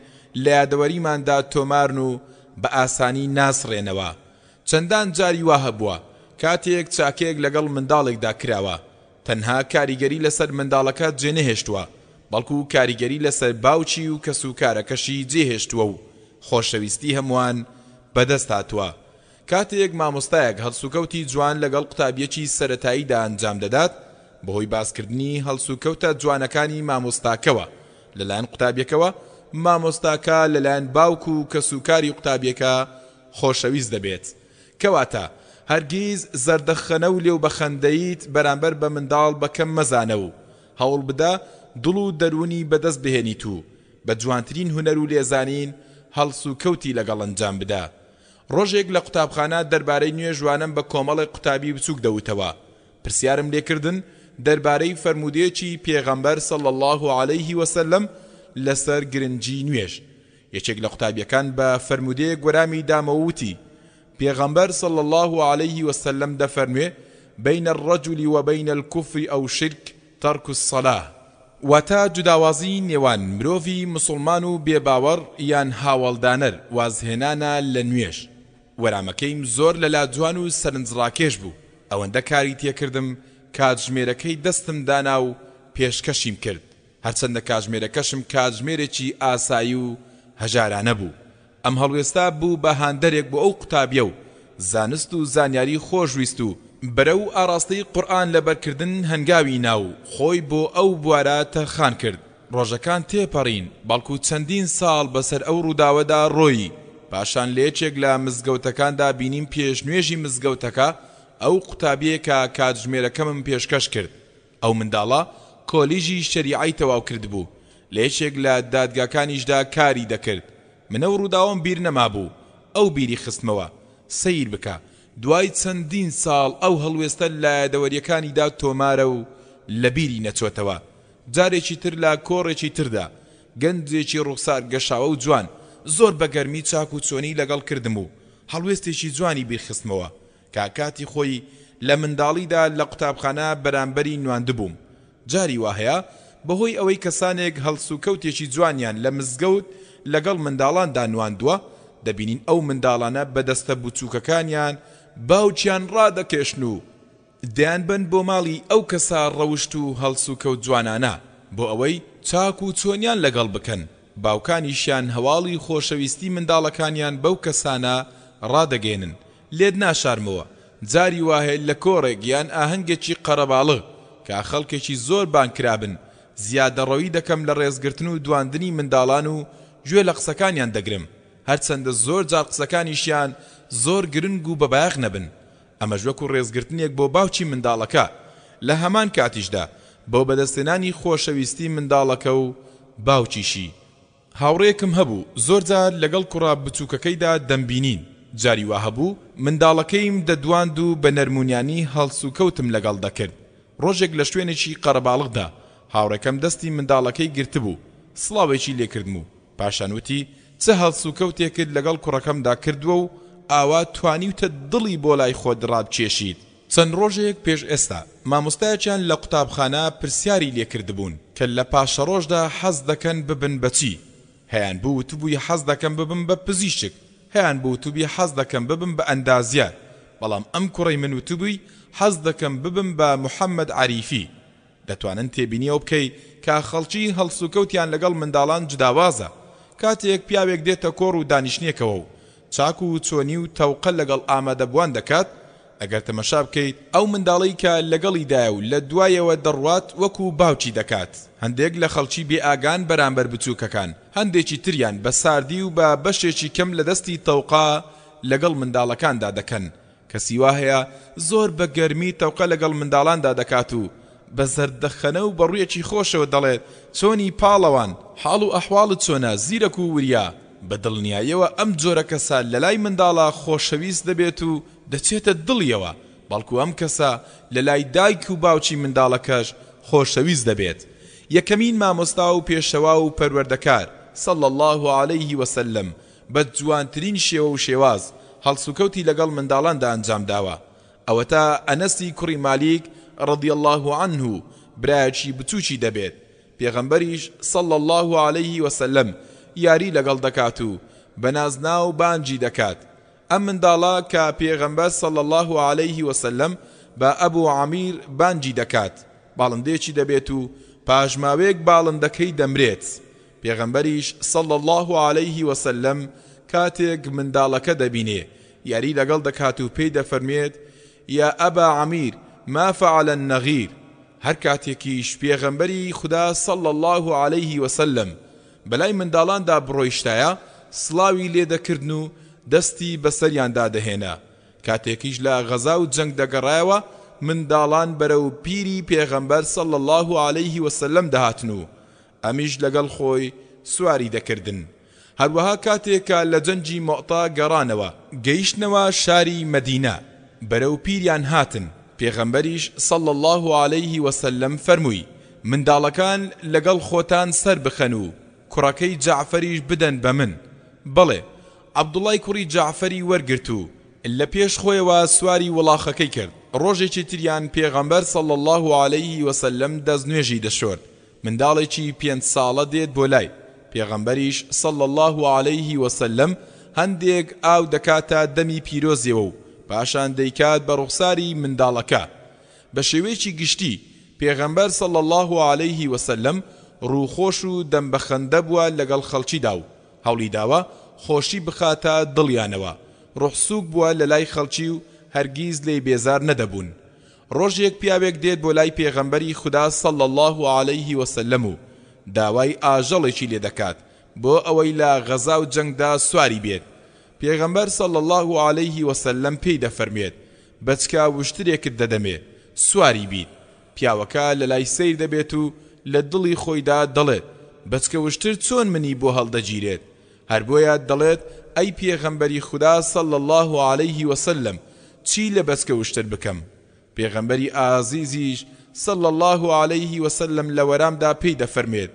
لە یادەوەریماندا تۆمارن و بە ئاسانی ناسڕێنەوە. چەندان جاری وا هەبووە کاتێک چاکەیەک لەگەڵ منداڵێکدا کراوە تەنها کاریگەری لەسەر منداڵەکە جێنەهێشتووە بەڵکو کاریگەری لەسەر باوکی و کەسوکارەکەشی جێهێشتووە و خۆشەویستی هەمووان بەدەست هاتووە. کاتێک مامۆستایەک هەڵسوکەوتی جوان لەگەڵ قوتابیەکی سەرەتاییدا ئەنجام دەدات، بەهۆی باسکردنی هەڵسوکەوتە جوانەکانی مامۆستاکەوە لەلایەن قوتابیەکەوە، مامۆستاکە لەلایەن باوک و کەسوکاری قوتابیەکە خۆشەویست دەبێت. کەواتە هەرگیز زەردەخەنە و لێوبەخەندەییت بەرامبەر بە منداڵ بە کەم مەزانە و هەوڵبدە دڵ و دەروونی بەدەست بهێنیت و بە جوانترین هونەر و لێزانین هەڵسوکەوتی لەگەڵ ئەنجام بدە. ڕۆژێک لە قوتابخانە دەربارەی نوێژ وانەم بە کۆمەڵێک قوتابی بچووک دەوتەوە، پرسیارم لێکردن دەربارەی فەرموودەیەکی پێغەمبەر صلی اللە علیه وسلم لەسەر گرنگی نوێژ، یەکێک لە قوتابیەکان بە فەرموودەیەک وەرامی دامەوە وتی، پێغەمبەر صلی اللە علیه وسلم دەفەرموێ، بین الرجل وبین الکفر او شرک ترک الصلاە، واتە جوداوازی نێوان مرۆڤی موسوڵمان و بێ باوەڕ یان هاوەڵدانەر وازهێنانە لە نوێژ. وەرامەکەیم زۆر لەلا جوان و سەرنجڕاکێش بوو، ئەوەندە کاری تێکردم کاتژمێرەکەی دەستم دانا و پێشکەشیم کرد، هەرچەندە کاژمێرەکەشم کاتژمێرێکی ئاسایی و هەژارانە بوو. ئەم هەڵوێستە بوو بە هاندەرێک بۆ ئەو قوتابیە و زانست و زانیاری خۆشویست و بەرەو ئاڕاستەی قورئان لەبەرکردن هەنگاوی نا و خۆی بۆ ئەو بوارە تەرخان کرد. ڕۆژەکان تێپەڕین، بەڵکو چەندین ساڵ بەسەر ئەو ڕووداوەدا ڕۆیی، پاشان لە یەکێک لە مزگەوتەکاندا بینیم پێشنوێژی مزگەوتەکە ئەو قوتابیەیە کە کاتژمێرەکەمم پێشکەش کرد. ئەو منداڵە کۆلیژی شەریعەی تەواو کردبوو، لە یەکێک لە دادگاکانیشدا کاری دەکرد. من ئەو ڕووداوەم بیر نەمابوو، ئەو بیری خستمەوە. سەیر بکە، دوای چەندین ساڵ ئەو هەڵوێستە لە یادەوەرییەکانیدا تۆمارە و لە بیری نەچۆتەوە. جارێکی تر لە کۆڕێکی تردا، گەنجێکی ڕوخسار گەشاوە و جوان، زۆر بە گەرمی چاک و چۆنی لەگەڵ کردم و هەڵوێستێکی جوانی بیر خستمەوە. کە کاتی خۆی لە منداڵیدا لە قوتابخانە بەرامبەری نواندبووم. جاری وا هەیە بەهۆی ئەوەی کەسانێک هەڵسوکەوتێکی جوانیان لە مزگەوت لەگەڵ منداڵاندا نواندووە، دەبینین ئەو منداڵانە بە دەستە بچووکەکانیان باوکیان ڕادەکێشن و دەیانبەن بۆ ماڵی ئەو کەسە ڕەوشت و هەڵسوکەوت جوانانە بۆ ئەوەی چاک و چۆنیان لەگەڵ بکەن، باوکانیشیان هەواڵی خۆشەویستی منداڵەکانیان بەو کەسانە ڕادەگەیەنن لێت ناشارمەوە جاری واهەیە لە کۆڕێک یان ئاهەنگێکی قەرەباڵغ کە خەڵکێکی زۆر بانگ کرابن زیادەڕەوی دەکەم لە ڕێزگرتن و دواندنی منداڵان و گوێ لە قسەکانیان دەگرم هەرچەندە زۆر جار قسەکانیشیان زۆر گرنگ و بەبایەخ نەبن ئەمەش وەکو ڕێزگرتنێک بۆ باوکی منداڵەکە لە هەمان کاتیشدا بۆ بەدەستهێنانی خۆشەویستی منداڵەکە و باوکیشی. هاوڕێیەکم هەبوو زۆر جار لەگەڵ کوڕە بچووکەکەیدا دەمبینین، جاری وا هەبوو منداڵەکەیم دەدواند و بە نەرمونیانی هەڵسوکەوتم لەگەڵ دەکرد، ڕۆژێک لە شوێنێکی قەرەباڵغدا هاوڕێکەم دەستی منداڵەکەی گرتبوو، سڵاوێکی لێکردم و پاشان وتی چ هەڵسوکەوتێکت لەگەڵ کوڕەکەمدا کردووە و ئاوا توانیوتە دڵی بۆ لای خۆت ڕابکێشیت؟ چەند ڕۆژێک پێش ئێستا مامۆستایەکیان لە قوتابخانە پرسیاری لێ کردبوون کە لە پاشەڕۆژدا حەز دەکەن ببن بە چی؟ هەیانبوو وتبووی حەز دەکەم ببم بە پزیشک، هەیانبوو وتبووی حەز دەکەم ببم بە ئەندازیار، بەڵام ئەم کوڕەی من وتبووی حەز دەکەم ببم بە محەمەد عەریفی. دەتوانن تێبینی ئەو بکەی کە خەڵکی هەڵسوکەوتیان لەگەڵ منداڵان جوداوازە. کاتێک پیاوێک دێتە کۆڕ و دانیشتنێکەوە و چاک و چۆنی و تەوقە لەگەڵ ئامادەبووان دەکات، ئەگەر تەمەشا بکەیت ئەو منداڵەی کە لەگەڵیدایە و لە دوایەوە دەڕوات وەکو باوکی دەکات. هەندێک لە خەڵکی بێ ئاگان بەرامبەر بچووکەکان، هەندێکی تریان بە ساردی و بە بەشێکی کەم لە دەستی تەوقە لەگەڵ منداڵەکاندا دەکەن. کەسی وا هەیە زۆر بە گەرمی تەوقە لەگەڵ منداڵاندا دەکات و بە زەردەخەنە و بە ڕوویەکی خۆشەوە دەڵێت چۆنی پاڵەوان، حاڵ و ئەحواڵت چۆنە زیرەک و وریا؟ بە دڵنیاییەوە ئەم جۆرە کەسە لەلای منداڵە خۆشەویست دەبێت و دەچێتە دڵیەوە، بەڵکو ئەم کەسە لەلای دایک و باوکی منداڵەکەش خۆشەویست دەبێت. یەکەمین مامۆستا و پێشەوا و پەروەردەکار، صلی اللە علیه وسلم، بە جوانترین شێوە و شێواز هەڵسوکەوتی لەگەڵ منداڵاندا ئەنجام داوە، ئەوەتا ئەنەسی کوڕی مالیک رضی اللە عنه برایەکی بچوکی دەبێت، پێغەمبەریش صلی اللە علیه وسلم یاری لەگەڵ دەکات و بە نازناو بانگی دەکات، ئەم منداڵە کە پێغەمبەر صلی اللە علیه وسلم بە ئەبو عامیر بانگی دەکات باڵندەیەکی دەبێت و پاش ماوەیەک باڵندەکەی دەمرێت، پێغەمبەریش صلی اللە علیه وسلم کاتێک منداڵەکە دەبینێ یاری لەگەڵ دەکات و پێی دەفەرموێت، یا ابا عمیر ما فعل النغیر، هەر کاتێکیش پێغەمبەری خودا صلی اللە علیه وسلم بەلای منداڵاندا بڕۆیشتایە سڵاوی لێ دەکردن و دەستی بەسەریاندا دەهێنا، کاتێکیش لە غەزا و جەنگ دەگەڕایەوە منداڵان بەرەو پیری پێغەمبەر صلی اللە علیه وسلم دەهاتن و ئەمیش لەگەڵ خۆی سواری دەکردن. هەروەها کاتێ کە لە جەنگی موئتە گەڕانەوە، گەیشتنەوە شاری مەدینە، بەرەو پیریان هاتن، پێغەمبەریش صلی اللە علیه وسلم فەرمووی، منداڵەکان لەگەڵ خۆتان سەربخەن و کوڕەکەی جەعفەریش بدەن بە من. بەڵێ، عەبدوڵڵای کوڕی جەعفەری وەرگرت و لە پێش خۆیەوە سواری وڵاخەکەی کرد. ڕۆژێکی تریان پێغەمبەر صلی اللە علیه وسلم دەستنوێژی دەشۆرد، منداڵێکی پێنج ساڵە دێت بۆ لای، پێغەمبەریش صلی اللە علیه وسلم هەندێک ئاو دەکاتە دەمی پیرۆزیەوە و پاشان دەیکات بە ڕوخساری منداڵەکە. بە شێوەیەکی گشتی پێغەمبەر صلی اللە علیه وسلم ڕووخۆش و دەم بەخەندە بووە لەگەڵ خەڵکیدا و هەوڵی داوە خۆشی بخاتە دڵیانەوە، ڕوح سووک بووە لەلای خەڵکی و هەرگیز لێی بێزار نەدەبوون. ڕۆژێک پیاوێک دێت بۆ لای پێغەمبەری خودا صلی اللە علیه وسلم و داوای ئاژەڵێکی لێ دەکات بۆ ئەوەی لە غەزا و جەنگدا سواری بێت، پێغەمبەر صلی اللە علیه وسلم پێی دەفەرموێت، بەچکە وشترێکت دەدەمێ سواری بیت، پیاوەکە لەلای سەیر دەبێت و لە دڵی خۆیدا دەڵێت، بەچکە وشتر چۆن منی بۆ هەڵدەگیرێت؟ هەر بۆیە دەڵێت، ئەی پێغەمبەری خودا صلی اللە علیه وسلم چی لە بەچکە وشتر بکەم؟ پێغەمبەری ئازیزیش صلی اللە علیه وسلم لە وەرامدا پێی دەفەرموێت،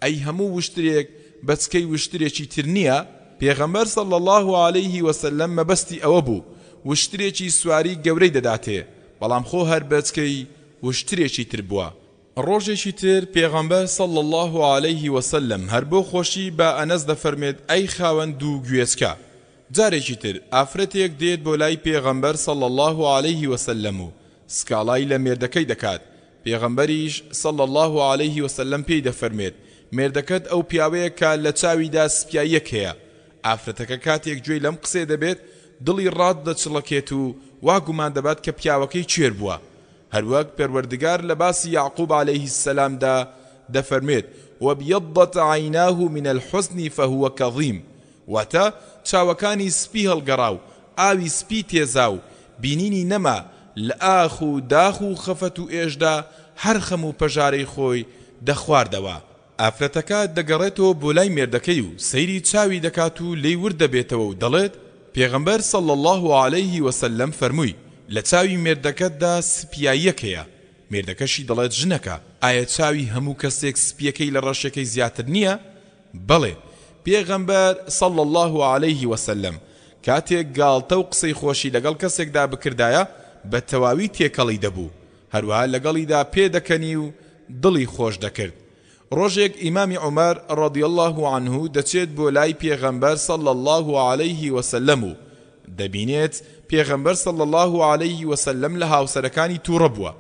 ئەی هەموو وشترێک بەچکەی وشترێکی تر نییە؟ پێغەمبەر صلی اللە علیه وسلم مەبەستی ئەوە بوو وشترێکی سواری گەورەی دەداتێ، بەڵام خۆ هەر بەچکەی وشترێکی تر بووە. ڕۆژێکی تر پێغەمبەر صلی اللە علیه وسلم هەر بۆ خۆشی بە ئەنەس دەفەرمێت ئەی خاوەن دوو گوێچکە جارێکی تر ئافرەتێک دێت بۆ لای پێغەمبەر صلی اللە علیه وسلم و سکاڵای لە مێردەکەی دەکات پێغەمبەریش صلی اللە علیه وسلم پێی دەفەرمێت مێردەکەت ئەو پیاوەیە کە لە چاویدا سپیاییەک هەیە ئافرەتەکە کاتێک گوێی لەم قسەیە دەبێت دڵی ڕادەچڵەکێت و وا گومان دەبات کە پیاوەکەی کوێر بووە هەروەک پەروەردگار لە باسی یەعقوب علیه السلام دا دەفەرموێت، وابیضت عیناه من الحزن فهو کظیم، واتە، چاوەکانی سپی هەڵگەڕا و ئاوی سپی تێزا و بینینی نەما، لە ئاخ و داخ و خەفەت و ئێشدا هەر خەم و پەژارەی خۆی دەخواردەوە. ئافرەتەکە دەگەڕێتەوە بۆ لای مێردەکەی و سەیری چاوی دەکات و لێی ورد دەبێتەوە و دەڵێت، پێغەمبەر صلی اللە علیه وسلم فەرمووی، لە چاوی مێردەکەتدا سپیاییەک هەیە، مێردەکەشی دەڵێت ژنەکە، ئایا چاوی هەموو کەسێک سپیەکەی لە ڕەشەکەی زیاتر نییە؟ بەڵێ، پێغەمبەر صلی اللە علیه وسلم کاتێک گاڵتە و قسەی خۆشی لەگەڵ کەسێکدا بکردایە بە تەواوی تێکەڵی دەبوو، هەروەها لەگەڵیدا پێدەکەنی و دڵی خۆش دەکرد. ڕۆژێک ئیمامی عومەر رضی اللە عنه دەچێت بۆ لای پێغەمبەر صلی اللە علیه وسلم و دەبینێت پێغەمبەر صلی اللە علیه وسلم لە هاوسەرەکانی توڕە بووە.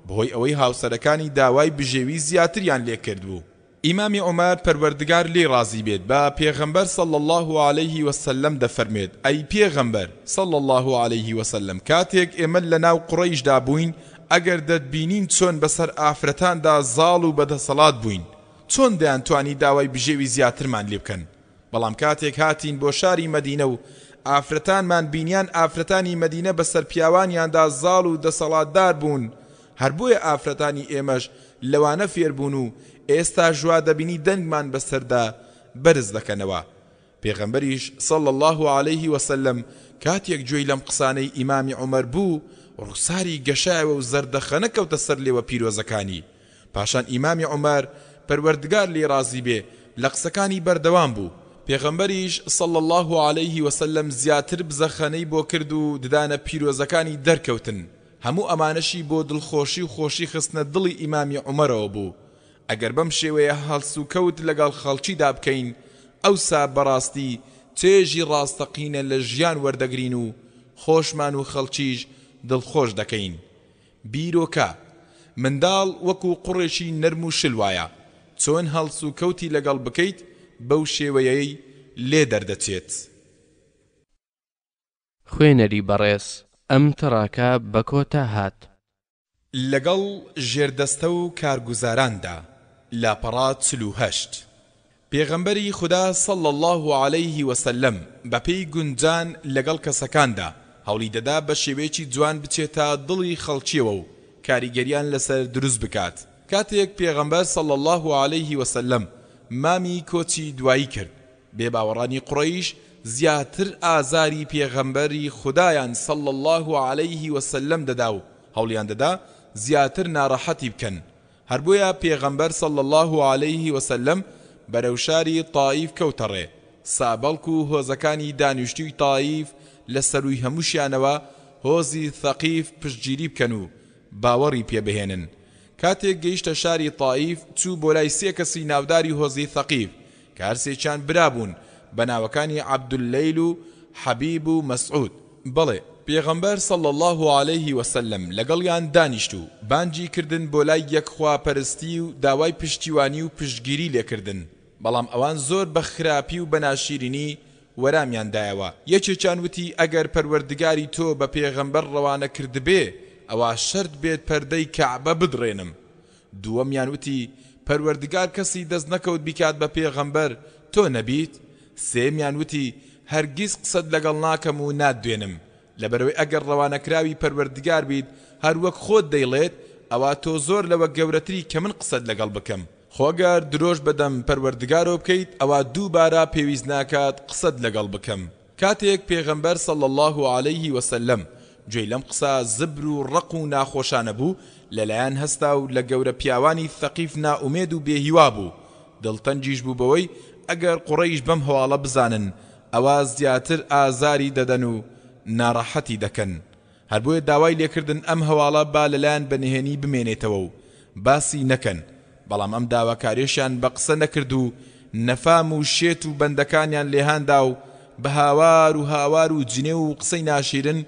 بەهۆی ئەوەی هاوسەرەکانی داوای بژێوی زیاتریان لێکردبوو. ئیمامی عومەر پەروەردگار لێی ڕازی بێت بە پێغەمبەر صلی اللە علیه وسلم دەفەرموێت، ئەی پێغەمبەر صلی اللە علیه وسلم کاتێک ئێمە لەناو قوڕەیشدا بووین ئەگەر دەتبینین چۆن بەسەر ئافرەتاندا زاڵ و بەدەسەڵات بووین چۆن دەیانتوانی داوای بژێوی زیاترمان لێ بکەن بەڵام کاتێک هاتین بۆ شاری مەدینە و ئافرەتانمان بینیان ئافرەتانی مەدینە بەسەر پیاوانیاندا زاڵ و دەسەڵاتدار بوون هەر بۆیە ئافرەتانی ئێمەش لەوانە فێر بوون و ئێستاش وا دەبینی دەنگمان بەسەردا بەرز دەکەنەوە. پێغەمبەریش صلی اللە علیه وسلم کاتێک گوێی لەم قسانەی ئیمامی عومەر بوو ڕوخساری گەشایەوە و زەردەخەنە کەوتە سەر لێوە پیرۆزەکانی. پاشان ئیمامی عومەر پەروەردگار لێی ڕازی بێ لە قسەکانی بەردەوام بوو، پێغەمبەریش صلی اللە علیه وسلم زیاتر بزەخەنەی بۆ کرد و ددانە پیرۆزەکانی دەرکەوتن، هەموو ئەمانەشی بۆ دڵخۆشی و خۆشی خستنە دڵی ئیمامی عومەرەوە بوو، ئەگەر بەم شێوەیە هەڵسوکەوت لەگەڵ خەڵکیدا بکەین ئەوسا بەڕاستی چێژی ڕاستەقینە لە ژیان وەردەگرین و خۆشمان و خەڵکیش دڵخۆش دەکەین. بیرۆکە، منداڵ وەکو قوڕێکی نەرم و شل وایە، چۆن هەڵسوکەوتی لەگەڵ بکەیت بەو شێوەیەی لێ دەردەچێت. خوێنەری بەڕێز ئەم تڕاکە بە کۆتا هات. لەگەڵ ژێردەستە و کارگوزاراندا، لاپەڕە 48. پێغەمبەری خودا صلی اللە علیه وسلم بەپێی گونجان لەگەڵ کەسەکاندا هەوڵی دەدا بە شێوەیەکی جوان بچێتە دڵی خەڵکیەوە و کاریگەریان لەسەر دروست بکات کاتێک پێغەمبەر صلی اللە علیه وسلم مامی کۆچی دوایی کرد بێ باوەڕانی قوڕەیش زیاتر ئازاری پێغەمبەری خودایان صلی اللە علیه وسلم دەدا و هەوڵیان دەدا زیاتر ناڕەحەتی بکەن هەر بۆیە پێغەمبەر صلی اللە علیه وسلم بەرەو شاری تائیف کەوتە ڕێ سا بەڵکو هۆزەکانی دانیشتووی تائیف لە سەرووی هەمووشیانەوە هۆزی ثەقیف پشتگیری بکەن و باوەڕی پێ بهێنن کاتێک گەیشتە شاری تائیف چوو بۆ لای سێ کەسی ناوداری هۆزی ثەقیف کە هەرسێکیان برا بوون بە ناوەکانی عەبدوللەیل و حەبیب و مەسعود، بەڵێ پێغەمبەر صلی اللە علیه وسلم لەگەڵیان دانیشت و بانگی کردن بۆ لای یەک خوا پەرستی و داوای پشتیوانی و پشتگیری لێکردن، بەڵام ئەوان زۆر بە خراپی و بە ناشیرینی وەرامیان دایەوە، یەکێکیان وتی ئەگەر پەروەردگاری تۆ بە پێغەمبەر ڕەوانە کردبێ ئەوا شەرت بێت پەردەی کەعبە بدڕێنم، دووەمیان وتی، پەروەردگار کەسی دەست نەکەوت بیکات بە پێغەمبەر تۆ نەبیت؟ سێیەمیان وتی، هەرگیز قسەت لەگەڵ ناکەم و ناتدوێنم، لەبەرئەوەی ئەگەر ڕەوانەکراوی پەروەردگار بیت هەروەک خۆت دەیڵێت، ئەوا تۆ زۆر لەوە گەورەتری کە من قسەت لەگەڵ بکەم. خۆ گەر درۆش بەدەم پەروەردگارەوە بکەیت ئەوا دووبارە پێویست ناکات قسەت لەگەڵ بکەم. کاتێک پێغەمبەر صلی اللە علیه وسلم گوێی لەم قسە زبر و ڕەق و ناخۆشانە بوو، لەلایان هەستا و لە گەورە پیاوانی ثەقیف نائومێد و بێ هیوا بوو، دڵتەنگیش بوو بەوەی ئەگەر قوڕەیش بەم هەواڵە بزانن ئەوا زیاتر ئازاری دەدەن و ناڕەحەتی دەکەن، هەر بۆیە داوای لێکردن ئەم هەواڵە با لەلایان بە نهێنی بمێنێتەوە و باسی نەکەن، بەڵام ئەم داواکاریەشیان بە قسە نەکرد و نەفام و شێت و بەندەکانیان لێهاندا و بە هاوار و هاوار و جنێو و قسەی ناشیرن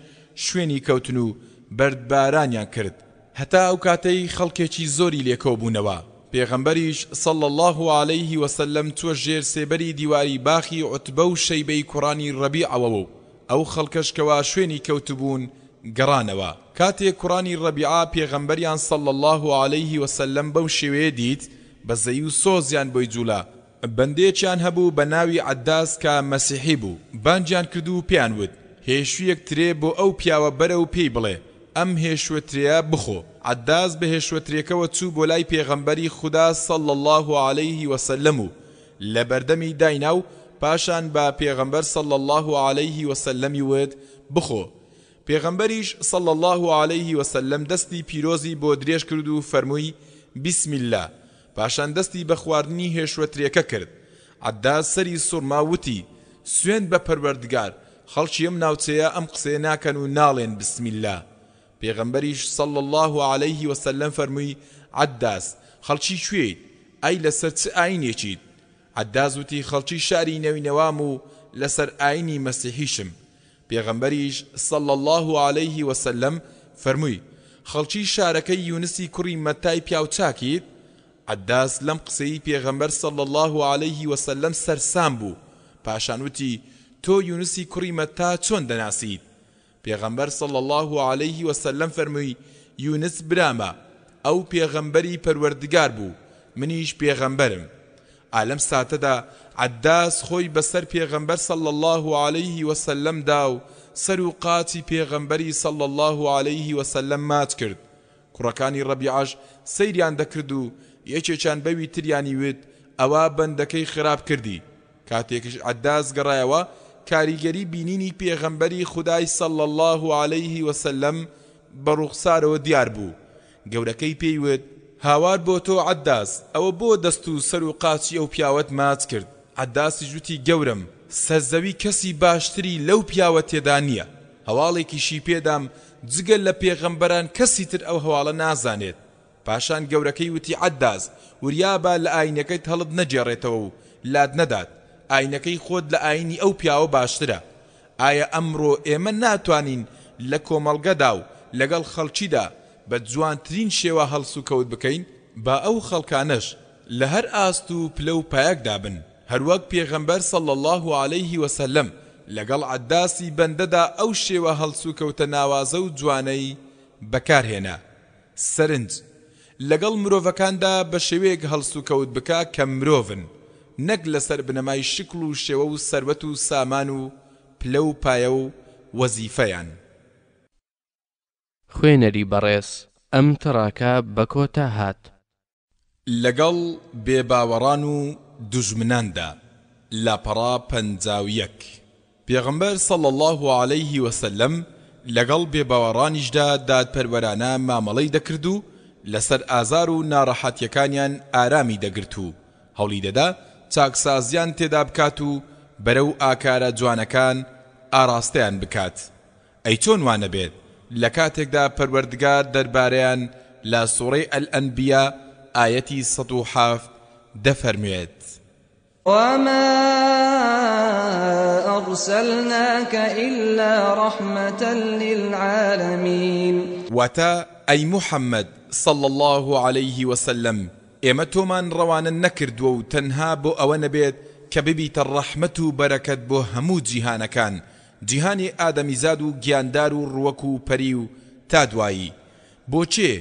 شوێنی کەوتن و بەردبارانیان کرد هەتا ئەو کاتەی خەڵکێکی زۆری لێکۆبوونەوە، پێغەمبەریش صلی اللە علیه وسلم چووە ژێر سێبەری دیواری باخی عوتبە و شەیبەی کوڕانی ڕەبیعەوە و ئەو خەڵکەش کەوا شوێنی کەوتبوون گەڕانەوە. کاتێک کوڕانی ڕەبیعە پێغەمبەریان صلی اللە علیه وسلم بەو شێوەیە دیت، بەزەیی و سۆزیان بۆی جوڵا، بەندەیەکیان هەبوو بە ناوی عەداس کە مەسیحی بوو، بانگیان کرد و پێیان وت، هێشوویەک ترێ بۆ ئەو پیاوە بەرە و پێی بڵێ، ئەم هێشووە ترێیە بخۆ. عەداس بە هێشووە ترێکەوە چوو بۆ لای پێغەمبەری خودا صلی اللە علیه وسلم و لە بەردەمی داینا و پاشان بە پێغەمبەر صلی اللە علیه وسلم ی وت، بخۆ. پێغەمبەریش صلی اللە علیه وسلم دەستی پیرۆزی بۆ درێژ کرد و فەرمووی، بسم اللە، پاشان دەستی بە خواردنی هێشوە ترێکە کرد. عەداس سەری سوڕما و وتی، سوێند بە پەروەردگار، خەڵکی ئەم ناوچەیە ئەم قسەیە ناکەن و ناڵێن بسم اللە. پێغەمبەریش صلی اللە علیه وسلم فەرمووی، عەداس، خەڵکی کوێیت؟ ئەی لەسەر چ ئایینێکیت؟ عەداس وتی، خەڵکی شاری نەینەوام و لەسەر ئایینی مەسیحیشم. پێغەمبەریش، صلی اللە علیه وسلم، فەرمووی، خەڵکی شارەکەی یونسی کوڕی مەتای پیاوچاکیت؟ عەداس لەم قسەی پێغەمبەر صلی اللە علیه وسلم سەرسام بوو، پاشان وتی، تۆ یونسی کوڕی مەتا چۆن دەناسیت؟ پێغەمبەر صلی اللە علیه وسلم فەرمووی، یونس برامە، ئەو پێغەمبەری پەروەردگار بوو، منیش پێغەمبەرم. ئا لەم ساتەدا عەداس خۆی بەسەر پێغەمبەر صلی اللە علیه وسلم دا و سەر و قاچی پێغەمبەری صلی اللە علیه وسلم ماچ کرد، کوڕەکانی ڕەبیعەش سەیریان دەکرد و یەکێکیان بەوی تریانی وت، ئەوە بەندەکەی خراپ کردی. کاتێکیش عەداس گەڕایەوە کاریگەری بینینی پێغەمبەری خودای صلی اللە علیه وسلم بە ڕووخسارەوە دیار بوو، گەورەکەی پێی وت، هاوار بۆ تۆ عەداس، ئەوە بۆ دەست و سەر و قاچی ئەو پیاوەت ماچ کرد؟ عەداسیش وتی، گەورەم، سەرزەوی کەسی باشتری لەو پیاوە تێدا نییە، هەواڵێکیشی پێدام جگە لە پێغەمبەران کەسی تر ئەو هەواڵە نازانێت. پاشان گەورەکەی وتی عەداس، وریابە لە ئاینەکەت هەڵت نەگێڕێتەوە و لات نەدات، ئاینەکەی خۆت لە ئاینی ئەو پیاوە باشترە. ئایا ئەمڕۆ ئێمە ناتوانین لە کۆمەڵگەدا و لەگەڵ خەڵکیدا بە جوانترین شێوە هەڵسوکەوت بکەین؟ با ئەو خەڵکانەش لە هەر ئاست و پلە و پایەکدا بن، هەروەک پێغەمبەر صلی اللە علیه وسلم لەگەڵ عەداسی بەندەدا ئەو شێوە هەڵسوکەوتە ناوازە و جوانەی بەکارهێنا. سەرنج، لەگەڵ مرۆڤەکاندا بە شێوەیەک هەڵسوکەوت بکە کە مرۆڤن، نەک لەسەر بنەمای شکڵ و شێوە و سەروەت و سامان و پلە و پایە و وەزیفەیان. خوێنەری بەڕێز ئەم تڕاکە بە کۆتا هات. لەگەڵ بێ باوەڕان و دوژمناندا، لاپەڕە 51. پێغەمبەر صلی اللە علیه وسلم لەگەڵ بێ باوەڕانیشدا دادپەروەرانە مامەڵەی دەکرد و لەسەر ئازار و ناڕەحەتیەکانیان ئارامی دەگرت و هەوڵی دەدا چاکسازیان تێدا بکات و بەرەو ئاکارە جوانەکان ئاڕاستەیان بکات ئەی چۆن وا نەبێت لە کاتێکدا پەروەردگار دەربارەیان لە سوڕەی الانبیاء ئایەتی 107 دەفەرموێت. وما أرسلناک إلا رحمة للعالمین. واتە، ئەی موحەممەد، صلی اللە علیه وسلم، ئێمە تۆمان ڕەوانە نەکردووە و تەنها بۆ ئەوە نەبێت کە ببیتە ڕەحمەت و بەرەکەت بۆ هەموو جیهانەکان، جیهانی ئادەمیزاد و گیاندار و ڕووەک و پەری و تا دوایی. بۆ کێ؟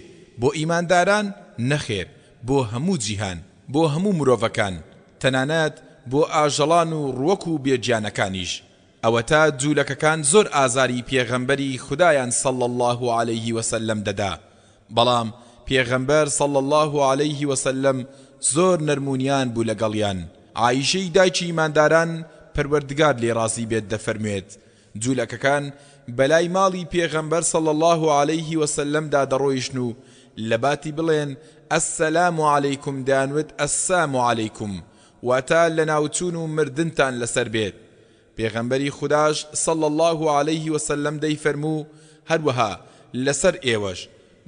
بۆ ئیمانداران؟ نەخێر، بۆ هەموو جیهان، بۆ هەموو مرۆڤەکان، تەنانەت بۆ ئاژەڵان و ڕووەک و بێ گیانەکانیش. ئەوەتا جوولەکەکان زۆر ئازاری پێغەمبەری خودایان صلی اللە علیه وسلم دەدا، بەڵام پێغەمبەر صلی اللە علیه وسلم زۆر نەرم و نیان بوو لەگەڵیان، عائیشەی دایکی ئیمانداران پەروەردگار لێی ڕازی بێت دەفەرموێت، جولەکەکان بەلای ماڵی پێغەمبەر صلی اللە علیه وسلم دا دەڕۆیشتن و لەباتی بڵێن السلام علیکم دەیانوت السام علیکم واتە لەناوچوون و مردنتان لەسەر بێت پێغەمبەری خوداش صلی اللە علیه وسلم دەیفەرموو هەروەها لەسەر ئێوەش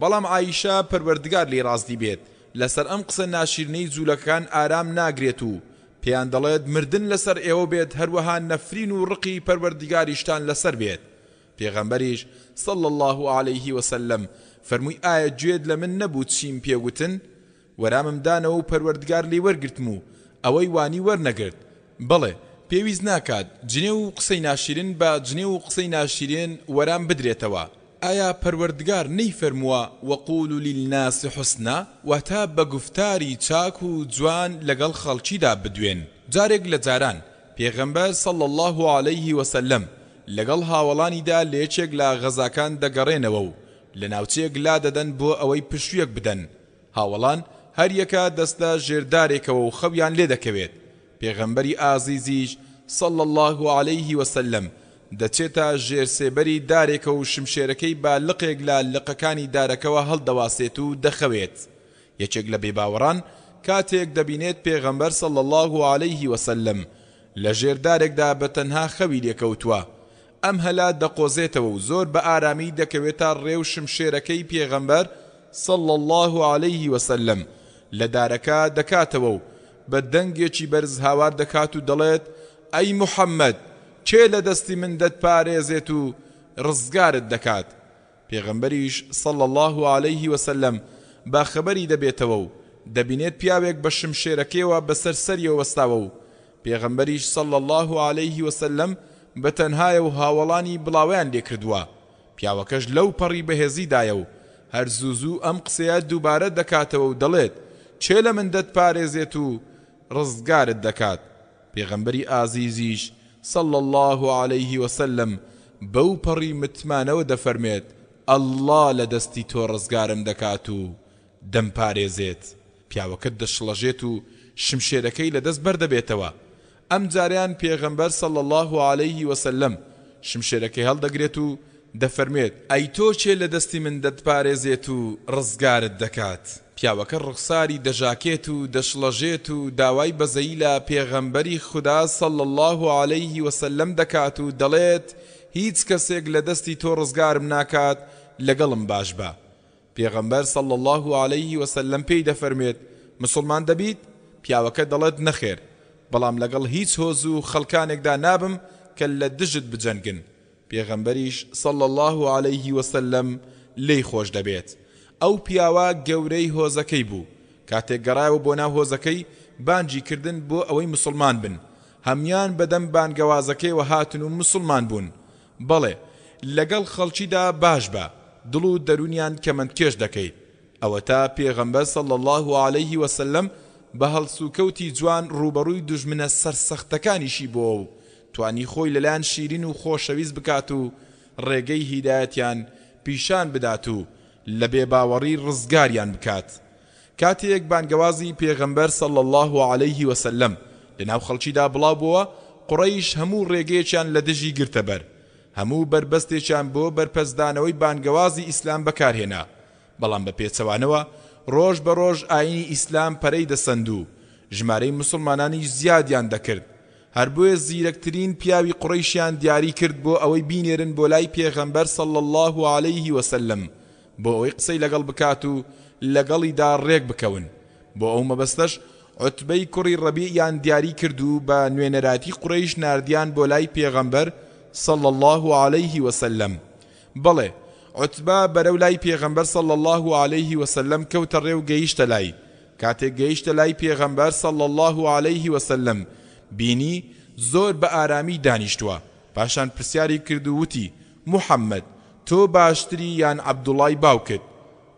بەڵام عائیشە پەروەردگار لێی ڕازی بێت لەسەر ئەم قسە ناشیرنەی جولەکەکان ئارام ناگرێت و پێیان دەڵێت مردن لەسەر ئێوە بێت هەروەها نەفرین و ڕقی پەروەردگاریشتان لەسەر بێت پێغەمبەریش صلی اللە علیه وسلم فەرمووی ئایا گوێت لە من نەبوو چیم پێ وتن وەرامم دانەوە و پەروەردگار لێی وەرگرتم و ئەوەی وانی وەرنەگرت بەڵێ پێویست ناکات جنێو و قسەی ناشیرن بە جنێو و قسەی ناشیرێن وەرام بدرێتەوە، ئایا پەروەردگار نەیفەرمووە وقولوا للناس حسنا واتە بە گوفتاری چاک و جوان لەگەڵ خەڵکیدا بدوێن، جارێک لە جاران پێغەمبەر صلی اللە علیه وسلم لەگەڵ هاوەڵانیدا لە یەکێک لە غەزاکان دەگەڕێنەوە و لە ناوچەیەک لادەدەن بۆ ئەوەی پشوویەک بدەن، هاوەڵان هەریەکە دەستە ژێر دارێکەوە و خەویان لێدەکەوێت، پێغەمبەری ئازیزیش صلی اللە علیه وسلم دەچێتە ژێر سێبەری دارێکەوە و شمشێرەکەی بە لقێک لە لقەکانی دارەکەوە هەڵدەواسێت و دەخەوێت، یەکێک لە بێباوەڕان کاتێک دەبینێت پێغەمبەر صلی اللە علیه وسلم لە ژێر دارێکدا بە تەنها خەوی لێکەوتووە ئەم هەلە دەقۆزێتەوە و زۆر بە ئارامی دەکەوێتە ڕێ و شمشێرەکەی پێغەمبەر صلی اللە علیه وسلم لە دارەکە دەکاتەوە و بە دەنگێکی بەرز هاوار دەکات و دەڵێت، ئەی محمد کێ لە دەستی من دەتپارێزێت و ڕزگارت دەکات؟ پێغەمبەریش، صلی اللە علیه وسلم، باخەبەری دەبێتەوە و دەبینێت پیاوێک بە شمشێرەکەیەوە بەسەر سەریەوە وەستاوە و پێغەمبەریش، صلی اللە علیه وسلم، بە تەنهایە و هاوەڵانی بڵاوەیان لێکردووە، پیاوەکەش لەو پەڕی بەهێزیدایە و هەر زوو زوو ئەم قسەیە دووبارە دەکاتەوە و دەڵێت، کێ لە من دەتپارێزێت و ڕزگارت دەکات؟ پێغەمبەری ئازیزیش، صلی اللە علیه وسلم، بەو پەڕی متمانەوە دەفەرموێت، اللە لە دەستی تۆ ڕزگارم دەکات و دەمپارێزێت. پیاوەکە دەشڵەژێت و شمشێرەکەی لە دەست بەردەبێتەوە. ئەمجارەیان پێغەمبەر صلی اللە علیه وسلم شمشێرەکەی هەڵدەگرێت و دەفەرموێت، ئەی تۆ کێ لە دەستی من دەتپارێزێت و ڕزگارت دەکات؟ پیاوەکە ڕوخساری دەژاکێت و دەشڵەژێت و داوای بەزەیی لە پێغەمبەری خودا صلی اللە علیه وسلم دەکات و دەڵێت، هیچ کەسێک لە دەستی تۆ ڕزگارم ناکات لەگەڵم باش بە. پێغەمبەر صلی اللە علیه وسلم پێی دەفەرموێت، مسوڵمان دەبیت؟ پیاوەکە دەڵێت، نەخێر، بەڵام لەگەڵ هیچ هۆز و خەڵکانێکدا نابم کە لە دژت بجەنگن. پێغەمبەریش صلی اللە علیه وسلم لێی خۆش دەبێت. ئەو پیاوە گەورەی هۆزەکەی بوو، کاتێک گەڕایەوە بۆ ناو هۆزەکەی بانگی کردن بۆ ئەوەی مسوڵمان بن، هەموان بەدەم بانگەوازەکەیەوە هاتن و مسوڵمان بوون. بەڵێ، لەگەڵ خەڵکیدا باش بە، دڵ و دەروونیان کەمەندکێش دەکەیت. ئەوەتا پێغەمبەر صلی اللە علیه وسلم بە هەڵسوکەوتی جوان ڕووبەڕووی دوژمنە سەرسەختەکانیشی بۆوە و توانی خۆی لەلایان شیرین و خۆشەویست بکات و ڕێگەی هیدایەتیان پیشان بدات و لە بێباوەڕی ڕزگاریان بکات. کاتێک بانگەوازی پێغەمبەر صلی اللە علیه وسلم لەناو خەڵکیدا بڵاو بۆوە، قوڕەیش هەموو ڕێگەیەکیان لە دژی گرتە بەر، هەموو بەربەستێکیان بۆ بەرپەرچدانەوەی بانگەوازی ئیسلام بەکارهێنا، بەڵام بە پێچەوانەوە ڕۆژ بە ڕۆژ ئایینی ئیسلام پەرەی دەسەند و ژمارەی موسڵمانانیش زیادیان دەکرد، هەر بۆیە زیرەکترین پیاوی قوڕەیشیان دیاری کرد بۆ ئەوەی بینێرن بۆ لای پێغەمبەر صلی اللە علیه وسلم بۆ ئەوەی قسەی لەگەڵ بکات و لەگەڵیدا ڕێک بکەون، بۆ ئەو مەبەستەش عوتبەی کوڕی ڕەبیعیان دیاری کرد و بە نوێنەرایەتی قوڕەیش ناردیان بۆ لای پێغەمبەر صلی اللە علیه وسلم. بەڵێ، عوتبە بەرەو لای پێغەمبەر صلی اللە علیه وسلم کەوتە ڕێ و گەیشتە لای، کاتێک گەیشتە لای پێغەمبەر صلی اللە علیه وسلم بینی زۆر بە ئارامی دانیشتووە، پاشان پرسیاری کرد و وتی، موحەممەد، تۆ باشتری یان عەبدوڵای باوکت؟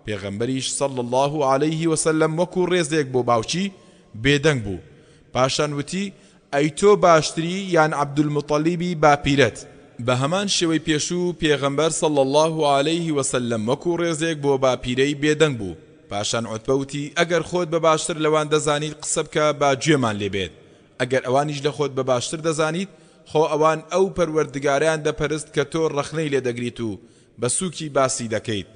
پێغەمبەریش صلی اللە علیه وسلم وەکو ڕێزێک بۆ باوکی بێدەنگ بوو، پاشان وتی، ئەی تۆ باشتری یان عەبدولموتەلیبی باپیرەت؟ بە هەمان شێوەی پێشوو پێغەمبەر صلی اللە علیه وسلم وەکو ڕێزێک بۆ باپیرەی بێدەنگ بوو، پاشان عوتبە وتی، ئەگەر خۆت بە باشتر لەوان دەزانیت قسە بکە با گوێمان لێ بێت، ئەگەر ئەوانیش لە خۆت بە باشتر دەزانیت، خۆ ئەوان ئەو پەروەردگارەیان دەپەرست کە تۆ ڕەخنەی لێ دەگریت و بە سووکی باسی دەکەیت.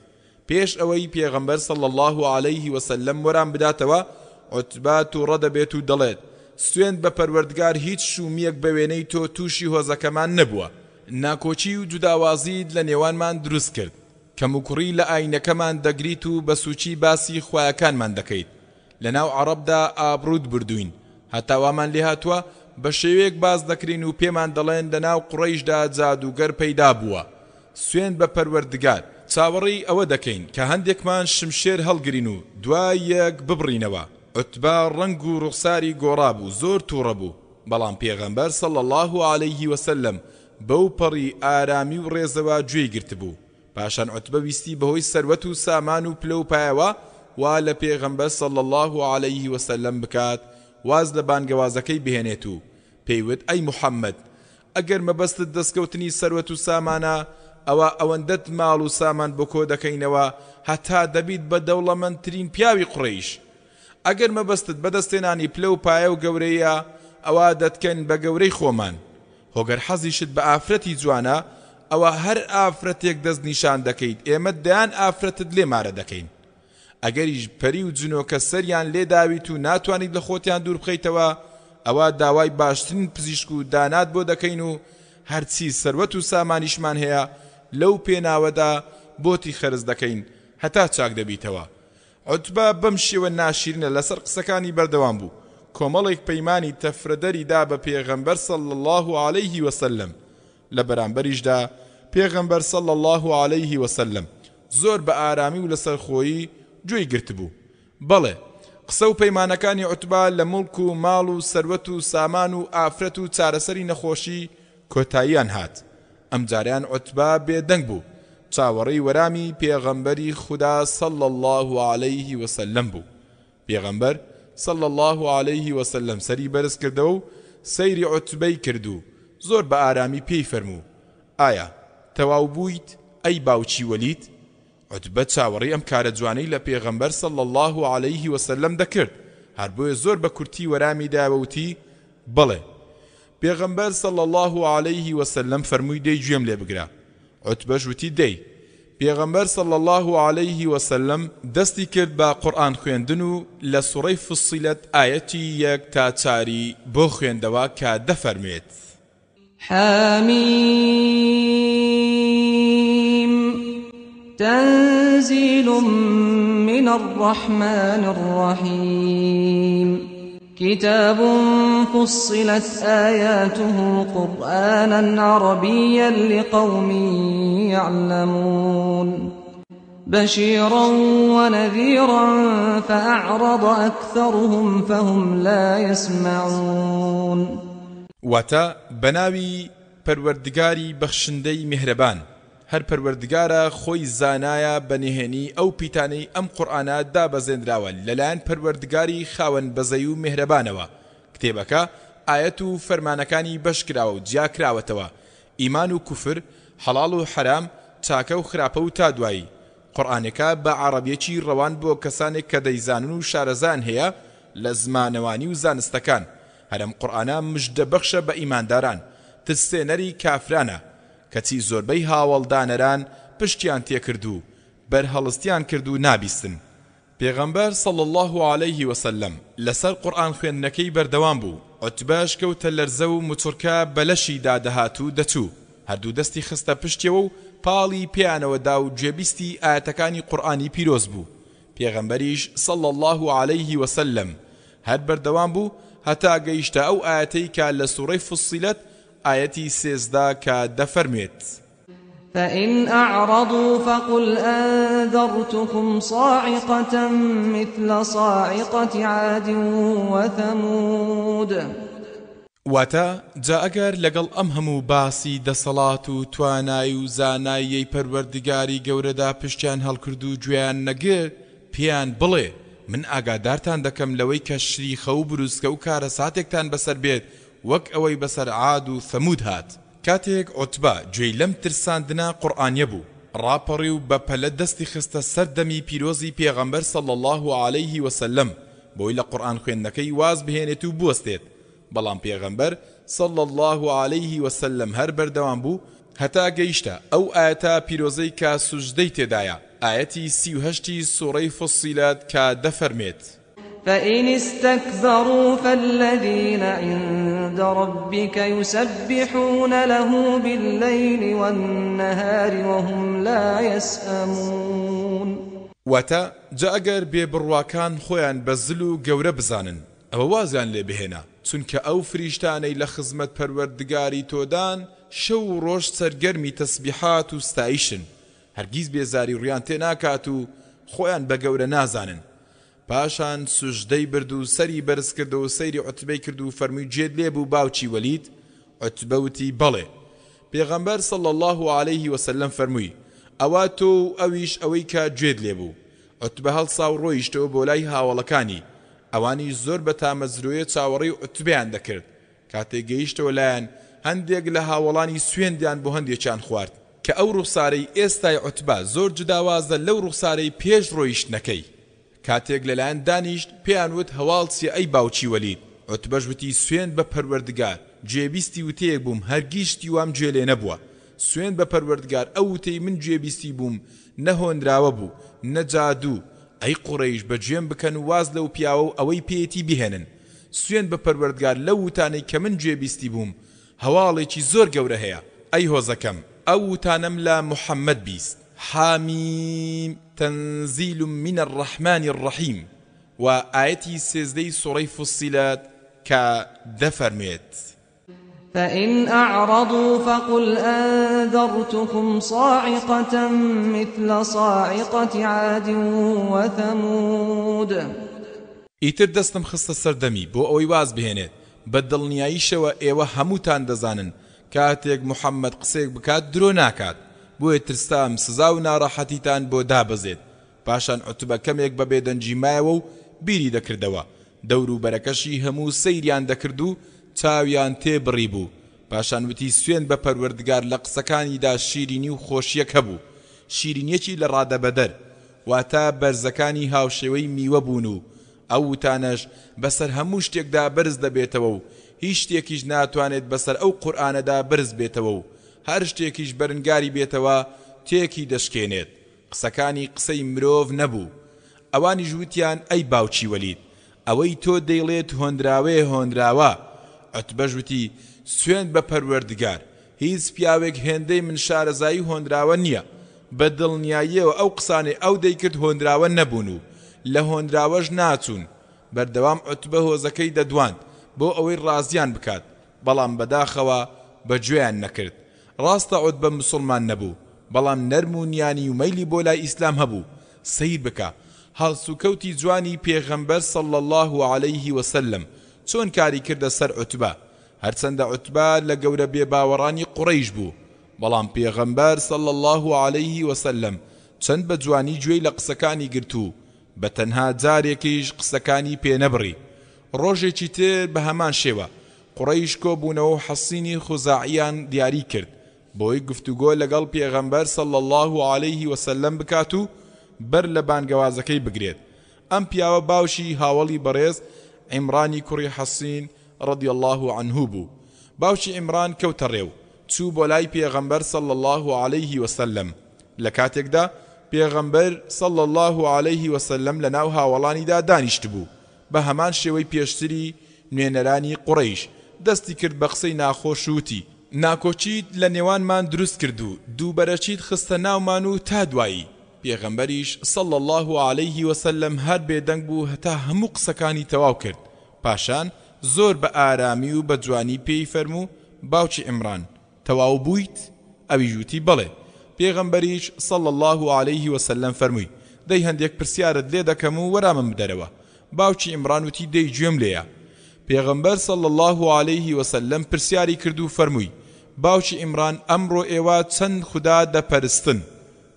پێش ئەوەی پێغەمبەر صلی اللە علیه وسلم وەرام بداتەوە، عوتبە توڕە دەبێت و دەڵێت، سوێند بە پەروەردگار هیچ شوومییەک بە وێنەی تۆ تووشی هۆزەکەمان نەبووە، ناکۆکی و جوداوازیت لە نێوانمان دروست کرد، کەموکوڕی لە ئایینەکەمان دەگریت و بە سووکی باسی خوایەکانمان دەکەیت، لەناو عەڕەبدا ئابڕووت بردووین، هەتا وامان لێهاتووە بە شێوەیەک باس دەکرێین و پێمان دەڵێن لەناو قوڕەیشدا جادووگەر پەیدا بووە. سوێند بە پەروەردگار، چاوەڕێی ئەوە دەکەین کە هەندێکمان شمشێر هەڵگرین و دوای یەک ببڕینەوە. عوتبە ڕەنگ و ڕوخساری گۆڕابوو، زۆر تووڕە بوو، بەڵام پێغەمبەر صلی اللە علیه وسلم بەو پەڕی ئارامی و ڕێزەوە گوێی گرتبوو. پاشان عوتبە ویستی بەهۆی سەروەت و سامان و پلە و پایەوە وا لە پێغەمبەر صلی اللە علیه وسلم بکات واز لە بانگەوازەکەی بهێنێت و پێی وت ئەی محمد ئەگەر مەبەستت دەستکەوتنی سەروەت و سامانە ئەوا ئەوەندەت ماڵ و سامان بۆ کۆ دەکەینەوە هەتا دەبیت بە دەوڵەمەندترین پیاوی قوڕەیش ئەگەر مەبەستت بەدەستهێنانی پلە و پایە و گەورەییە ئەوا دەتکەین بە گەورەی خۆمان خۆ گەر حەزیشت بە ئافرەتی جوانە ئەوا هەر ئافرەتێک دەست نیشان دەکەیت ئێمە دەیان ئافرەتت لێ مارە دەکەین ئەگەریش پەری و جنۆکە سەریان لێ داویت و ناتوانیت لە خۆتیان دوور بخەیتەوە ئەوا داوای باشترین پزیشک و دانات بۆ دەکەین و هەرچی سەروەت و سامانیشمان هەیە لەو پێناوەدا بۆتی خەرج دەکەین هەتا چاک دەبیتەوە عوتبە بەم شێوە ناشیرینە لەسەر قسەکانی بەردەوام بوو، کۆمەڵێک پەیمانی تەفرەدەری دا بە پێغەمبەر صلی اللە علیه وسلم، لە بەرامبەریشدا پێغەمبەر صلی اللە علیه وسلم. زۆر بە ئارامی و لەسەرخۆیی گوێی گرتبوو. بەڵێ، قسە و پەیمانەکانی عوتبە لە موڵک و ماڵ و سەروەت و سامان و ئافرەت و چارەسەری نەخۆشی کۆتاییان هات. ئەمجارەیان عوتبە بێدەنگ بوو، چاوەڕێی وەرامی پێغەمبەری خودا صلی اللە علیه وسلم بوو. پێغەمبەر، صلی اللە علیه وسلم، سەری بەرز کردەوە و سەیری عوتبەی کرد و زۆر بە ئارامی پێی فەرموو، ئایا تەواو بوویت ئەی باوکی وەلید؟ عوتبە چاوەڕێی ئەم کارە جوانەی لە پێغەمبەر، صلی اللە علیه وسلم، دەکرد، هەر بۆیە زۆر بە کورتی وەرامی دایەوە وتی، بەڵێ. پێغەمبەر، صلی اللە علیه وسلم، فەرمووی دەی گوێم لێ بگرە. عوتبەش وتی دەی. پێغەمبەر، صلی اللە علیه وسلم، دەستی کرد بە قورئان خوێندن و لە سوڕەی فصلت ئایەتی یەک تا چاری بۆ خوێندەوە کە دەفەرموێت. حامیم تنزیل من الرحمن الرحیم کتاب فصلت آیاته قرآنا عربیا لقوم یعلمون بشیرا ونذیرا فأعرض أکثرهم فهم لا یسمعون. واتە، بەناوی پەروەردگاری بەخشندەی میهرەبان، هەر پەروەردگارە خۆی زانایە بە نهێنی ئەو پیتانەی ئەم قورئانە دابەزێنراوە لەلایەن پەروەردگاری خاوەن بەزەی و میهرەبانەوە، کتێبەکە ئایەت و فەرمانەکانی بەشکراوە و جیاکراوەتەوە، ئیمان و کوفر، حەڵاڵ و حەرام، چاکە و خراپە و تا دوایی. قورئانەکە بە عەڕەبیەکی ڕەوان بۆ کەسانێک کە دەیزانن و شارەزایان هەیە لە زمانەوانی و زانستەکان، هەر ئەم قورئانە مژدە بەخشە بە ئیمانداران، ترسێنەری کافرانە، کەچی زۆربەی هاوەڵدانەران پشتیان تێکرد و بەرهەڵستیان کرد و نابیستن. پێغەمبەر صلی اللە علیه وسلم لەسەر قورئان خوێندنەکەی بەردەوام بوو، عوتبەش کەوتە لەرزە و موچڕکە بە لەشیدا دەهات و دەچوو، هەردوو دەستی خستە پشتیەوە و پاڵی پێیانەوە دا و گوێبیستی ئایەتەکانی قورئانی پیرۆز بوو، پێغەمبەریش صلی اللە علیه وسلم هەر بەردەوام بوو هەتا گەیشتە ئەو ئایەتەی کە لە سوڕەی فصلت ئایەتی 13 کە دەفەرموێت. فإن أعرضوا فقل أنذرتكم صاعقة مثل صاعقة عاد وثمود. واتە، جا ئەگەر لەگەڵ ئەم هەموو باسی دەسەڵات و توانای و زاناییەی پەروەردگاری گەورەدا پشتیان هەڵکرد و گوێیان نەگرت، پێیان بڵێ، من ئاگادارتان دەکەم لەوەی کە شریخە و بروسکە و کارەساتێکتان بەسەر بێت وەک ئەوەی بەسەر عاد و ثەمود هات. کاتێک عوتبە گوێی لەم ترساندنە قورئانیە بوو، ڕاپەڕی و بە پەلە دەستی خستە سەر دەمی پیرۆزی پێغەمبەر صلی اللە علیه وسلم بۆی لە قورئان خوێندنەکەی واز بهێنێت و بوەستێت، بەڵام پێغەمبەر صلی اللە علیه وسلم هەر بەردەوام بوو هەتا گەیشتە ئەو ئایەتە پیرۆزەی کە سوجدەی تێدایە، ئایەتی 38 ی سوڕەی فصلت کە دەفەرمێت. فإن استکبروا فالذین عند ربک یسبحون له باللیل والنهار وهم لا یسئمون. واتە، جا ئەگەر بێ بڕواکان خۆیان بە زل و گەورە بزانن ئەوە وازیان لێ بهێنە، چونکە ئەو فریشتانەی لە خزمەت پەروەردگاری تۆدان شەو و ڕۆژ سەرگەرمی تەسبیحات و ستایشن، هەرگیز بێزاری ڕوویان تێناکات و خۆیان بە گەورە نازانن. پاشان سوجدەی برد و سەری بەرز کردەوە سەیری عوتبەی کرد و فەرمووی گوێت لێ بوو باوکی وەلید؟ عوتبە وتی بەڵێ. پێغەمبەر صلی اللە علیه وسلم فەرمووی ئەوە تۆ و ئەویش ئەوەی کە گوێت لێ بوو. عوتبە هەڵسا و ڕۆیشتەوە بۆ لای هاوەڵەکانی، ئەوانیش زۆر بە تامەزرۆیە چاوەڕێی عوتبەیان دەکرد، کاتێک گەیشتەوە لایان هەندێک لە هاوەڵانی سوێندیان بۆ هەندێکیان خوارد کە ئەو ڕوخسارەی ئێستای عوتبە زۆر جوداوازە لەو ڕوخسارەی پێش ڕۆیشتنەکەی. کاتێک لەلایان دانیشت پێیان وت هەواڵ چیە ئەی باوکی وەلید؟ عوتبەش وتی سوێند بە پەروەردگار گوێبیستی وتەیەک بووم هەرگیز شتی وام گوێ لێ نەبووە سوێند بە پەروەردگار ئەو وتەی من گوێبیستی بووم نە هۆنراوە بوو نە جادوو ئەی قوڕەیش بە گوێم بکەن و واز لەو پیاوە و ئەوەی پێیەتی بهێنن سوێند بە پەروەردگار لەو وتانەی کە من گوێبیستی بووم هەواڵێکی زۆر گەورە هەیە ئەی هۆزەکەم ئەو وتانەم لە محمد بیست، حامیم تنزیل من الرحمن الرحیم، و ئایەتی سێزدەی سوڕەی فصلت کە دەفەرموێت. فإن أعرضوا فقل أنذرتكم صاعقة مثل صاعقة عاد وثمود. ئیتر دەستم خستە سەر دەمی بۆ ئەوەی واز بهێنێت، بە دڵنیاییشەوە ئێوە هەمووتان دەزانن کاتێک محەممەد قسەیەک بکات درۆ ناکات، بۆیە ترسام سزا و ناڕەحەتیتان بۆ دابەزێت. پاشان عوتبە کەمێک بە بێدەنگی مایەوە و بیری دەکردەوە، دەوروبەرەکەشی هەموو سەیریان دەکرد و چاویان تێ بڕیبوو، پاشان وتی سوێند بە پەروەردگار لە قسەکانیدا شیرینی و خۆشیەک هەبوو، شیرینیەکی لە ڕادەبەدەر، واتە بەرزەکانی هاوشێوەی میوە بوون و ئەو وتانەش بەسەر هەموو شتێکدا بەرز دەبێتەوە و هیچ شتێکیش ناتوانێت بەسەر ئەو قورئانەدا بەرز بێتەوە و هەر شتێکیش بەرنگاری بێتەوە تێکی دەشکێنێت، قسەکانی قسەی مرۆڤ نەبوو. ئەوانیش وتیان ئەی باوکی وەلید، ئەوەی تۆ دەیڵێت هۆنراوەیە هۆنراوە. عوتبەش وتی، سوێند بە پەروەردگار، هیچ پیاوێک هێندەی من شارەزایی هۆنراوە نییە. بە دڵنیاییەوە ئەو قسانەی ئەو دەیکرد هۆنراوە نەبوون و لە هۆنراوەش ناچوون. بەردەوام عوتبە هۆزەکەی دەدواند بۆ ئەوەی ڕازیان بکات، بەڵام بەداخەوە بە گوێیان نەکرد. ڕاستە عوتبە مسوڵمان نەبوو، بەڵام نەرم و نیانی و مەیلی بۆ لای ئیسلام هەبوو، سەیر بکە هەڵسوکەوتی جوانی پێغەمبەر صلی اللە علیه وسلم چۆن کاری کردە سەر عوتبە، هەرچەندە عوتبە لە گەورە بێباوەڕانی قوڕەیش بوو، بەڵام پێغەمبەر صلی اللە علیه وسلم چەند بە جوانی گوێی لە قسەکانی گرت و بە تەنها جارێکیش قسەکانی پێ نەبڕی. ڕۆژێکی تر بە هەمان شێوە قوڕەیش کۆبوونەوە و حەسینی خوزاعیان دیاری کرد بۆی گفتوگۆ لەگەڵ پێغەمبەر صلی اللە علیه وسلم بکات و بەر لە بانگەوازەکەی بگرێت ئەم پیاوە باوکی هاوەڵی بەڕێز عیمڕانی کوڕی حەسین رضی اللە عنه بوو باوکی عیمڕان کەوتە ڕێ و چوو بۆ لای پێغەمبەر صلی اللە علیه وسلم لە کاتێکدا پێغەمبەر صلی اللە علیه وسلم لەناو هاوەڵانیدا دانیشتبوو بە هەمان شێوەی پێشتری نوێنەرانی قوڕەیش، دەستی کرد بە قسەی ناخۆش و وتی، ناکۆکیت لە نێوانمان دروست کرد و دووبەرەکیت خستە ناومان و تا دوایی، پێغەمبەریش، صلی اللە علیه وسلم، هەر بێدەنگ بوو هەتا هەموو قسەکانی تەواو کرد، پاشان زۆر بە ئارامی و بە جوانی پێی فەرموو، باوکی عیمڕان، تەواو بوویت؟ ئەویش وتی، بەڵێ. پێغەمبەریش، صلی اللە علیه وسلم، فەرمووی، دەی هەندێک پرسیارت لێ دەکەم و وەرامم بدەرەوە. باوکی عیمڕان وتی، دەی گوێم لێیە. پێغەمبەر، صلی اللە علیه وسلم، پرسیاری کرد و فەرمووی، باوکی عیمڕان ئەمڕۆ ئێوە چەند خودا دەپەرستن؟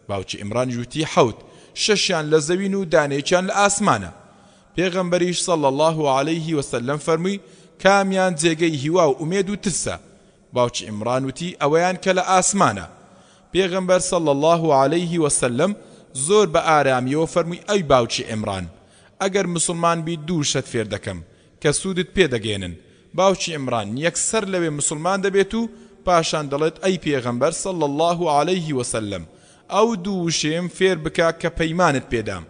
باوکی عیمڕانیش وتی، حەوت، شەشیان لە زەوین و دانەیەکیان لە ئاسمانە. پێغەمبەریش، صلی اللە علیه وسلم، فەرمووی، کامیان جێگەی هیوا و ئومێد و ترسە؟ باوکی عیمڕان وتی، ئەوەیان کە لە ئاسمانە. پێغەمبەر صلی اللە علیه وسلم زۆر بە ئارامیەوە فەرمووی، ئەی باوکی عیمڕان، ئەگەر موسڵمان بیت دوو وشەت فێر دەکەم کە سوودت پێ دەگەیەنن. باوکی عیمڕان یەکسەر لەوێ موسڵمان دەبێت و پاشان دەڵێت، ئەی پێغەمبەر صلی اللە علیه وسلم، ئەو دوو وشەیەم فێر بکە کە پەیمانت پێدام.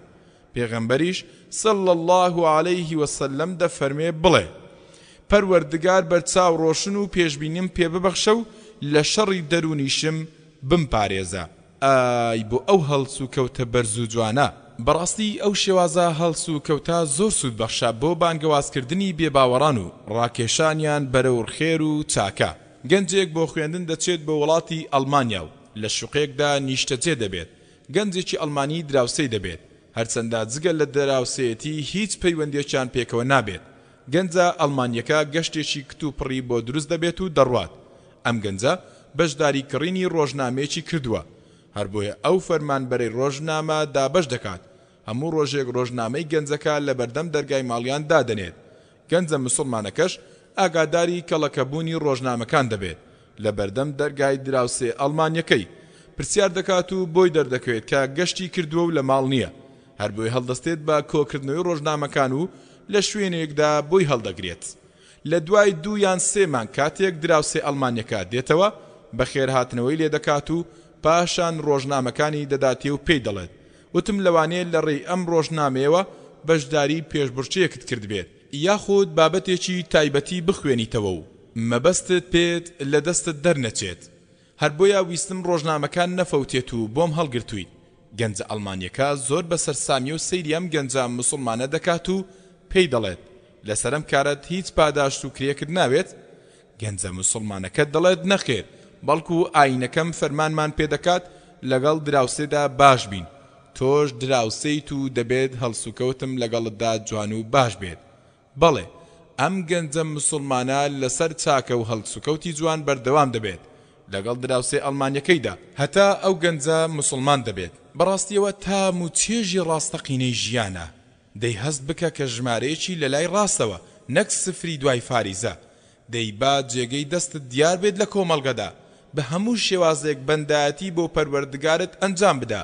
پێغەمبەریش، صلی اللە علیه وسلم، دەفەرموێ، بڵێ، پەروەردگار بەرچاو ڕۆشن و پێشبینیم پێ ببەخشە و لە شەڕی دەروونیشم بمپارێزە. ئای بۆ ئەو هەڵسوکەوتە بەرز و جوانە! بەڕاستی ئەو شێوازە هەڵسوکەوتە زۆر سوودبەخشە بۆ بانگەوازکردنی بێباوەڕان و ڕاکێشانیان بەرەو خێر و چاکە. گەنجێک بۆ خوێندن دەچێت بۆ وڵاتی ئەڵمانیا و لە شوقەیەکدا نیشتەجێ دەبێت، گەنجێکی ئەڵمانی دراوسێی دەبێت، هەرچەندە جگە لە دراوسێیەتی هیچ پەیوەندیەکیان پێکەوە نابێت، گەنجە ئەڵمانیەکە گەشتێکی کتوپڕی بۆ دروست دەبێت و دەڕوات، ئەم گەنجە بەشداری کڕینی ڕۆژنامەیەکی کردووە، هەربۆیە ئەو فەرمانبەرەی ڕۆژنامە دابەش دەکات، هەموو ڕۆژێک ڕۆژنامەی گەنجەکە لەبەردەم دەرگای ماڵیان دادەنێت، گەنجە مسوڵمانەکەش ئاگاداری کەڵەکەبوونی ڕۆژنامەکان دەبێت لە بەردەم دەرگای دراوسێ ئەڵمانیەکەی، پرسیار دەکات و بۆی دەردەکەوێت کە گەشتی کردووە و لە ماڵ نییە، هەربۆیە هەڵدەستێت بە کۆکردنەوەی ڕۆژنامەکان و لە شوێنێکدا بۆی هەڵدەگرێت. لە دوای دوو یان سێ مانگ کاتێک دراوسێ ئەڵمانیەکە دێتەوە، بەخێرهاتنەوەی لێدەکات و پاشان ڕۆژنامەکانی دەداتێ و پێی دەڵێت، وتم لەوانەیە لە ڕێی ئەم ڕۆژنامەیەوە بەشداری پێشبڕکێیەکت کردبێت، یاخود بابەتێکی تایبەتی بخوێنیتەوە و مەبەستت پێت لە دەستت دەرنەچێت، هەر بۆیە ویستم ڕۆژنامەکان نەفەوتێت و بۆم هەڵگرتوویت. گەنجە ئەڵمانیەکە زۆر بە سەرسامیەو سەیری ئەم گەنجە موسڵمانە دەکات و پێی دەڵێت، لەسەر ئەم کارەت هیچ پاداشت و کرێکت ناوێت؟ گەنجە موسوڵمانەکە دەڵێت نەخێر، بەڵکو ئایینەکەم فەرمانمان پێدەکات لەگەڵ دراوسێدا باش بین، تۆش دراوسێیت و دەبێت هەڵسوکەوتم لەگەڵتدا جوان و باش بێت. بەڵێ، ئەم گەنجە مسوڵمانە لەسەر چاکە و هەڵسوکەوتی جوان بەردەوام دەبێت لەگەڵ دراوسێ ئەڵمانیەکەیدا هەتا ئەو گەنجە مسوڵمان دەبێت. بەڕاستیەوە تام و چێژی ڕاستەقینەی ژیانە. دەی هەست بکە کە ژمارەیەکی لەلای ڕاستەوە نەک سفری دوای فاریزە. دەی با جێگەی دەستت دیار بێت لە کۆمەڵگەدا. بە هەموو شێوازێک بەندایەتی بۆ پەروەردگارت ئەنجام بدە.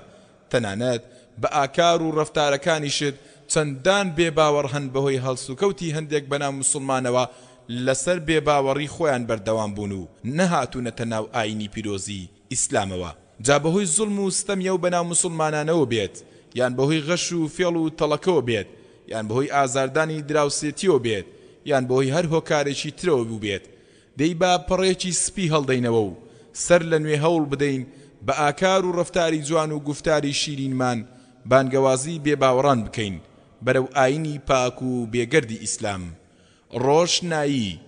تەنانەت بە ئاکار و ڕەفتارەکانیشت چەندان بێ باوەڕ هەن بەهۆی هەڵسوکەوتی هەندێک بەناو موسوڵمانەوە لەسەر بێ باوەڕی خۆیان بەردەوام بوون و نەهاتوونەتە ناو ئاینی پیرۆزی ئیسلامەوە جا بەهۆی زوڵم و ستەمی ئەو بەناو موسوڵمانانەوە بێت یان بەهۆی غەش و فێڵ و تەڵەکەوە بێت یان بەهۆی ئازاردانی دراوسێتیەوە بێت یان بەهۆی هەر هۆکارێکی ترەوە بووبێت دەی با پەڕێکی سپی هەڵدەینەوە و سەر لە نوێ هەوڵ بدەین بە ئاکار و ڕەفتاری جوان و گوفتاری شیرینمان بانگەوازی بێباوەڕان بکەین بەرەو ئاینی پاک و بێگەردی ئیسلام. ڕۆشنایی،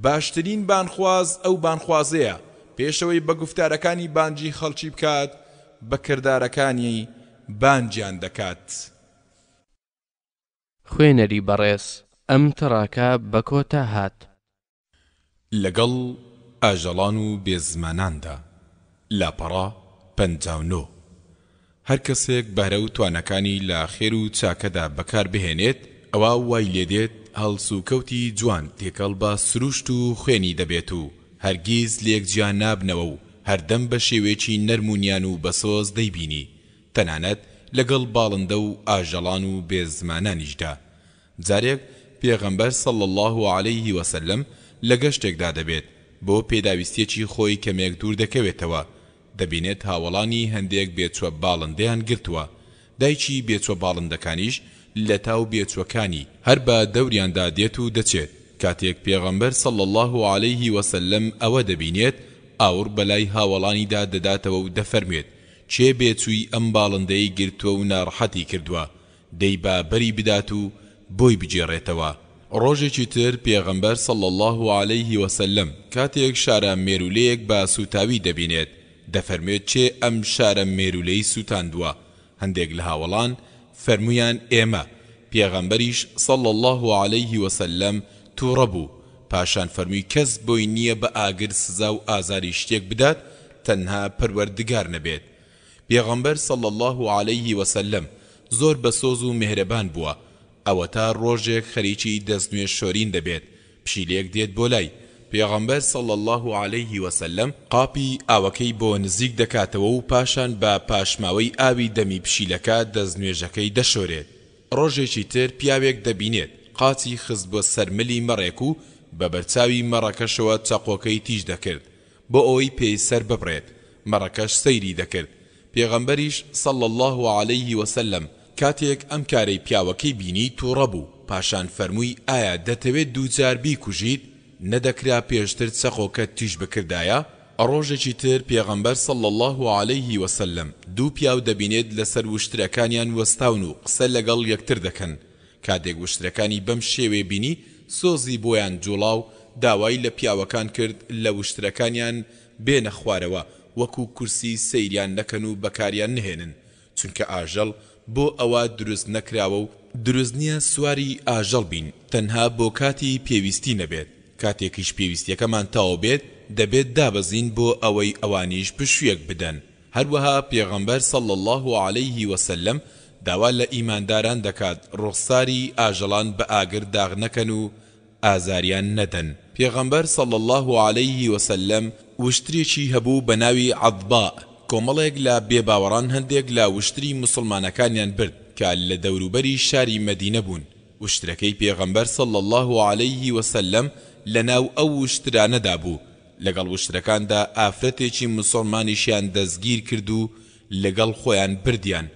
باشترین بانخواز ئەو بانخوازەیە پێشەوەی بە گوفتارەکانی بانگی خەڵکی بکات بە کردارەکانی بانگیان دەکات. خوێنەری بەڕێز ئەم تڕاکە بە کۆتا هات. لەگەڵ ئاژەڵان و بێزماناندا، لاپەڕە 59. هەر کەسێک بەهرە و تواناکانی لە خێر و چاکەدا بەکار بهێنێت، ئەوا وای لێدێت هەڵسوکەوتی جوان تێکەڵ بە سروشت و خوێنی دەبێت و هەرگیز لێک جیا نابنەوە و هەردەم بە شێوەیەکی نەرم و نیان و بەسۆز دەیبینی تەنانەت لەگەڵ باڵندە و ئاژەڵان و بێزمانانیشدا. جارێک پێغەمبەر صلی اللە علیه وسلم لە گەشتێکدا دەبێت، بۆ پێداویستیەکی خۆی کەمێک دوور دەکەوێتەوە، دەبینێت هاوەڵانی هەندێک بێچوە باڵندەیان گرتووە، دایکی بێچوە باڵندەکانیش لەتاو بێچوەکانی، هەر بە دەوریاندا دێت و دەچێت، کاتێک پێغەمبەر صلی اللە علیه وسلم ئەوە دەبینێت، ئاوڕ بەلای هاوەڵانیدا دەداتەوە و دەفەرموێت، کێ بێچووی ئەم باڵندەی گرتووە و ناڕەحەتی کردووە، دەی با بەری بدات و بۆی بگێڕێتەوە. ڕۆژێکی تر پێغەمبەر صلی اللە علیه وسلم کاتێک شارە مێروولەیەک بە سووتاوی دەبینێت، دەفەرموێت کێ ئەم شارە مێروولەی سووتاندووە؟ هەندێک لە هاوەڵان فەرموویان ئێمە، پێغەمبەریش صلی اللە علیه وسلم تووڕە بوو، پاشان فەرمووی کەس بۆی نییە بە ئاگر سزا و ئازاری شتێک بدات تەنها پەروەردگار نەبێت. پێغەمبەر صلی اللە علیه وسلم زۆر بەسۆز و مێهرەبان بووە، ئەوەتا ڕۆژێک خەریکی دەستنوێژ شۆرین دەبێت، پشیلەیەک دێت بۆ لای، پێغەمبەر صلی اللە علیه وسلم قاپی ئاوەکەی بۆ نزیک دەکاتەوە و پاشان بە پاشماوەی ئاوی دەمی پشیلەکە دەستنوێژەکەی دەشۆرێت. ڕۆژێکی تر پیاوێک دەبینێت قاچی خستبوە سەر ملی مەڕێک و بە بەرچاوی مەڕەکەشەوە چەقۆکەی تیژ دەکرد بۆ ئەوەی پێی سەر ببڕێت، مەڕەکەش سەیری دەکرد، پێغەمبەریش، صلی اللە علیه وسلم، کاتێک ئەم کارەی پیاوەکەی بینی توڕە بوو، پاشان فەرمووی ئایا دەتەوێت دووجار بیکوژیت، نەدەکرا پێشتر چەقۆکەت تیژ بکردایە؟ ڕۆژێکی تر پێغەمبەر صلی اللە علیه وسلم دوو پیاو دەبینێت لەسەر وشترەکانیان وەستاون و قسە لەگەڵ یەکتر دەکەن، کاتێک وشترەکانی بەم شێوەیە بینی سۆزی بۆیان جوڵا و داوای لە پیاوەکان کرد لە وشترەکانیان بێنە خوارەوە وەکو کورسی سەیریان نەکەن و بەکاریان نەهێنن چونکە ئاژەڵ بۆ ئەوە دروست نەکراوە و دروست نیە سواری ئاژەڵ بین تەنها بۆ کاتی پێویستی نەبێت کاتێکیش پێویستیەکەمان تەواو بێت دەبێت دابەزین بۆ ئەوەی ئەوانیش پشویەک بدەن هەروەها پێغەمبەر صلی اللە علیه وسلم داوا لە ئیمانداران دەکات ڕوخساری ئاژەڵان بە ئاگر داغ نەکەن و ئازاریان نەدەن. پێغەمبەر صلی اللە علیه وسلم وشترێکی هەبوو بە ناوی عضباء، کۆمەڵێک لە بێباوەڕان هەندێک لە وشتری موسڵمانەکانیان برد کە لە دەوروبەری شاری مەدینە بوون، وشترەکەی پێغەمبەر صلی اللە علیه وسلم لە ناو ئەو وشترانەدا بوو، لەگەڵ وشترەکاندا ئافرەتێکی موسڵمانیشیان دەستگیر کرد و لەگەڵ خۆیان بردیان،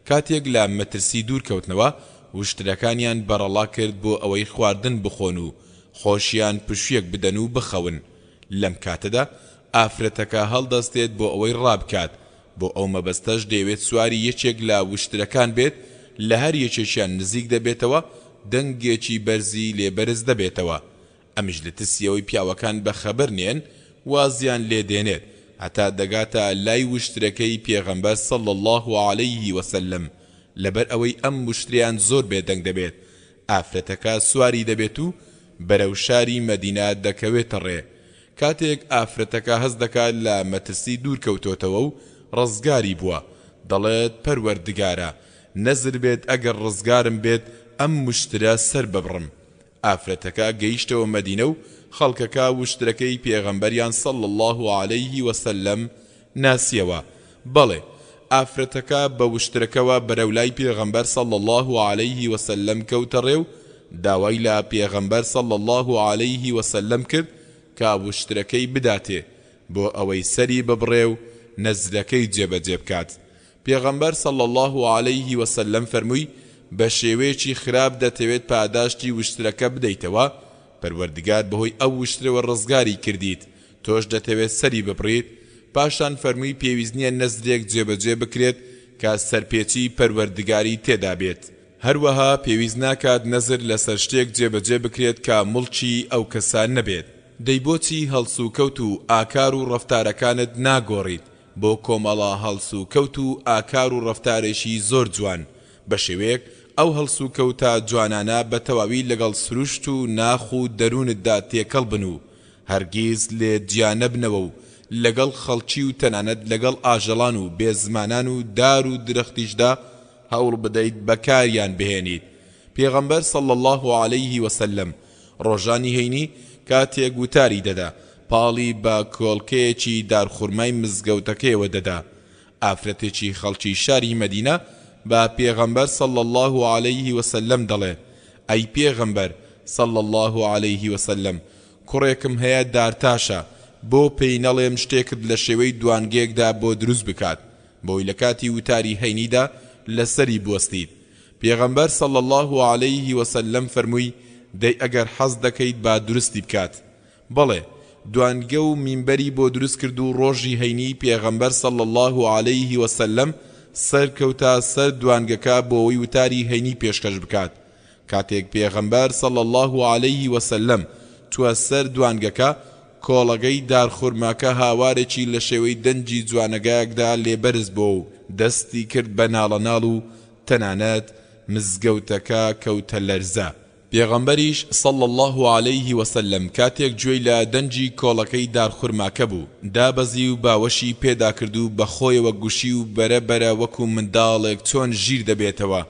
کاتێک لە مەترسی دوور کەوتنەوە، وشترەکانیان بەڕەڵا کرد بۆ ئەوەی خواردن بخۆن و خۆشیان پشویەک بدەن و بخەون، لەم کاتەدا ئافرەتەکە هەڵدەستێت بۆ ئەوەی ڕابکات، بۆ ئەو مەبەستەش دەیەوێت سواری یەکێک لە وشترەکان بێت، لە هەر یەکێکیان نزیک دەبێتەوە دەنگێکی بەرزی لێ بەرز دەبێتەوە. ئەمیش لە ترسی ئەوەی پیاوەکان بە خەبەر نێن وازیان لێ دێنێت هەتا دەگاتە لای وشترەکەی پێغەمبەر صلی اللە علیه وسلم لەبەر ئەوەی ئەم وشترەیان زۆر بێدەنگ دەبێت ئافرەتەکە سواری دەبێت و بەرەو شاری مەدینە دەکەوێتە ڕێ کاتێک ئافرەتەکە هەست دەکات لە مەترسی دوور کەوتۆتەوە و ڕزگاری بووە دەڵێت پەروەردگارا نەزر بێت ئەگەر ڕزگارم بێت ئەم وشترە سەر ببڕم ئافرەتەکە گەیشتەوە مەدینە و خەڵکەکە وشترەکەی پێغەمبەریان صلی اللە علیه وسلم ناسیەوە، بەڵێ ئافرەتەکە بە وشترەکەوە بەرەو لای پێغەمبەر صلی اللە علیه وسلم کەوتە ڕێ و داوای لە پێغەمبەر صلی اللە علیه وسلم کرد کە وشترەکەی بداتێ بۆ ئەوەی سەری ببڕێ و نەزرەکەی جێبەجێ بکات، پێغەمبەر صلی اللە علیه وسلم فەرمووی، بە شێوەیەکی خراپ دەتەوێت پاداشتی وشترەکە بدەیتەوە، پەروەردگار بەهۆی ئەو وشترەوە ڕزگاری کردیت، تۆش دەتەوێت سەری ببڕیت؟ پاشان فەرمووی پێویست نییە نەزرێک جێبەجێ بکرێت کە سەرپێچی پەروەردگاری تێدا بێت، هەروەها پێویست ناکات نەزر لەسەر شتێک جێبەجێ بکرێت کە موڵکی ئەو کەسە نەبێت. دەی بۆچی هەڵسوکەوت و ئاکار و ڕەفتارەکانت ناگۆڕیت بۆ کۆمەڵە هەڵسوکەوت و ئاکار و ڕەفتارێکی زۆر جوان، بە شێوەیەک ئەو هەڵسوکەوتە جوانانە بە تەواوی لەگەڵ سروشت و ناخ و دەروونتدا تێکەڵ بن و هەرگیز لێت جیا نەبنەوە و لەگەڵ خەڵکی و تەنانەت لەگەڵ ئاژەڵان و بێزمانان و دار و درەختیشدا هەوڵ بدەیت بەکاریان بهێنیت. پێغەمبەر صلی اللە علیه وسلم ڕۆژانی هەینی کاتێک وتاری دەدا پاڵی بە کۆڵکەیەکی دارخورمای مزگەوتەکەیەوە دەدا، ئافرەتێکی خەڵکی شاری مەدینە بە پێغەمبەر صلی اللە علیه وسلم دەڵێ، ئەی پێغەمبەر صلی اللە علیه وسلم کوڕێکم هەیە دارتاشە، بۆ پێی نەڵێم شتێکت لە شێوەی دوانگەیەکدا بۆ دروست بکات، بۆی لە کاتی وتاری هەینیدا لەسەری بوەستیت، پێغەمبەر صلی اللە علیه وسلم فەرمووی، دەی ئەگەر حەز دەکەیت با دروستی بکات. بەڵێ، دوانگە و مینبەری بۆ دروست کرد و ڕۆژی هەینی پێغەمبەر صلی اللە علیه وسلم سەرکەوتە سەر دوانگەکە بۆوەی وتاری هەینی پێشکەش بکات. کاتێک پێغەمبەر صلی اللە علیه وسلم چووە سەر دوانگەکە، کۆڵەگەی دارخورماکە هاوارێکی لە شێوەی دەنگی جوانەگایەکدا لێ بەرز بۆوە و دەستی کرد بە ناڵەناڵ و تەنانەت مزگەوتەکە کەوتە لەرزە. پێغەمبەریش صلی اللە علیه وسلم کاتێک گوێی لە دەنگی کۆڵەکەی دارخورماکە بوو، دابەزی و باوەشی پێدا کرد و بە خۆیەوە گوشی و بەرە بەرە وەکو منداڵێک چۆن ژیر دەبێتەوە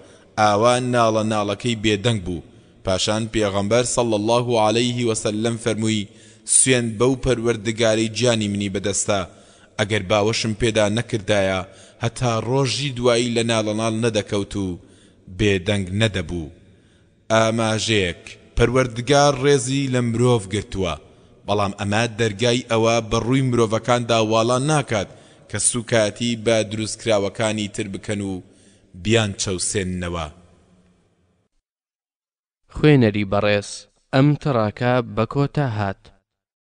ئاوا ناڵە ناڵەکەی بێدەنگ بوو، پاشان پێغەمبەر صلی اللە علیه وسلم فەرمووی، سوێند بەو پەروەردگارەی گیانی منی بەدەستە، ئەگەر باوەشم پێدا نەکردایە هەتا ڕۆژی دوایی لە ناڵەناڵ نەدەکەوت و بێدەنگ نەدەبوو. ئاماژەیەک، پەروەردگار ڕێزی لە مرۆڤ گرتووە، بەڵام ئەمە دەرگای ئەوە بە ڕووی مرۆڤەکاندا واڵا ناکات کە سووکایەتی بە دروستکراوەکانی تر بکەن و بیانچەوسێننەوە. خوێنەری بەڕێز ئەم تڕاکە بە کۆتا هات.